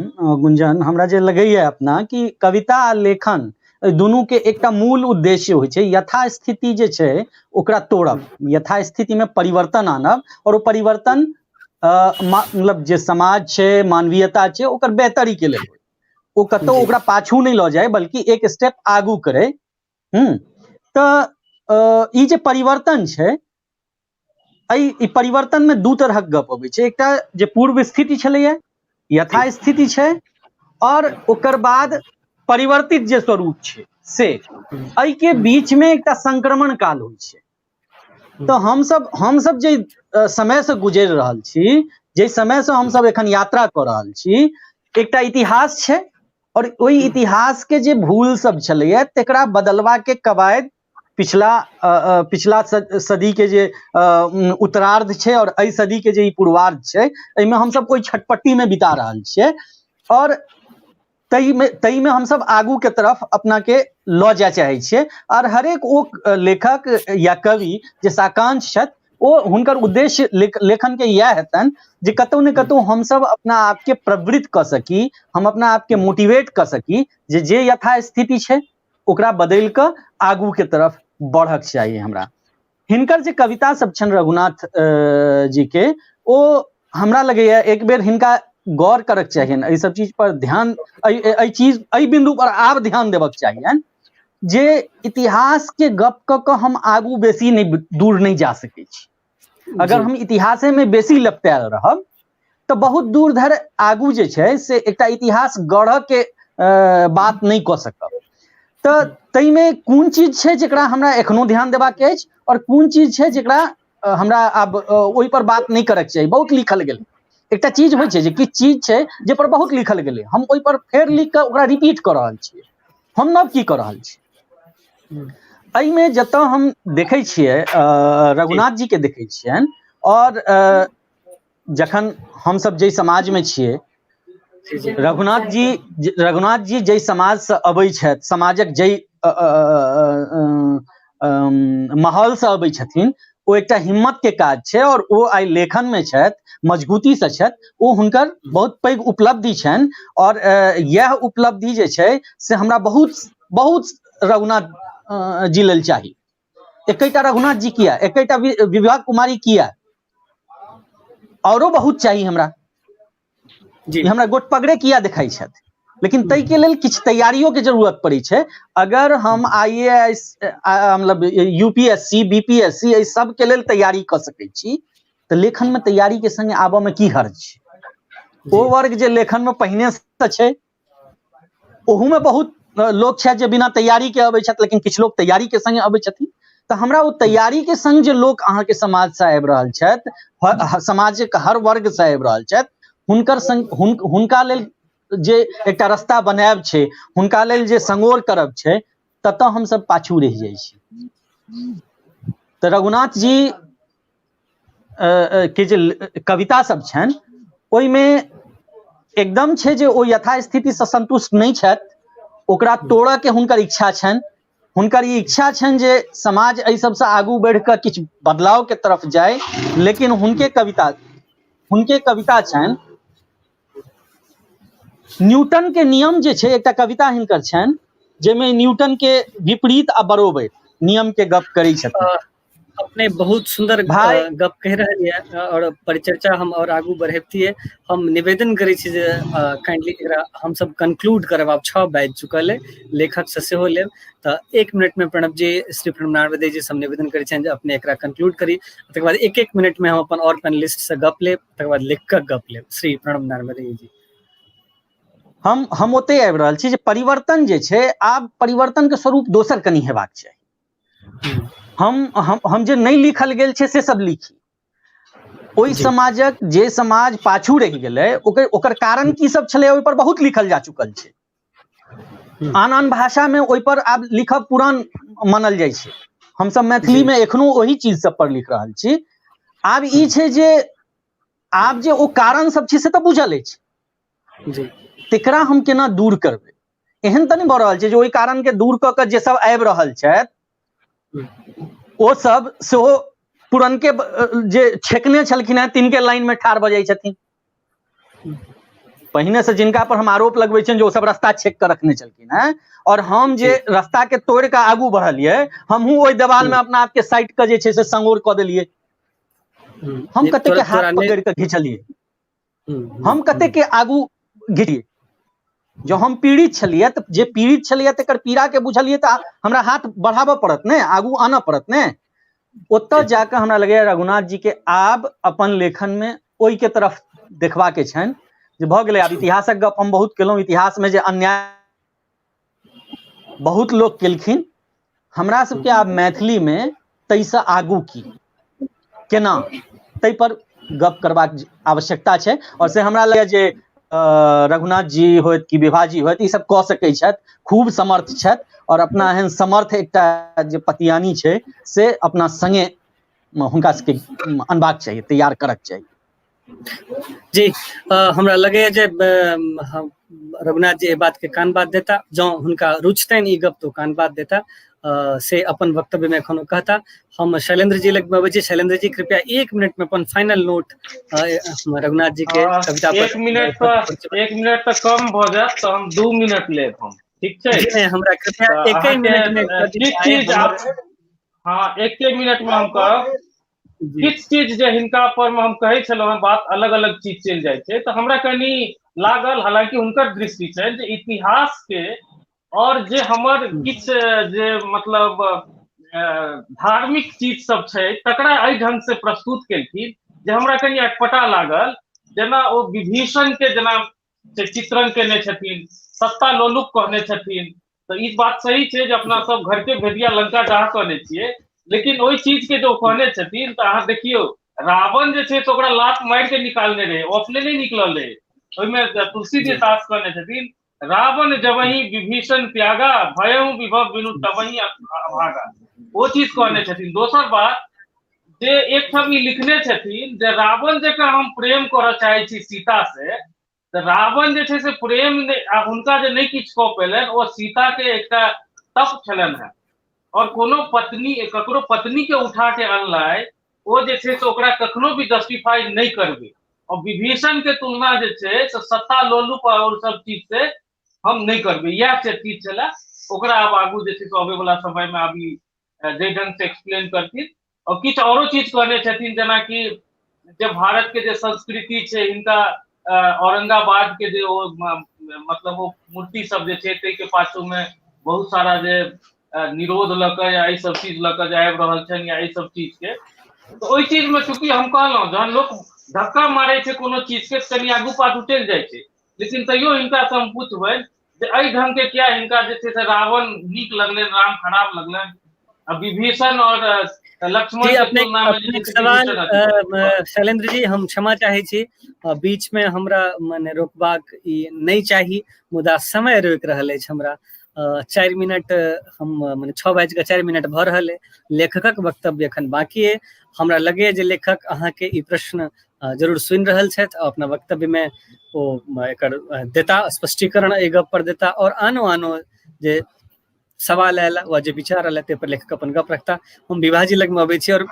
गुंजन, हमरा जे लगैया अपना कि कविता आ लेखन दुनू के एकटा मूल उद्देश्य होइ छै यथास्थिति जे छै ओकरा तोड़ब, यथास्थिति में परिवर्तन आनब, और ओ परिवर्तन मतलब जे समाज छै, मानवीयता छै, ओकर बेहतरी के लेल, ओ कतौ ओकरा पाछू नहि लऽ जाय बल्कि एक स्टेप आगू करे। तऽ ई जे परिवर्तन छै, एहि परिवर्तन में दू तरहक गप अबै छै। एकटा जे पूर्व स्थिति छलैया, यथास्थिति छै, और ओकर बाद परिवर्तित जे स्वरूप छै से, एहि के बीच में एकटा संक्रमण काल होइ छै। तऽ हमसब जे समय से गुजरि रहल छी, जे समय से हमसब एखन यात्रा कऽ रहल छी, एकटा इतिहास छै और ओहि इतिहास के जे भूल सब छलैया तकरा बदलवा के कवायद पिछला पिछला सदी के जे उत्तरार्ध छै और एहि सदी के जे ई पूर्वार्ध छै, एहिमे हमसब ओहि छटपट्टी में बिता रहल छियै और ताहिमे हमसब आगू के तरफ अपना के लऽ जाय चाहै छियै। और हरेक ओ लेखक या कवि जे साकांक्ष छथि, ओ हुनकर उद्देश्य लेखन के इएह हेतनि जे कतौ ने कतौ हमसब अपना आपके प्रवृत्त कऽ सकी, हम अपना आपके मोटिवेट कऽ सकी जे जे यथास्थिति छै ओकरा बदलि कऽ आगू के तरफ बढ़क चाही हमरा। हिनकर जे कविता सब छनि रघुनाथ जी के, ओ हमरा लगैया एक बेर हिनका गौर करक चाहियनि, एहि सब चीज पर ध्यान, एहि चीज, एहि बिंदु पर आब ध्यान देबक चाहियनि जे इतिहास के गप कऽ कऽ हम आगू बेसी नहि दूर नहि जा सकै छी। अगर हम इतिहासे में बेसी लपटायल रहब तऽ बहुत दूर धरि आगू जे छै से एकटा इतिहास गढ़ऽ के बात नहि कऽ सकब। तऽ ताहिमे कोन चीज छै जकरा हमरा एखनो ध्यान देबाक अछि आओर कोन चीज छै जकरा हमरा आब ओहिपर बात नहि करऽके चाही। बहुत लिखल गेलै, एकटा चीज होइ छै जे किछु चीज छै जाहिपर बहुत लिखल गेलै, हम ओहिपर फेर लिख कऽ ओकरा रिपीट कऽ रहल छियै, हम नव की कऽ रहल छी। एहिमे जतऽ हम देखै छियै रघुनाथ जी के देखै छियनि, आओर जखन हमसब जाहि समाजमे छियै, रघुनाथ जी जाहि समाजसँ अबै छथि, समाजक जाहि माहौलसँ अबै छथिन, ओ एकटा हिम्मत के काज छै, और ओ आइ लेखन में छथि, मजबूती से छथि, ओ हुनकर बहुत पैघ उपलब्धि छनि। और यह उपलब्धि जे छै से हमरा बहुत बहुत रघुनाथ जी लेल चाही। एकेटा रघुनाथ जी किया, एकेटा विभा कुमारी किया, औरो बहुत चाही हमरा जी। हमरा गोट पगड़े किया देखाइ छथि। लेकिन ताहि के लेल किछु तैयारियों के जरूरत पड़ै छै। अगर हम आई ए एस मतलब U P S C, B P S C, एहि सब के लेल तैयारी कऽ सकै छी, तऽ लेखन में तैयारी के संगे आबऽ में की हर्ज छै? ओ वर्ग जे लेखन में पहिने से छै, ओहू में बहुत लोक छथि जे बिना तैयारी के अबै छथि, लेकिन किछु लोक तैयारी के संगे अबै छथिन। तऽ हमरा ओ तैयारी के संग जे लोक अहाँके समाज से आबि रहल छथि, समाजक हर वर्ग से आबि रहल छथि, हुनकर संग हुनका लेल जे एकटा रास्ता बनायब छै, हुनका लेल जे संगोर करब छै, ततऽ हमसब पाछू रहि जाइ छी। तऽ रघुनाथ जी के जे कविता सब छनि ओहिमे एकदम छै जे ओ यथास्थिति से संतुष्ट नहि छथि, ओकरा तोड़ऽ के हुनकर इच्छा छनि। हुनकर ई इच्छा छनि जे समाज एहि सबसँ आगू बढ़ि कऽ किछु बदलाव के तरफ जाय। लेकिन हुनके कविता छनि न्यूटन के नियम जे छै, एकटा कविता हिनकर छनि जाहिमे न्यूटन के विपरीत आ बरोबर नियम के गप करै छथिन। अपने बहुत सुंदर भाई गप कहि रहल यऽ और परिचर्चा हम और आगू बढ़ेबतियै। हम निवेदन करै छी जे काइंडली एकरा हमसब कंक्लूड करब। आब 6 बाजि चुकल अइ, लेखक से सेहो लेब तऽ 1 मिनट में प्रणव जी, श्री प्रणव नार्वदे जी से हम निवेदन करै छियनि जे अपने एकरा कंक्लूड करी। तकर बाद 1-1 मिनट में हम अपन और पैनलिस्ट से गप लेब, तकर बाद लेखकक गप लेब। श्री प्रणव नार्वदे जी। हम ओतहि आबि रहल छी जे परिवर्तन जे छै, आब परिवर्तन के स्वरूप दोसर कनि हेबाक चाही। हम जे नहि लिखल गेल छै से सब लिखी। ओहि समाजक जे समाज पाछू रहि गेलै ओकर कारण की सब छलै ओहि पर बहुत लिखल जा चुकल छै। आन आन भाषा में ओहि पर आब लिखब पुरान मानल जाइ छै। हमसब मैथिली में एखनो ओहि चीज सब पर लिख रहल छी। आब ई छै जे आब जे ओ कारण सब छै से तऽ बुझल अछि, तेकरा हम केना दूर करबै? एहन तऽ नहि भऽ रहल छै जे ओहि कारण के दूर कऽ के जे सब आबि रहल छथि ओ सब सेहो पुरनके जे छेकने छलखिन हेँ तिनके लाइन में ठाढ़ भऽ जाइ छथिन। पहिने से जिनका पर हम आरोप लगबै छियनि जे ओ सब रास्ता छेक कऽ रखने छलखिन हेँ, और हम जे रास्ता के तोड़ि कऽ आगू बढ़लियै, हमहूँ ओहि देवाल में अपना आपके साइड कऽ जे छै से संगोर कऽ देलियै। हम कते के हाथ पकड़ि कऽ घिचलियै, हम कते के आगू घिचियै। जो हम पीड़ित छलियै तऽ जे पीड़ित छलियै तकर पीड़ा के बुझलियै तऽ हमरा हाथ बढ़ाबऽ पड़त ने, आगू आनऽ पड़त ने। ओतऽ जाकऽ हमरा लगैया रघुनाथ जी के आब अपन लेखन में ओहि के तरफ देखबा के छनि जे भऽ गेलै। आब इतिहासक गप हम बहुत केलहुँ, इतिहास में जे अन्याय बहुत लोक केलखिन, हमरा सबके आब मैथिली में ताहिसँ आगू की केना ताहि पर गप करबाक आवश्यकता छै। और से हमरा लगैया जे रघुनाथ जी होइत कि विभा जी होइत, ई सब कऽ सकै छथि, खूब समर्थ छथि। और अपना एहन समर्थ एकटा जे पतियानी छै से अपना संगे हुनका सबके अनबाक चाही, तैयार करक चाही। जी, हमरा लगैया जे रघुनाथ जी एहि बात के कान बात देता, जँ हुनका रुचतनि ई गप तो कान बात देता, से अपन वक्तव्य में एखनो कहता। हम शैलेंद्र जी लग अबै छी। शैलेंद्र जी कृपया 1 मिनट में अपन फाइनल नोट रघुनाथ जी के कविता पर। 1 मिनट तऽ कम भऽ जायत, तऽ हम 2 मिनट लेब हम, ठीक छै? जी, हमरा कृपया 1 मिनट में। हाँ, 1 मिनट में हम कहब किछु चीज जे हिनका पर में हम कहै छलहुँ हँ, बात अलग अलग चीज चलि जाइ छै, तऽ हमरा कनि लागल, हालांकि हुनकर दृष्टि छनि जे इतिहास के और जे हमर किछु जे मतलब धार्मिक चीज सब छै तकरा एहि ढंग से प्रस्तुत केलखिन जे हमरा कनि अटपटा लागल। जेना ओ विभीषण के जेना चित्रण केने छथिन, सत्ता लोलुप कहने छथिन, तऽ ई बात सही छै जे अपना सब घर के भेदिया लंका डहा कहने छियै, लेकिन ओहि चीज के जो कहने छथिन तऽ अहाँ देखियौ रावण जे छै से ओकरा लात मारि के निकालने रहै, ओ अपने नहि निकलल रहै। ओहिमे तुलसी जी दास कहने छथिन, रावण जबही विभीषण त्यागा भयहु विभव बिनु तबही अभागा। ओ चीज कहने छथिन। दोसर बात जे एकठाम ई लिखने छथिन जे रावण जकाँ हम प्रेम करऽ चाहै छी सीता से, तऽ रावण जे छै से प्रेम आ हुनका जे नहि किछु कऽ पेलनि, ओ सीता के एकटा तप छलनि हेँ। आओर कोनो पत्नी ककरो पत्नी के उठा के अनलाइ, ओ जे छै से ओकरा कखनो भी जस्टिफाई नहि करबै। और विभीषण के तुलना जे छै से सत्ता लोलुप और सब चीज से हम नहि करबै। इएह से चीज छलै। ओकरा आब आगू जे छै से अबै वला समय मे आब ई जाहि ढंग से एक्सप्लेन करथिन। और किछु औरो चीज कहने छथिन, जेनाकि जे भारत के जे संस्कृति छै, हिनका औरंगाबाद के जे ओ मतलब ओ मूर्ति सब जे छै ताहि के पाछू में बहुत सारा जे निरोध लऽ कऽ या एहि सब चीज लऽ कऽ जे आबि रहल छनि या एहि सब चीज के, तऽ ओहि चीज मे चूँकि हम कहलहुँ जहन लोक धक्का मारै छै कोनो चीज के कनि आगू पाछू चलि जाइ छै, लेकिन तैयो हिनका से हम पुछबनि जे एहि ढंग के किया हिनका जे छै से रावण नीक लगलनि, राम खराब लगलनि, आ विभीषण और लक्ष्मण जी, के अपने तुलना में जे अपने छै से सवाल विभीषण अथी शैलेंद्र जी, हम क्षमा चाहै छी, बीच में हमरा मने रोकबाक ई नहि चाही, मुदा समय रोकि रहल अछि हमरा। 4 मिनट हम मने 6:04 भऽ रहल है, लेखकक वक्तव्य एखन बाकी है। हमरा लगैए जे लेखक अहाँके ई प्रश्न जरूर सुनि रहल छथि आ अपना वक्तव्य में ओ एकर देता स्पष्टीकरण, एहि गप पर देता, और आनो आनो जे सवाल आयल वा जे विचार आयल ताहि पर लेखक अपन गप रखता। हम विभाजी लगमे अबै छी और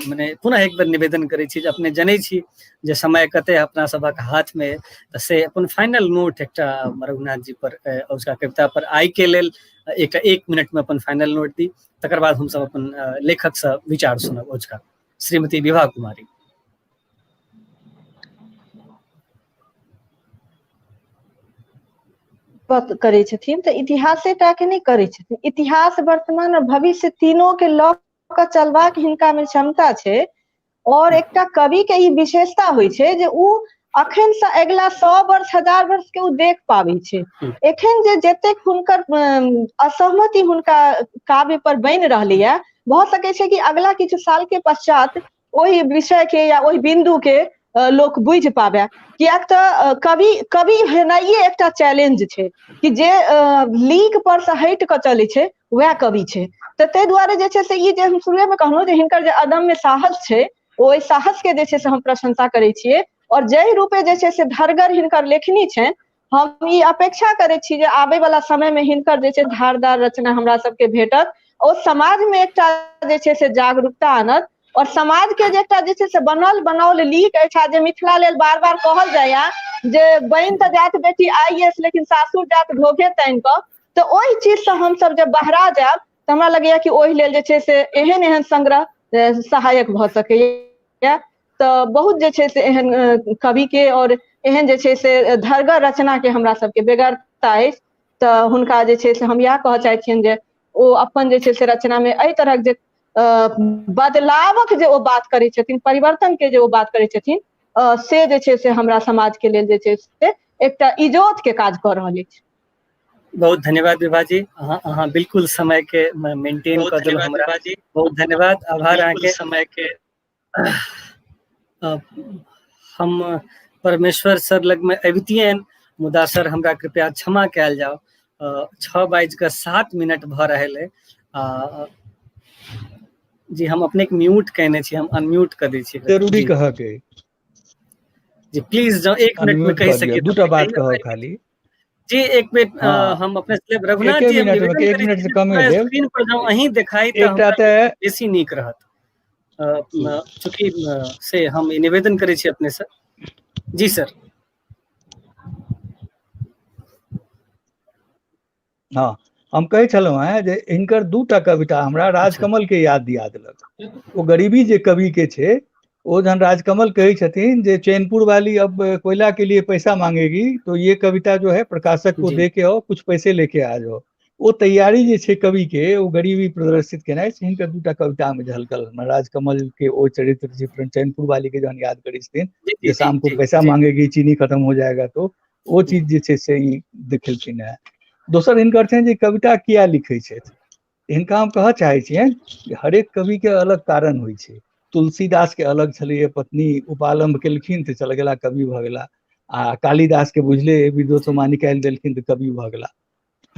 मने पुनः एक बेर निवेदन करै छी जे अपने जनै छी जे समय कते अपना सभक हाथ में, तऽ से अपन फाइनल नोट एकटा रघुनाथ जी पर उसका कविता पर आइ के लेल एकटा 1 मिनट में अपन फाइनल नोट दी, तकर बाद हमसब अपन लेखक से विचार सुनब। उसका श्रीमती विभा कुमारी। करै छथिन तऽ इतिहासे टा के नहि करै छथिन, इतिहास, वर्तमान और भविष्य तीनों के लऽ कऽ चलबाक हिनका मे क्षमता छै। और एकटा कवि के ई विशेषता होइ छै जे उ अखन से अगिला 100 वर्ष 1000 वर्ष के उ देख पाबै छै। एखन जे जतेक हुनकर असहमति हुनका काव्य पर बनि रहलैया, भऽ सकै छै कि अगिला किछु साल के पश्चात ओहि विषय के या ओहि बिंदु के लोक बुझि पाबै, किएक तऽ कवि कवि हेनाइए एकटा चैलेंज छै कि जे लीक पर से हटि कऽ चलै छै वएह कवि छै। तऽ ताहि दुआरे जे छै से ई जे हम शुरुए मे कहलहुँ जे हिनकर जे अदम्य साहस छै, ओहि साहस के जे छै से हम प्रशंसा करै छियै। और जाहि रूपे जे छै से धरगर हिनकर लेखनी छनि, हम ई अपेक्षा करै छी जे आबै वाला समय मे हिनकर जे छै धारदार रचना हमरा सबके भेटत, ओ समाज मे एकटा जे छै से जागरूकता आनत, और समाज के जे एकटा जे छै से बनल बनाओल लीक अछि, जे मिथिला लेल बार बार कहल जाइया जे बनि तऽ जायत बेटी IAS लेकिन सासुर जायत ढोघे तानि कऽ, तऽ ओहि चीज से हमसब जब बहरा जायब तऽ हमरा लगैया कि ओहि लेल जे छै से एहन एहन संग्रह सहायक भऽ सकैया। तऽ बहुत जे छै से एहन कवि के और एहन जे छै से धरगर रचना के हमरा सबके बेगरता अछि। तऽ हुनका जे छै से हम इएह कहऽ चाहै छियनि जे ओ अपन जे छै से रचना मे एहि तरहक जे बदलावक जे ओ बात करै छथिन, परिवर्तन के जे ओ बात करै छथिन, से जे छै से हमरा समाज के लेल जे छै से एकटा इजोत के काज कऽ रहल अछि। बहुत धन्यवाद विभा जी, अहाँ बिल्कुल समय के मेंटेन कऽ देलहुँ हमरा, बहुत धन्यवाद, आभार अहाँके समय के। हम परमेश्वर सर लग में अबितियनि, मुदा सर हमरा कृपया क्षमा कयल जाओ, 6:07 भऽ रहल है। जी हम अपने के म्यूट केने छी, हम अनम्यूट कऽ दै छी। जरूरी कहऽ के जी प्लीज जँ 1 मिनट में कहि सकी। दूटा बात कहब खाली जी, 1 मिनट। हम अपने से रघुनाथ जी हम 1 मिनट से कम है, स्क्रीन पर जँ अहीं देखाई तऽ बेसी नीक रहत, चूँकि से हम निवेदन करै छी अपने से। जी सर। हाँ, हम कहै छलहुँ हेँ जे हिनकर दूटा कविता हमरा राजकमल के याद दिया देलक। ओ गरीबी जे कवि के छै, ओ जहन राजकमल कहै छथिन जे चैनपुर वाली अब कोयला के लिए पैसा मांगेगी तो ये कविता जो है प्रकाशक को दे के आओ, कुछ पैसे लेके आ जाओ। ओ तैयारी जे छै कवि के, ओ गरीबी प्रदर्शित केनाइ, से हिनकर दूटा कविता में झलकल। हमरा राजकमल के ओ चरित्र जे चैनपुर वाली के जहन याद करै छथिन जे शाम को पैसा मांगेगी, चीनी खत्म हो जाएगा, तो ओ चीज जे छै से ई देखेलखिन हेँ। दोसर हिनकर छनि जे कविता किया लिखै छथि। हिनका हम कहऽ चाहै छियनि जे हरेक कविके अलग कारण होइ छै। तुलसीदास के अलग छलैया, पत्नी उपालम्भ केलखिन तऽ चलि गेला कवि भऽ गेला, आ कालिदास के बुझले विद्योत्तमा निकालि देलखिन तऽ कवि भऽ गेला।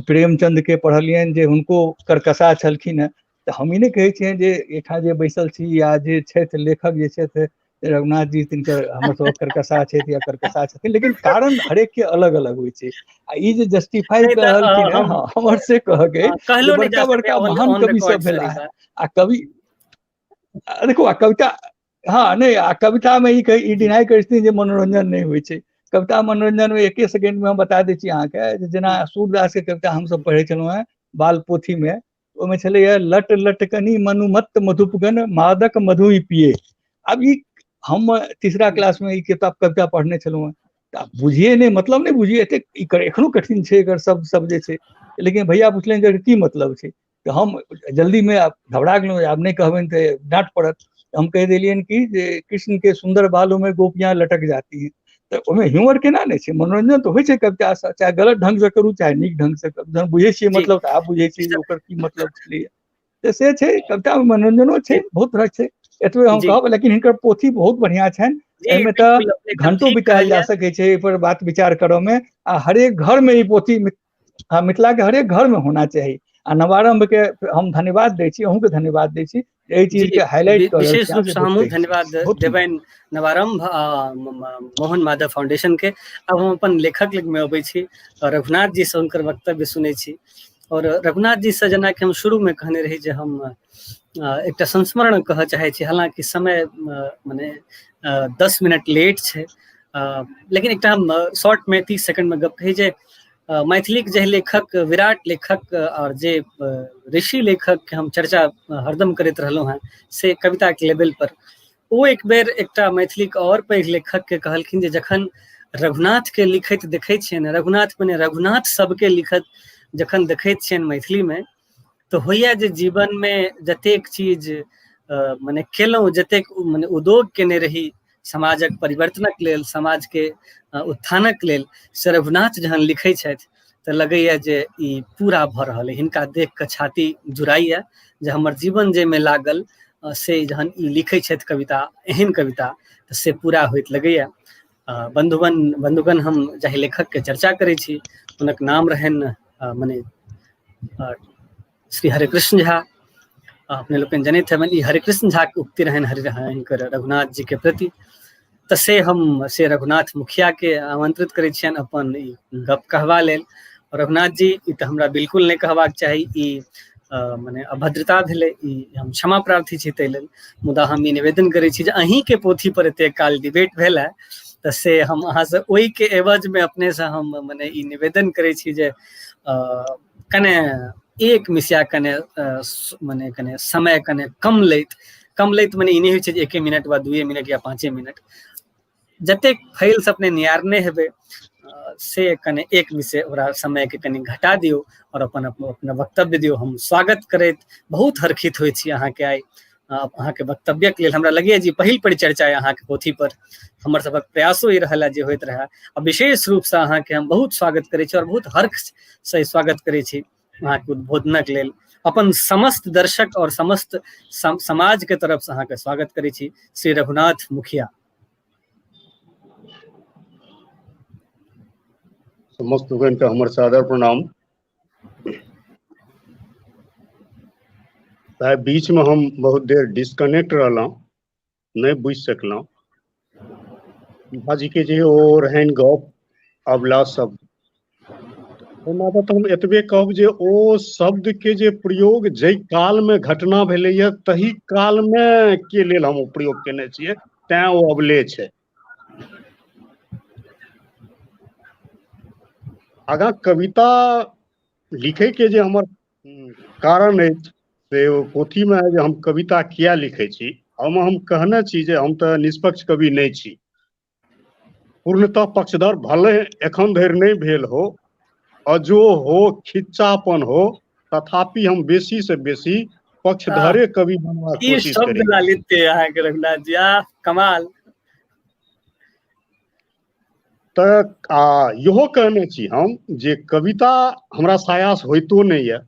प्रेमचंद के पढ़लियनि जे हुनको कर्कशा छलखिन हेँ, तऽ हम ई नहि कहै छियनि जे एहिठाम जे बैसल छी या जे छथि लेखक जे छथि रघुनाथ जी तिनकर हमर सबक कर्कशा छथि या कर्कशा छथिन, लेकिन कारण हरेक के अलग अलग होइ छै। आ ई जे जस्टिफाई नहि कऽ तऽ रहलखिन हेँ, हम हँ हमर से कहऽ के जे कहलो नहि जा बड़का सकैए बड़का ऑन महान ऑन कवि रिकॉर्ड सब सर भेला ई हेँ बात। आ कवि देखू आ कविता, हँ नहि, आ कवितामे ई कहि ई डिनाइ करै छथिन जे मनोरंजन नहि होइ छै। कविता मनोरंजनमे एके सेकेंडमे हम बता दै छी अहाँके जे जेना सूरदासके कविता हमसभ पढ़ै छलहुँ हेँ बाल पोथीमे, ओहिमे छलैया लट लटकनी मनुमत्त मधुपगन मादक मधु ही पिए। आब ई हम तीसरा क्लासमे ई किताब कविता पढ़ने छलहुँ हेँ, तऽ आब बुझिए नहि, मतलब नहि बुझिए एतेक ई एखनो कठिन छै एकर सब सब जे छै। लेकिन भैया पुछलनि जे की मतलब छै, तऽ हम जल्दीमे आब घबरा गेलहुँ, आब नहि कहबनि तऽ डाँट पड़त। हम कहि देलियनि कि जे कृष्ण के सुन्दर बालों में गोपियां लटक जाती हैं। तऽ ओहिमे ह्यूमर केना नहि छै, मनोरंजन तऽ होइ छै कवितासँ, चाहे गलत ढङ्गसँ करू चाहे नीक ढङ्गसँ करू। जहन बुझै छियै मतलब तऽ आब बुझै छियै जे ओकर की मतलब छलैया, तऽ से छै कवितामे मनोरंजनो छै, बहुत तरहक छै। एतबे हम कहब, लेकिन हिनकर पोथी बहुत बढ़िआँ छनि, एहिमे तऽ घंटो बितायल जा सकै छै एहिपर बात विचार करऽ मे, आ हरेक घरमे ई पोथी, हँ मिथिलाके हरेक घरमे होना चाही। आ नवारम्भ के हम धन्यवाद दै छी, अहूँके धन्यवाद दै छी एहि चीज के हाईलाइट कऽ रहल विशेष छी। रूप से हमहूँ धन्यवाद देबनि नवारम्भ आ मोहन माधव फाउंडेशन के। आब हम अपन लेखक लगमे अबै छी, रघुनाथ जी से हुनकर वक्तव्य सुनै छी। और रघुनाथ जी से जेनाकि हम शुरूमे कहने रही जे हम एकटा संस्मरण कहऽ चाहै छी, हालांकि समय मने 10 मिनट लेट छै, लेकिन एकटा हम शॉर्टमे 30 सेकंडमे गप कही जे मैथिलीक जे लेखक, विराट लेखक और जे ऋषि लेखक के हम चर्चा हरदम करैत रहलहुँ हेँ से कविता के लेवल पर, ओ एक बेर एकटा मैथिलीक और पैघ लेखक के कहलखिन जे जखन रघुनाथ के लिखैत देखै छियनि, रघुनाथ मने रघुनाथ सबके लिखत जखन देखैत छियनि मैथिली में, तऽ होइया जे जीवन में जतेक चीज मने केलहुँ, जतेक मने उद्योग केने रही समाजक परिवर्तनक लेल, समाज के उत्थानक लेल, से रघुनाथ जहन लिखै छथि तऽ लगैया जे ई पूरा भऽ रहल है। हिनका देख कऽ छाती जुड़ाइया जे हमर जीवन जाहिमे लागल से जहन ई लिखै छथि कविता, एहन कविता, तऽ से पूरा होइत लगैया। बंधुगण हम जाहि लेखक के चर्चा करै छी हुनक नाम रहनि मने श्री हरिकृष्ण झा। अपने लोकनि जनैत हेबनि ई हरिकृष्ण झा के उक्ति रहनि हरि हिनकर रघुनाथ जी के प्रति। तऽ से हम से रघुनाथ मुखिया के आमंत्रित करै छियनि अपन ई गप कहबा लेल। रघुनाथ जी, ई तऽ हमरा बिल्कुल नहि कहबाक चाही, ई मने अभद्रता भेलै, ई हम क्षमा प्रार्थी छी ताहि लेल, मुदा हम ई निवेदन करै छी जे अहीँके पोथी पर एतेक काल डिबेट भेल है, तऽ से हम अहाँसँ ओहिके एवजमे अपनेसँ हम मने ई निवेदन करै छी जे कने एक मिसिया कने मने कने समय कने कम लैत, कम लैत मने ई नहि होइ छै जे 1 मिनट वा 2 मिनट या 5 मिनट, जतेक फैल से अपने नियारने हेबै से कने एक मिसे ओकरा समय के कनि घटा दियौ और अपन अपना वक्तव्य दियौ। हम स्वागत करैत बहुत हर्षित होइ छी अहाँके आइ अहाँके वक्तव्यक लेल। हमरा लगैए जे पहिल परिचर्चा अइ अहाँके पोथी पर, हमर सबक प्रयासो ई रहल है जे होइत रहए, आ विशेष रूपसँ अहाँके हम बहुत स्वागत करै छी और बहुत हर्ष से स्वागत करै छी अहाँके उद्बोधनक लेल। अपन समस्त दर्शक और समस्त समाज के तरफ से अहाँके स्वागत करै छी श्री रघुनाथ मुखिया। समस्त लोगन के हमर सादर प्रणाम। साहेब, बीच में हम बहुत देर डिस्कनेक्ट रहलहुँ, नहि बुझि सकलहुँ। जी के जे ओ रहनि गप अबला शब्द, ओना तऽ हम एतबे कहब जे ओ शब्द के जे प्रयोग जाहि काल में घटना भेलैया तही काल में के लेल हम ओ प्रयोग केने छियै, तैं ओ अबले छै। आगाँ कविता लिखै के जे हमर कारण अछि से ओ पोथी में जे हम कविता किया लिखै छी, ओहिमे हम कहने छी जे हम तऽ निष्पक्ष कवि नहि छी, पूर्णतः पक्षधर भले एखन धरि नहि भेल हो, अजो हो, खिच्चापन हो, तथापि हम बेसी से बेसी पक्षधरे कवि बनबाक की कोशिश शब्द करै छी। लालित्य अहाँके रघुनाथ जी, आह कमाल। तऽ आ इहो कहने छी हम जे कविता हमरा सायास होइतो नहि यऽ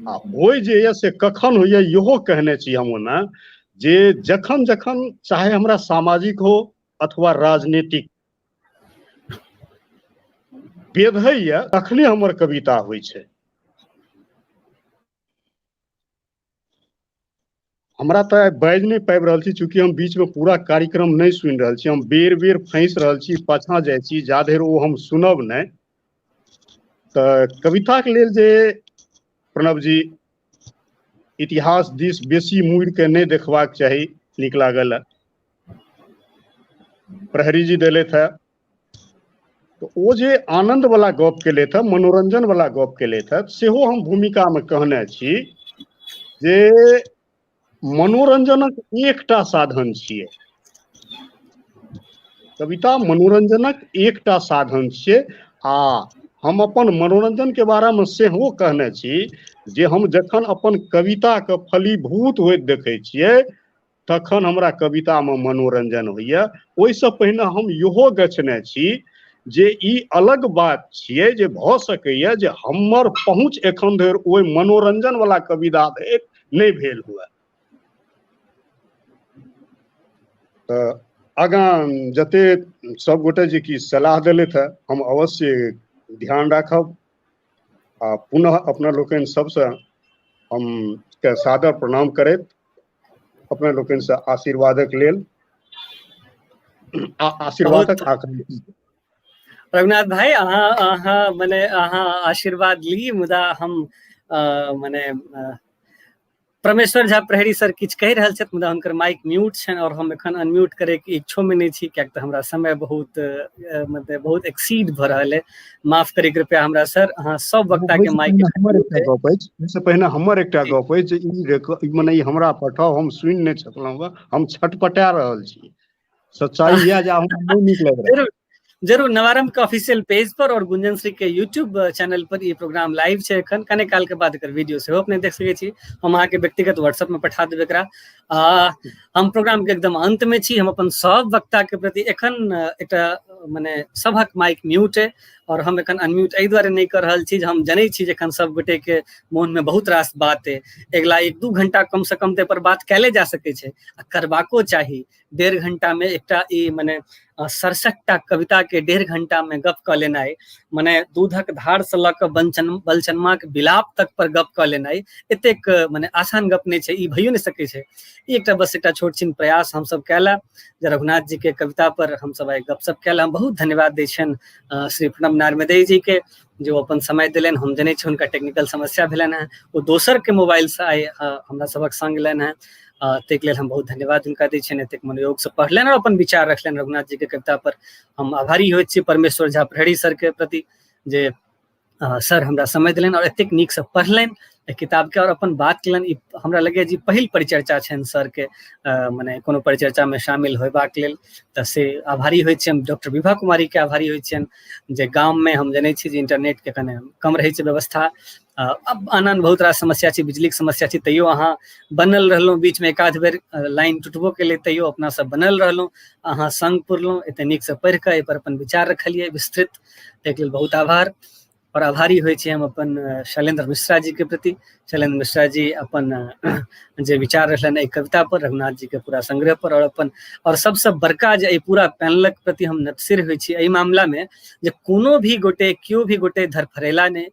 आ होइ जे यऽ से कखन होइए इहो कहने छी हम ओना जे जखन जखन चाहे हमरा सामाजिक हो अथवा राजनीतिक बेधैए तखने हमर कविता होइ छै। हमरा तऽ बाजि नहि पाबि रहल छी, चूँकि हम बीचमे पूरा कार्यक्रम नहि सुनि रहल छी, हम बेर बेर फँसि रहल छी, पाछाँ जाइ छी, जा धरि ओ हम सुनब नहि। तऽ कविताके लेल जे प्रणव जी इतिहास दिस बेसी मुड़ि के नहि देखबाक चाही, नीक लागल है। प्रहरी जी देलथि है, तऽ ओ जे आनंद वाला गप केलथि है, मनोरंजन वाला गप केलथि है, सेहो हम भूमिका मे कहने छी जे मनोरंजनक एकटा साधन छियै कविता, मनोरंजनक एकटा साधन छियै। आ हम अपन मनोरंजन के बारे मे सेहो कहने छी जे हम जखन अपन कविता के फलीभूत होइत देखै छियै तखन हमरा कविता मे मनोरंजन होइए। ओहिसँ पहिने हम इहो गछने छी जे ई अलग बात छियै जे भऽ सकैए जे हमर पहुँच एखन धरि ओहि मनोरंजन वाला कविता धरि नहि भेल हुए। तऽ आगाँ जते सब गोटे जे कि सलाह देलथि है, हम अवश्य ध्यान राखब आ पुनः अपना लोकनि सबसँ हम के सादर प्रणाम करैत अपना लोकनि से आशीर्वादक लेल आशीर्वादक आकांक्षी। रघुनाथ भाई, अहाँ अहाँ मने अहाँ आशीर्वाद ली, मुदा हम मने परमेश्वर झा प्रहरी सर किछु कहि रहल छथि, मुदा हुनकर माइक म्यूट छनि और हम एखन अनम्यूट करे के इच्छो में नहि छी, कियाक तऽ हमरा समय बहुत मतलब बहुत एक्सीड भऽ रहल है। माफ करी कृपया हमरा सर, अहाँ सब वक्ता के माइक हमर एकटा गप अछि, ओहिसँ पहिने हमर एकटा गप अछि जे ई मने ई हमरा पठाउ, हम सुनि नहि सकलहुँ, हम छटपटा रहल छी। सच्चाई इएह जे हमरा नहि नीक लागि रहल। जरूर नवारंभ के ऑफिशियल पेज पर और गुंजन श्री के यूट्यूब चैनल पर ये प्रोग्राम लाइव छै एखन, कने काल के बाद एकर वीडियो सेहो अपने देख सकै छी। हम अहाँके व्यक्तिगत व्हाट्सएप में पठा देब एकरा। हम प्रोग्राम के एकदम अंत में छी। हम अपन सब वक्ता के प्रति एखन एकटा मने सबहक माइक म्यूट है और हम एखन अनम्यूट एहि दुआरे नहि कऽ रहल छी जे हम जनै छी जे एखन सब गोटे के मोन में बहुत रास बात है। अगिला 1-2 घंटा कम से कम तऽ पर बात कैले जा सकै छै आ करबाको चाही। 1.5 घंटा में एकटा ई मने 67टा कविता के 1.5 घंटा में गप कऽ लेनाइ, मने दूधक धार से लऽ कऽ बलचनमा के विलाप तक पर गप कऽ लेनाइ एतेक मने आसान गप नहि छै, ई भइयो नहि सकै छै। ई एकटा बस एकटा छोट छिन प्रयास हमसब कएला जे रघुनाथ जी के कविता पर हमसब आइ गपशप कएला। हम बहुत धन्यवाद दै छियनि श्री प्रणव नार्मदेय जी के जे ओ अपन समय देलनि। हम जनै छी हुनका टेक्निकल समस्या भेलनि हेँ, ओ दोसर के मोबाइल से आइ हमरा सबक संग एलनि हेँ, ताहिके लेल हम बहुत धन्यवाद हुनका दै छियनि। एतेक मनोयोगसँ पढ़लनि और अपन विचार रखलनि रघुनाथ जी के कविता पर। हम आभारी होइत छी परमेश्वर झा प्रहरी सर के प्रति जे सर हमरा समय देलनि और एतेक नीकसँ पढ़लनि एहि किताबके और अपन बात केलनि। ई हमरा लगैए जे पहिल परिचर्चा छनि सरके मने कोनो परिचर्चामे शामिल होयबाक लेल, तऽ से आभारी होइ छी हम। डॉक्टर विभा कुमारीके आभारी होइ छियनि जे गाममे हम जनै छी जे इंटरनेटके कने कम रहै छै व्यवस्था, अब आन आन बहुत रास समस्या छै, बिजलीके समस्या छै, तैयो अहाँ बनल रहलहुँ। बीचमे एक आध बेर लाइन टुटबो केलै तैयो अपना सब बनल रहलहुँ, अहाँ संग पुरलहुँ, एते नीकसँ पढ़ि कऽ एहिपर अपन विचार रखलियै विस्तृत, ताहिके लेल बहुत आभार। और आभारी होइ छी हम अपन शैलेंद्र मिश्रा जी के प्रति। शैलेंद्र मिश्रा जी अपन जे विचार रखलनि एहि कविता पर, रघुनाथ जी के पूरा संग्रह पर, और अपन और सबसँ बड़का जे एहि पूरा पैनलक प्रति हम नतसिर होइ छी एहि मामला में जे कोनो भी गोटे केओ भी गोटे धरफरेला नहि,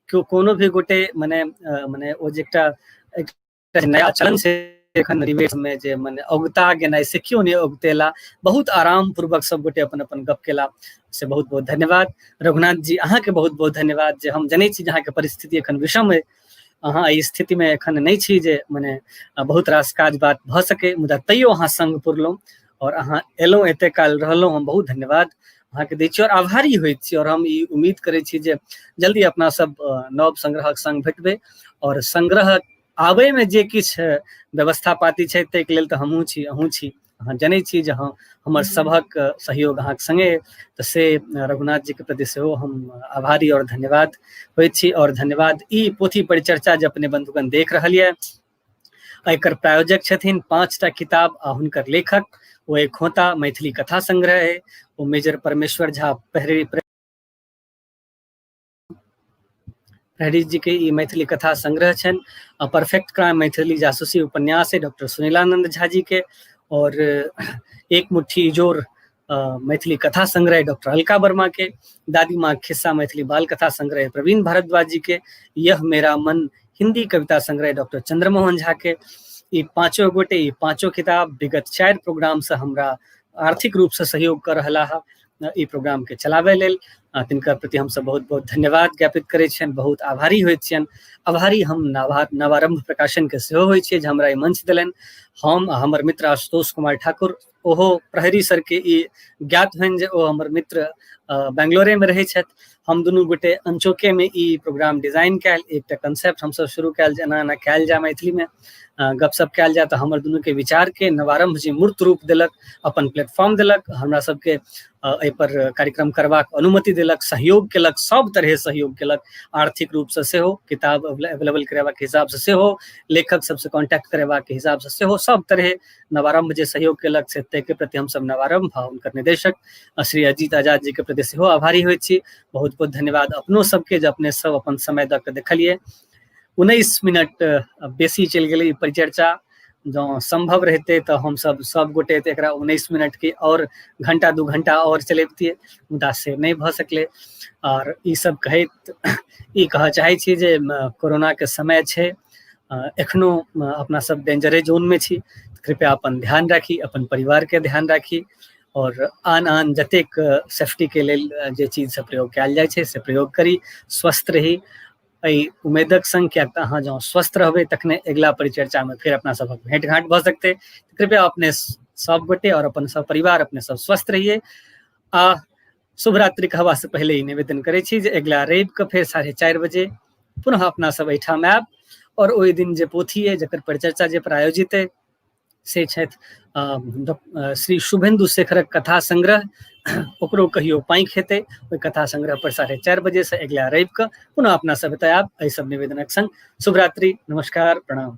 केओ कोनो भी गोटे मने मने ओ जे एकटा एकटा नया चलन छै एखन रिवेश में जे मने औगता गेनाइ, से केओ नहि औगतेला, बहुत आराम पूर्वक सब गोटे अपन अपन गप केला, से बहुत बहुत धन्यवाद। रघुनाथ जी अहाँके बहुत बहुत धन्यवाद जे हम जनै छी जे अहाँके परिस्थिति एखन विषम अइ, अहाँ एहि स्थिति में एखन नहि छी जे मने बहुत रास काज बात भऽ सकै, मुदा तैयो अहाँ संग पुरलहुँ और अहाँ एलहुँ, एते काल रहलहुँ, हम बहुत धन्यवाद अहाँके दै छी और आभारी होइत छी। और हम ई उम्मीद करै छी जे जल्दी अपना सब नव संग्रहक संग भेटबै और संग्रह आबै में जे किछु व्यवस्था पाती छै ताहिके लेल तऽ हमहूँ छी, अहूँ छी, अहाँ जनै छी जे हँ हमर सभक सहयोग अहाँके संगे, तऽ से रघुनाथ जी के प्रति सेहो हम आभारी और धन्यवाद होइत छी। और धन्यवाद ई पोथी परिचर्चा जे अपने बंधुगण देख रहल यऽ, एकर प्रायोजक छथिन 5टा किताब आ हुनकर लेखक ओ एक खोता मैथिली कथा संग्रह है, ओ मेजर परमेश्वर झा प्रहरी प्रहरी जी के ई मैथिली कथा संग्रह छनि। परफेक्ट क्राइम मैथिली जासूसी उपन्यास है डॉक्टर सुनीलानंद झा जी के, और एक मुट्ठी इजोर मैथिली कथा संग्रह डॉक्टर अलका वर्मा के, दादी माँ खिस्सा मैथिली बाल कथा संग्रह प्रवीण भारद्वाज जी के, यह मेरा मन हिंदी कविता संग्रह डॉक्टर चंद्रमोहन झा के। ई पांचों गोटे, ई पांचों किताब विगत 4 प्रोग्राम से हमरा आर्थिक रूप से सहयोग कर रहा है ई प्रोग्राम के चलाबै लेल। तिनकर प्रति हमसब बहुत बहुत धन्यवाद ज्ञापित करै छियनि, बहुत आभारी होइत छियनि। आभारी हम नवारंभ प्रकाशन के सेहो होइ छियै जे हमरा ई मंच देलनि। हम आ हमर मित्र आशुतोष कुमार ठाकुर, ओहो प्रहरी सर के ई ज्ञात होइन जे ओ हमर मित्र बेंगलोरे में रहै छथि। हम दुनू गोटे अनचोके में ई प्रोग्राम डिजाइन कयल, एकटा कंसेप्ट हमसब शुरू कयल जे एना एना कयल जाय, मैथिली में गपशप कयल जाय, तऽ हमर दुनू के विचार के नवारंभ जी मूर्त रूप देलक, अपन प्लेटफॉर्म देलक, हमरा सबके एहि पर कार्यक्रम करबाक अनुमति देलक, सहयोग केलक, सब तरहे सहयोग केलक, आर्थिक रूप से सेहो, किताब अवेलेबल करेबाक हिसाब से सेहो, लेखक सबसे कॉन्टैक्ट करेबाक हिसाब से सेहो, सब तरहे नवारंभ जे सहयोग केलक से ताहिके प्रति हमसब नवारंभ आ हुनकर निदेशक श्री अजीत आजाद जी के प्रति सेहो आभारी होइत छी। बहुत बहुत धन्यवाद अपनो सबके जे अपने सब अपन समय दऽ के देखलियै। 19 मिनट बेसी चलि गेलै ई परिचर्चा। जँ सम्भव रहितै तऽ हमसब सब गोटे तऽ एकरा 19 मिनट के आओर घंटा 2 घंटा आओर चलबितियै, मुदा से नहि भऽ सकलै। आओर ई सब कहैत ई कहऽ चाहै छी जे कोरोना के समय छै, एखनो अपना सब डेंजरे जोन में छी, कृपया अपन ध्यान राखी, अपन परिवार के ध्यान राखी, और आन आन जतेक सेफ्टी के लेल जे चीज सब प्रयोग कयल जाइ छै से प्रयोग करी, स्वस्थ रही एहि उम्मीदक संग, किएक तऽ अहाँ जँ स्वस्थ रहबै तखने अगिला परिचर्चा में फेर अपना सबक भेंट घाट भऽ सकतै। कृपया अपने सब गोटे और अपन सब परिवार अपने सब स्वस्थ रहिए। आ शुभरात्रि कहबा से पहले ई निवेदन करै छी जे अगिला रवि के फेर 4:30 बजे पुनः अपना सब एहिठाम आयब, और ओहि दिन जे पोथी अइ जकर परिचर्चा जे पर आयोजित अइ से छथि श्री शुभेन्दु शेखरक कथा संग्रह, ओकरो कहियो पाँखि हेतै, ओहि कथा संग्रह पर 4:30 बजे से अगिला रवि के पुनः अपना सब एतय आयब। एहि सब निवेदनक संग शुभरात्रि, नमस्कार, प्रणाम।